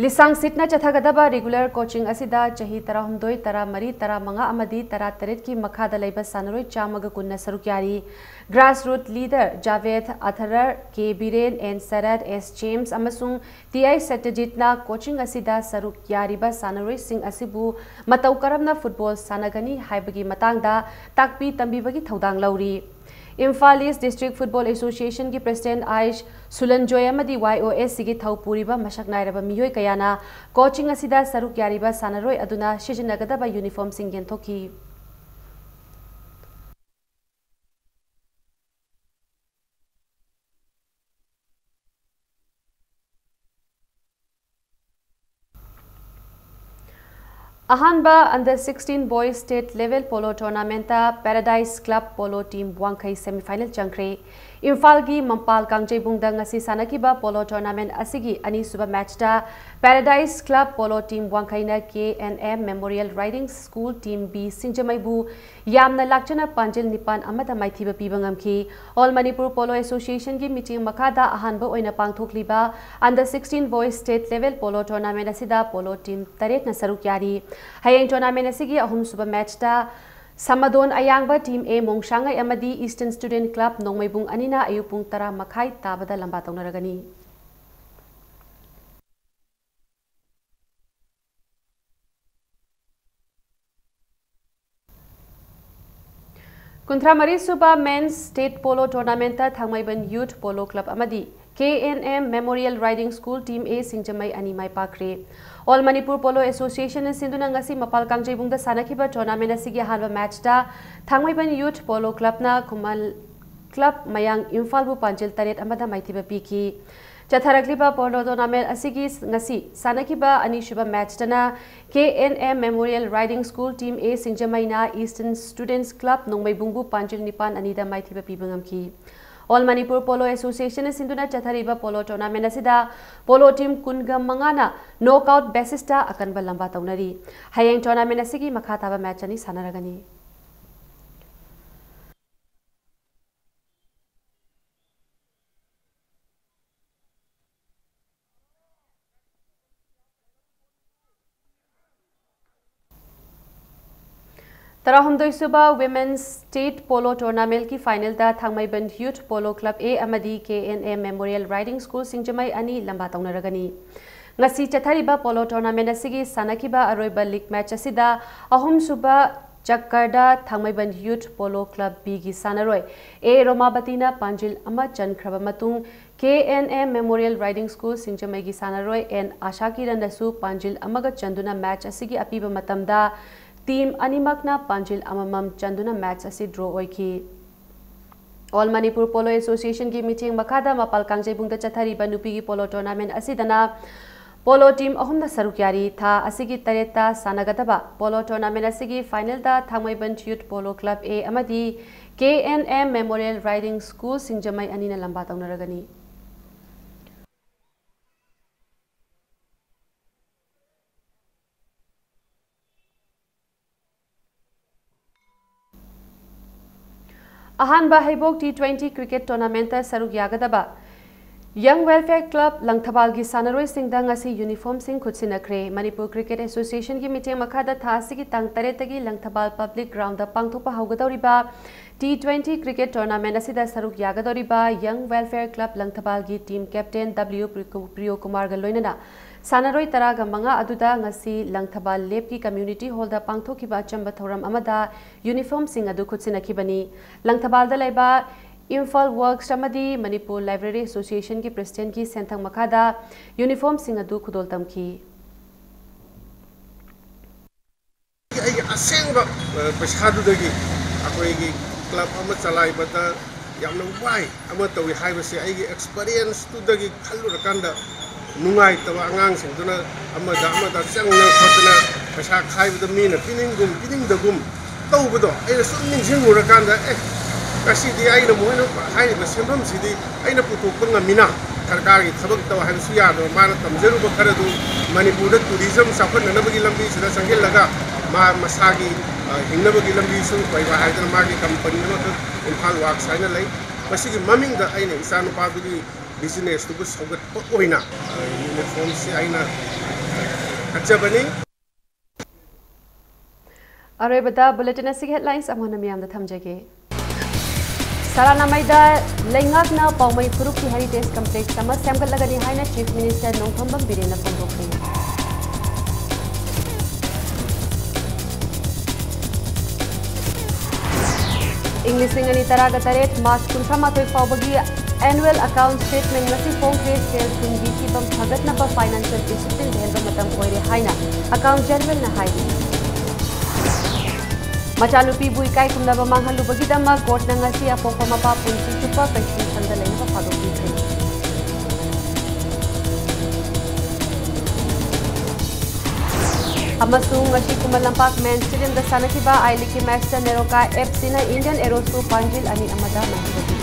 ꯂꯤꯁꯥꯡ ꯁꯤꯠꯅ ꯆꯠꯊꯒꯗꯕ regular coaching ꯑꯁꯤꯗ ꯆꯍꯤ ꯇꯔꯥꯍꯨꯝꯗꯣꯏ, ꯇꯔꯥꯃꯔꯤ, ꯇꯔꯥꯃꯉꯥ ꯑꯃꯗꯤ ꯇꯔꯥꯇꯔꯦꯠꯀꯤ ꯃꯈꯥꯗ ꯂꯩꯕ ꯁꯥꯟꯅꯔꯣꯏ ꯆꯥꯝꯃꯒ ꯀꯨꯟꯅ ꯁꯔꯨꯛ ꯌꯥꯔꯤ꯫ Grassroot leader ꯖꯥꯚꯦꯗ ꯑꯊꯔꯔ, K Biren, N Sarat, S James ꯑꯃꯁꯨꯡ ꯇꯤ ꯑꯥꯏ ꯁꯠꯇꯖꯤꯠꯅ coaching ꯑꯁꯤꯗ ꯁꯔꯨꯛ ꯌꯥꯔꯤꯕ ꯁꯥꯟꯅꯔꯣꯏꯁꯤꯡ ꯑꯁꯤꯕꯨ ꯃꯇꯧ ꯀꯔꯝꯅ football ꯁꯥꯟꯅꯒꯅꯤ ꯍꯥꯏꯕꯒꯤ ꯃꯇꯥꯡꯗ ꯇꯥꯛꯄꯤ ꯇꯝꯕꯤꯕꯒꯤ ꯊꯧꯗꯥꯡ ꯂꯧꯔꯤ꯫ Imphal East District Football Association ꯒꯤ President ꯑꯥꯏꯁ ꯁꯨꯂꯟꯖꯣꯏ ꯑꯃꯗꯤ YOAC ꯒꯤ ꯊꯧ ꯄꯨꯔꯤꯕ ꯃꯁꯛ ꯅꯥꯏꯔꯕ ꯃꯤꯑꯣꯏ ꯀꯌꯥꯅ coaching ꯑꯁꯤꯗ ꯁꯔꯨꯛ ꯌꯥꯔꯤꯕ ꯁꯥꯟꯅꯔꯣꯏ ꯑꯗꯨꯅ ꯁꯤꯖꯤꯟꯅꯒꯗꯕ uniform ꯁꯤꯡ ꯌꯦꯟꯊꯣꯛꯈꯤ꯫ ꯑꯍꯥꯟꯕ Under sixteen Boys State Level Polo Tournament ꯇ Paradise Club Polo Team ꯋꯥꯡꯈꯩ semi final ꯆꯪꯈ꯭ꯔꯦ꯫ ꯏꯝꯐꯥꯜꯒꯤ ꯃꯝꯄꯥꯜ ꯀꯥꯡꯖꯩꯕꯨꯡꯗ ꯉꯁꯤ ꯁꯥꯟꯅꯈꯤꯕ polo tournament ꯑꯁꯤꯒꯤ ꯑꯅꯤꯁꯨꯕ match ꯇ Paradise Club Polo Team ꯋꯥꯡꯈꯩꯅ K N M Memorial Riding School Team B ꯁꯤꯡꯖꯃꯩꯕꯨ ꯌꯥꯝꯅ ꯂꯥꯛꯆꯅ ꯄꯥꯟꯖꯤꯜ ꯅꯤꯄꯥꯟ ꯑꯃꯗ ꯃꯥꯏꯊꯤꯕ ꯄꯤꯕ ꯉꯝꯈꯤ꯫ All Manipur Polo Association ꯒꯤ ꯃꯤꯠꯌꯦꯡ ꯃꯈꯥꯗ ꯑꯍꯥꯟꯕ ꯑꯣꯏꯅ ꯄꯥꯡꯊꯣꯛꯂꯤꯕ Under sixteen Boys State Level Polo Tournament ꯑꯁꯤꯗ polo team ꯇꯔꯦꯠꯅ ꯁꯔꯨꯛ ꯌꯥꯔꯤ꯫ ꯍꯌꯦꯡ tournament ꯑꯁꯤꯒꯤ ꯑꯍꯨꯝꯁꯨꯕ match ꯇ ꯁꯃꯗꯣꯟ ꯑꯌꯥꯡꯕ Team A ꯃꯣꯡꯁꯥꯡꯉꯩ ꯑꯃꯗꯤ Eastern Student Club ꯅꯣꯡꯃꯩꯕꯨꯡ ꯑꯅꯤꯅ ꯑꯌꯨꯛ ꯄꯨꯡ ꯇꯔꯥ ꯃꯈꯥꯏ ꯇꯥꯕꯗ ꯂꯝꯕꯥ ꯇꯧꯅꯔꯒꯅꯤ꯫ ꯀꯨꯟꯊ꯭ꯔꯥ ꯃꯔꯤ ꯁꯨꯕ Men's State Polo Tournament ꯇ ꯊꯥꯡꯃꯩꯕꯟ Youth Polo Club ꯑꯃꯗꯤ K N M Memorial Riding School Team A ꯁꯤꯡꯖꯃꯩ ꯑꯅꯤ ꯃꯥꯏ ꯄꯥꯛꯈ꯭ꯔꯦ꯫ All Manipur Polo Association ꯅ ꯁꯤꯟꯗꯨꯅ ꯉꯁꯤ ꯃꯄꯥꯜ ꯀꯥꯡꯖꯩꯕꯨꯡꯗ ꯁꯥꯟꯅꯈꯤꯕ tournament ꯑꯁꯤꯒꯤ ꯑꯍꯥꯟꯕ match ꯇ ꯊꯥꯡꯃꯩꯕꯟ Youth Polo Club ꯅ ꯈꯨꯃꯟ Club ꯃꯌꯥꯡ ꯏꯝꯐꯥꯜꯕꯨ ꯄꯥꯟꯖꯤꯜ ꯇꯔꯦꯠ ꯑꯃꯗ ꯃꯥꯏꯊꯤꯕ ꯄꯤꯈꯤ꯫ ꯆꯠꯊꯔꯛꯂꯤꯕ ꯄꯣꯂꯣ ꯇꯣꯔꯅꯥꯃꯦꯟꯠ ꯑꯁꯤꯒꯤ ꯉꯁꯤ ꯁꯥꯟꯅꯈꯤꯕ ꯑꯅꯤꯁꯨꯕ ꯃꯦꯆꯇꯅ K N M memorial riding school team A ꯁꯤꯡꯖꯃꯩꯅ ꯏꯁꯇꯔꯟ ꯁ꯭ꯇꯨꯗꯦꯟꯠꯁ ꯀ꯭ꯂꯕ ꯅꯣꯡꯃꯩꯕꯨꯡꯕꯨ ꯄꯥꯟꯖꯤꯜ ꯅꯤꯄꯥꯟ ꯑꯅꯤꯗ ꯃꯥꯏꯊꯤꯕ ꯄꯤꯕ ꯉꯝꯈꯤ꯫ ꯑꯣꯜ ꯃꯅꯤꯄꯨꯔ ꯄꯣꯂꯣ ꯑꯦꯁꯣꯁꯤꯌꯦꯁꯟꯅ ꯁꯤꯟꯗꯨꯅ ꯆꯠꯊꯔꯤꯕ ꯄꯣꯂꯣ ꯇꯣꯔꯅꯥꯃꯦꯟꯠ ꯑꯁꯤꯗ ꯄꯣꯂꯣ ꯇꯤꯝ ꯀꯨꯟꯒ ꯃꯉꯥꯅ ꯅꯣꯛ ꯑꯥꯎꯠ ꯕꯦꯁꯤꯁꯇ ꯑꯀꯟꯕ ꯂꯝꯕꯥ ꯇꯧꯅꯔꯤ꯫ ꯍꯌꯦꯡ ꯇꯣꯔꯅꯥꯃꯦꯟꯠ ꯑꯁꯤꯒꯤ ꯃꯈꯥ ꯇꯥꯕ ꯃꯦꯆ ꯑꯅꯤ ꯁꯥꯟꯅꯔꯒꯅꯤ꯫ ꯇꯔꯥꯍꯨꯝꯗꯣꯏ ꯁꯨꯕ ꯋꯤꯃꯦꯟꯁ ꯁ꯭ꯇꯦꯠ ꯄꯣꯂꯣ ꯇꯣꯔꯅꯥꯃꯦꯟꯠꯀꯤ ꯐꯥꯏꯅꯦꯜꯗ Thangmeiband youth polo club A ꯑꯃꯗꯤ K N M memorial riding school ꯁꯤꯡꯖꯃꯩ ꯑꯅꯤ ꯂꯝꯕꯥ ꯇꯧꯅꯔꯒꯅꯤ꯫ ꯉꯁꯤ ꯆꯠꯊꯔꯤꯕ ꯄꯣꯂꯣ ꯇꯣꯔꯅꯥꯃꯦꯟꯠ ꯑꯁꯤꯒꯤ ꯁꯥꯟꯅꯈꯤꯕ ꯑꯔꯣꯏꯕ ꯂꯤꯒ ꯃꯦꯆ ꯑꯁꯤꯗ ꯑꯍꯨꯝꯁꯨꯕ ꯆꯛꯀꯔꯗ ꯊꯥꯡꯃꯩꯕꯟ ꯌꯨꯊ ꯄꯣꯂꯣ ꯀ꯭ꯂꯕ ꯕꯤꯒꯤ ꯁꯥꯟꯅꯔꯣꯏ ꯑꯦ ꯔꯣꯃꯥꯕꯇꯤꯅ ꯄꯥꯟꯖꯤꯜ ꯑꯃ ꯆꯟꯈ꯭ꯔꯕ ꯃꯇꯨꯡ, K N M memorial riding school ꯁꯤꯡꯖꯃꯩꯒꯤ ꯁꯥꯟꯅꯔꯣꯏ ꯑꯦꯟ ꯑꯥꯁꯥ ꯀꯤꯔꯟꯅꯁꯨ ꯄꯥꯟꯖꯤꯜ ꯑꯃꯒ ꯆꯟꯗꯨꯅ ꯃꯦꯆ ꯑꯁꯤꯒꯤ ꯑꯄꯤꯕ ꯃꯇꯝꯗ ꯇꯤꯝ ꯑꯅꯤꯃꯛꯅ ꯄꯥꯟꯖꯤꯜ ꯑꯃꯃꯝ ꯆꯟꯗꯨꯅ ꯃꯦꯆ ꯑꯁꯤ ꯗ꯭ꯔꯣ ꯑꯣꯏꯈꯤ꯫ ꯑꯣꯜ ꯃꯅꯤꯄꯨꯔ ꯄꯣꯂꯣ ꯑꯦꯁꯣꯁꯤꯌꯦꯁꯟꯒꯤ ꯃꯤꯠꯌꯦꯡ ꯃꯈꯥꯗ ꯃꯄꯥꯜ ꯀꯥꯡꯖꯩꯕꯨꯡꯗ ꯆꯠꯊꯔꯤꯕ ꯅꯨꯄꯤꯒꯤ ꯄꯣꯂꯣ ꯇꯣꯔꯅꯥꯃꯦꯟꯠ ꯑꯁꯤꯗꯅ ꯄꯣꯂꯣ ꯇꯤꯝ ꯑꯍꯨꯝꯅ ꯁꯔꯨꯛ ꯌꯥꯔꯤ꯫ ꯊꯥ ꯑꯁꯤꯒꯤ ꯇꯔꯦꯠꯇ ꯁꯥꯟꯅꯒꯗꯕ ꯄꯣꯂꯣ ꯇꯣꯔꯅꯥꯃꯦꯟꯠ ꯑꯁꯤꯒꯤ ꯐꯥꯏꯅꯦꯜꯗ Thangmeiband youth polo club A ꯑꯃꯗꯤ K N M memorial riding school ꯁꯤꯡꯖꯃꯩ ꯑꯅꯤꯅ ꯂꯝꯕꯥ ꯇꯧꯅꯔꯒꯅꯤ꯫ ꯑꯍꯥꯟꯕ ꯍꯩꯕꯣꯛ ꯇꯤ ꯇ꯭ꯋꯦꯟꯇꯤ ꯀ꯭ꯔꯤꯀꯦꯠ ꯇꯣꯔꯅꯥꯃꯦꯟꯠꯇ ꯁꯔꯨꯛ ꯌꯥꯒꯗꯕ ꯌꯪ ꯋꯦꯜꯐꯤꯌꯔ ꯀ꯭ꯂꯕ ꯂꯪꯊꯕꯥꯜꯒꯤ ꯁꯥꯟꯅꯔꯣꯏꯁꯤꯡꯗ ꯉꯁꯤ ꯌꯨꯅꯤꯐꯣꯔꯝꯁꯤꯡ ꯈꯨꯠꯁꯤꯟꯅꯈ꯭ꯔꯦ꯫ ꯃꯅꯤꯄꯨꯔ ꯀ꯭ꯔꯤꯀꯦꯠ ꯑꯦꯁꯣꯁꯤꯌꯦꯁꯟꯒꯤ ꯃꯤꯠꯌꯦꯡ ꯃꯈꯥꯗ ꯊꯥ ꯑꯁꯤꯒꯤ ꯇꯥꯡ ꯇꯔꯦꯠꯇꯒꯤ ꯂꯪꯊꯕꯥꯜ ꯄꯕ꯭ꯂꯤꯛ ꯒ꯭ꯔꯥꯎꯟꯗ ꯄꯥꯡꯊꯣꯛꯄ ꯍꯧꯒꯗꯧꯔꯤꯕ ꯇꯤ ꯇ꯭ꯋꯦꯟꯇꯤ ꯀ꯭ꯔꯤꯀꯦꯠ ꯇꯣꯔꯅꯥꯃꯦꯟꯠ ꯑꯁꯤꯗ ꯁꯔꯨꯛ ꯌꯥꯒꯗꯧꯔꯤꯕ ꯌꯪ ꯋꯦꯜꯐꯤꯌꯔ ꯀ꯭ꯂꯕ ꯂꯪꯊꯕꯥꯜꯒꯤ ꯇꯤꯝ ꯀꯦꯞꯇꯦꯟ ꯗꯕ꯭ꯂꯤꯌꯨ ꯄ꯭ꯔꯤꯌꯣ ꯀꯨꯃꯥꯔꯒ ꯂꯣꯏꯅꯅ ꯁꯥꯟꯅꯔꯣꯏ ꯇꯔꯥꯒ ꯃꯉꯥ ꯑꯗꯨꯗ ꯉꯁꯤ ꯂꯪꯊꯕꯥꯜ ꯂꯦꯞꯀꯤ ꯀꯝꯃ꯭ꯌꯨꯅꯤꯇꯤ ꯍꯣꯜꯗ ꯄꯥꯡꯊꯣꯛꯈꯤꯕ ꯑꯆꯝꯕ ꯊꯧꯔꯝ ꯑꯃꯗ ꯌꯨꯅꯤꯐꯣꯔꯝꯁꯤꯡ ꯑꯗꯨ ꯈꯨꯠꯁꯤꯟꯅꯈꯤꯕꯅꯤ꯫ ꯂꯪꯊꯕꯥꯜꯗ ꯂꯩꯕ ꯏꯝꯐꯥꯜ ꯋꯔꯛꯁ ꯑꯃꯗꯤ ꯃꯅꯤꯄꯨꯔ ꯂꯥꯏꯕ꯭ꯔꯦꯔꯤ ꯑꯦꯁꯣꯁꯤꯌꯦꯁꯟꯒꯤ ꯄ꯭ꯔꯦꯁꯤꯗꯦꯟꯠꯀꯤ ꯁꯦꯟꯊꯪ ꯃꯈꯥꯗ ꯌꯨꯅꯤꯐꯣꯔꯝꯁꯤꯡ ꯑꯗꯨ ꯈꯨꯗꯣꯜ ꯇꯝꯈꯤ꯫ ꯑꯩꯒꯤ ꯑꯁꯦꯡꯕ, ꯑ, ꯄꯩꯁꯥꯗꯨꯗꯒꯤ ꯑꯩꯈꯣꯏꯒꯤ ꯀ꯭ꯂꯕ ꯑꯃ ꯆꯂꯥꯏꯕꯗ ꯌꯥꯝꯅ ꯋꯥꯏ ꯑꯃ ꯇꯧꯏ ꯍꯥꯏꯕꯁꯦ ꯑꯩꯒꯤ ꯑꯦꯛꯁꯄꯔꯤꯌꯦꯟꯁꯇꯨꯗꯒꯤ ꯈꯜꯂꯨꯔꯀꯥꯟꯗ ꯅꯨꯡꯉꯥꯏꯇꯕ, ꯑꯉꯥꯡꯁꯤꯡꯗꯨꯅ ꯑꯃꯗ ꯑꯃꯗ ꯆꯪꯗꯅ ꯈꯣꯠꯇꯅ ꯄꯩꯁꯥ ꯈꯥꯏꯕꯗ ꯃꯤꯅ ꯄꯤꯅꯤꯡꯒꯨꯝ ꯄꯤꯅꯤꯡꯗꯒꯨꯝ ꯇꯧꯕꯗꯣ ꯑꯩꯅ ꯁꯨꯝ ꯅꯤꯡꯁꯤꯡꯉꯨꯔꯀꯥꯟꯗ, ꯑꯦ, ꯉꯁꯤꯗꯤ ꯑꯩꯅ ꯃꯣꯏꯅ ꯍꯥꯏꯔꯤꯕ ꯁꯦꯟꯐꯝꯁꯤꯗꯤ ꯑꯩꯅ ꯄꯨꯊꯣꯛꯄ ꯉꯝꯃꯤꯅ, ꯁꯔꯀꯥꯔꯒꯤ ꯊꯕꯛ ꯇꯧ ꯍꯥꯏꯕꯁꯨ ꯌꯥꯗꯕ, ꯃꯥꯅ ꯇꯝꯖꯔꯨꯕ ꯈꯔꯗꯨ ꯃꯅꯤꯄꯨꯔꯗ ꯇꯨꯔꯤꯖꯝ ꯆꯥꯎꯈꯠꯅꯅꯕꯒꯤ ꯂꯝꯕꯤꯁꯤꯗ ꯆꯪꯁꯤꯜꯂꯒ ꯃꯥ ꯃꯁꯥꯒꯤ, ꯑ, ꯍꯤꯡꯅꯕꯒꯤ ꯂꯝꯕꯤꯁꯨ ꯑꯣꯏꯕ ꯍꯥꯏꯗꯅ ꯃꯥꯒꯤ ꯀꯝꯄꯅꯤ ꯑꯃꯈꯛ ꯏꯝꯐꯥꯜ ꯋꯥꯛꯁ ꯍꯥꯏꯅ ꯂꯩ꯫ ꯃꯁꯤꯒꯤ ꯃꯃꯤꯡꯗ ꯑꯩꯅ ꯏꯆꯥꯅꯨꯄꯥꯗꯨꯒꯤ ꯕꯤꯖꯤꯅꯦꯁꯇꯨꯕꯨ ꯁꯧꯒꯠꯄ ꯑꯣꯏꯅ, ꯑ, ꯌꯨꯅꯤꯐꯣꯔꯝꯁꯤ ꯑꯩꯅ ꯀꯠꯆꯕꯅꯤ꯫ ꯑꯔꯣꯏꯕꯗ ꯕꯨꯂꯦꯇꯤꯟ ꯑꯁꯤꯒꯤ ꯍꯦꯗꯂꯥꯏꯟꯁ ꯑꯃꯨꯛ ꯍꯟꯅ ꯃꯤꯌꯥꯝꯗ ꯊꯝꯖꯒꯦ꯫ ꯁꯔꯥꯅꯥꯃꯩꯗ ꯂꯩꯉꯥꯛꯅ ꯄꯥꯎꯃꯩ ꯐꯨꯔꯨꯞꯀꯤ ꯍꯦꯔꯤꯇꯦꯖ ꯀꯝꯄ꯭ꯂꯦꯛꯁ ꯑꯃ ꯁꯦꯝꯒꯠꯂꯒꯅꯤ ꯍꯥꯏꯅ ꯆꯤꯐ ꯃꯤꯅꯤꯁꯇꯔ ꯅꯣꯡꯊꯣꯝꯕꯝ ꯕꯤꯔꯦꯟꯅ ꯐꯣꯡꯗꯣꯛꯈ꯭ꯔꯦ꯫ ꯏꯪ ꯂꯤꯁꯤꯡ ꯑꯅꯤ ꯇꯔꯥꯒ ꯇꯔꯦꯠ ꯃꯥꯔꯆ ꯀꯨꯟꯊ꯭ꯔꯥ ꯃꯥꯊꯣꯏ ꯐꯥꯎꯕꯒꯤ annual account statement ꯉꯁꯤ ꯐꯣꯡꯈ꯭ꯔꯦ꯫ ꯁꯦꯜ ꯊꯨꯝꯒꯤ ꯐꯤꯕꯝ ꯐꯒꯠꯅꯕ ꯐꯥꯏꯅꯥꯟꯁꯤꯌꯦꯜ ꯗꯤꯁꯤꯄ꯭ꯂꯤꯟ ꯂꯩꯍꯟꯕ ꯃꯇꯝ ꯑꯣꯏꯔꯦ ꯍꯥꯏꯅ ꯑꯦꯀꯥꯎꯟ ꯖꯦꯅꯔꯦꯜꯅ ꯍꯥꯏꯔꯤ꯫ ꯃꯆꯥꯅꯨꯄꯤꯕꯨ ꯏꯀꯥꯏ ꯈꯨꯝꯅꯕ ꯃꯥꯡꯍꯜꯂꯨꯕꯒꯤꯗꯃꯛ ꯀꯣꯔꯠꯅ ꯉꯁꯤ ꯑꯄꯣꯛꯄ ꯃꯄꯥ ꯄꯨꯟꯁꯤ ꯆꯨꯞꯄ ꯀꯩꯁꯨ ꯁꯪꯗ ꯂꯩꯅꯕ ꯐꯥꯗꯣꯛꯄꯤꯈ꯭ꯔꯦ꯫ ꯑꯃꯁꯨꯡ ꯉꯁꯤ ꯈꯨꯃꯟ ꯂꯝꯄꯥꯛ ꯃꯦꯟ ꯁ꯭ꯇꯦꯗꯤꯌꯝꯗ ꯁꯥꯟꯅꯈꯤꯕ ꯑꯥꯏ ꯂꯤꯒꯀꯤ ꯃꯦꯆꯇ ꯅꯦꯔꯣꯀꯥ ꯑꯦꯐ ꯁꯤꯅ ꯏꯟꯗꯤꯌꯟ ꯑꯦꯔꯣꯁꯄꯨ ꯄꯥꯟꯖꯤꯜ ꯑꯅꯤ ꯑꯃꯗ ꯃꯥꯏꯊꯤꯕ ꯄꯤ꯫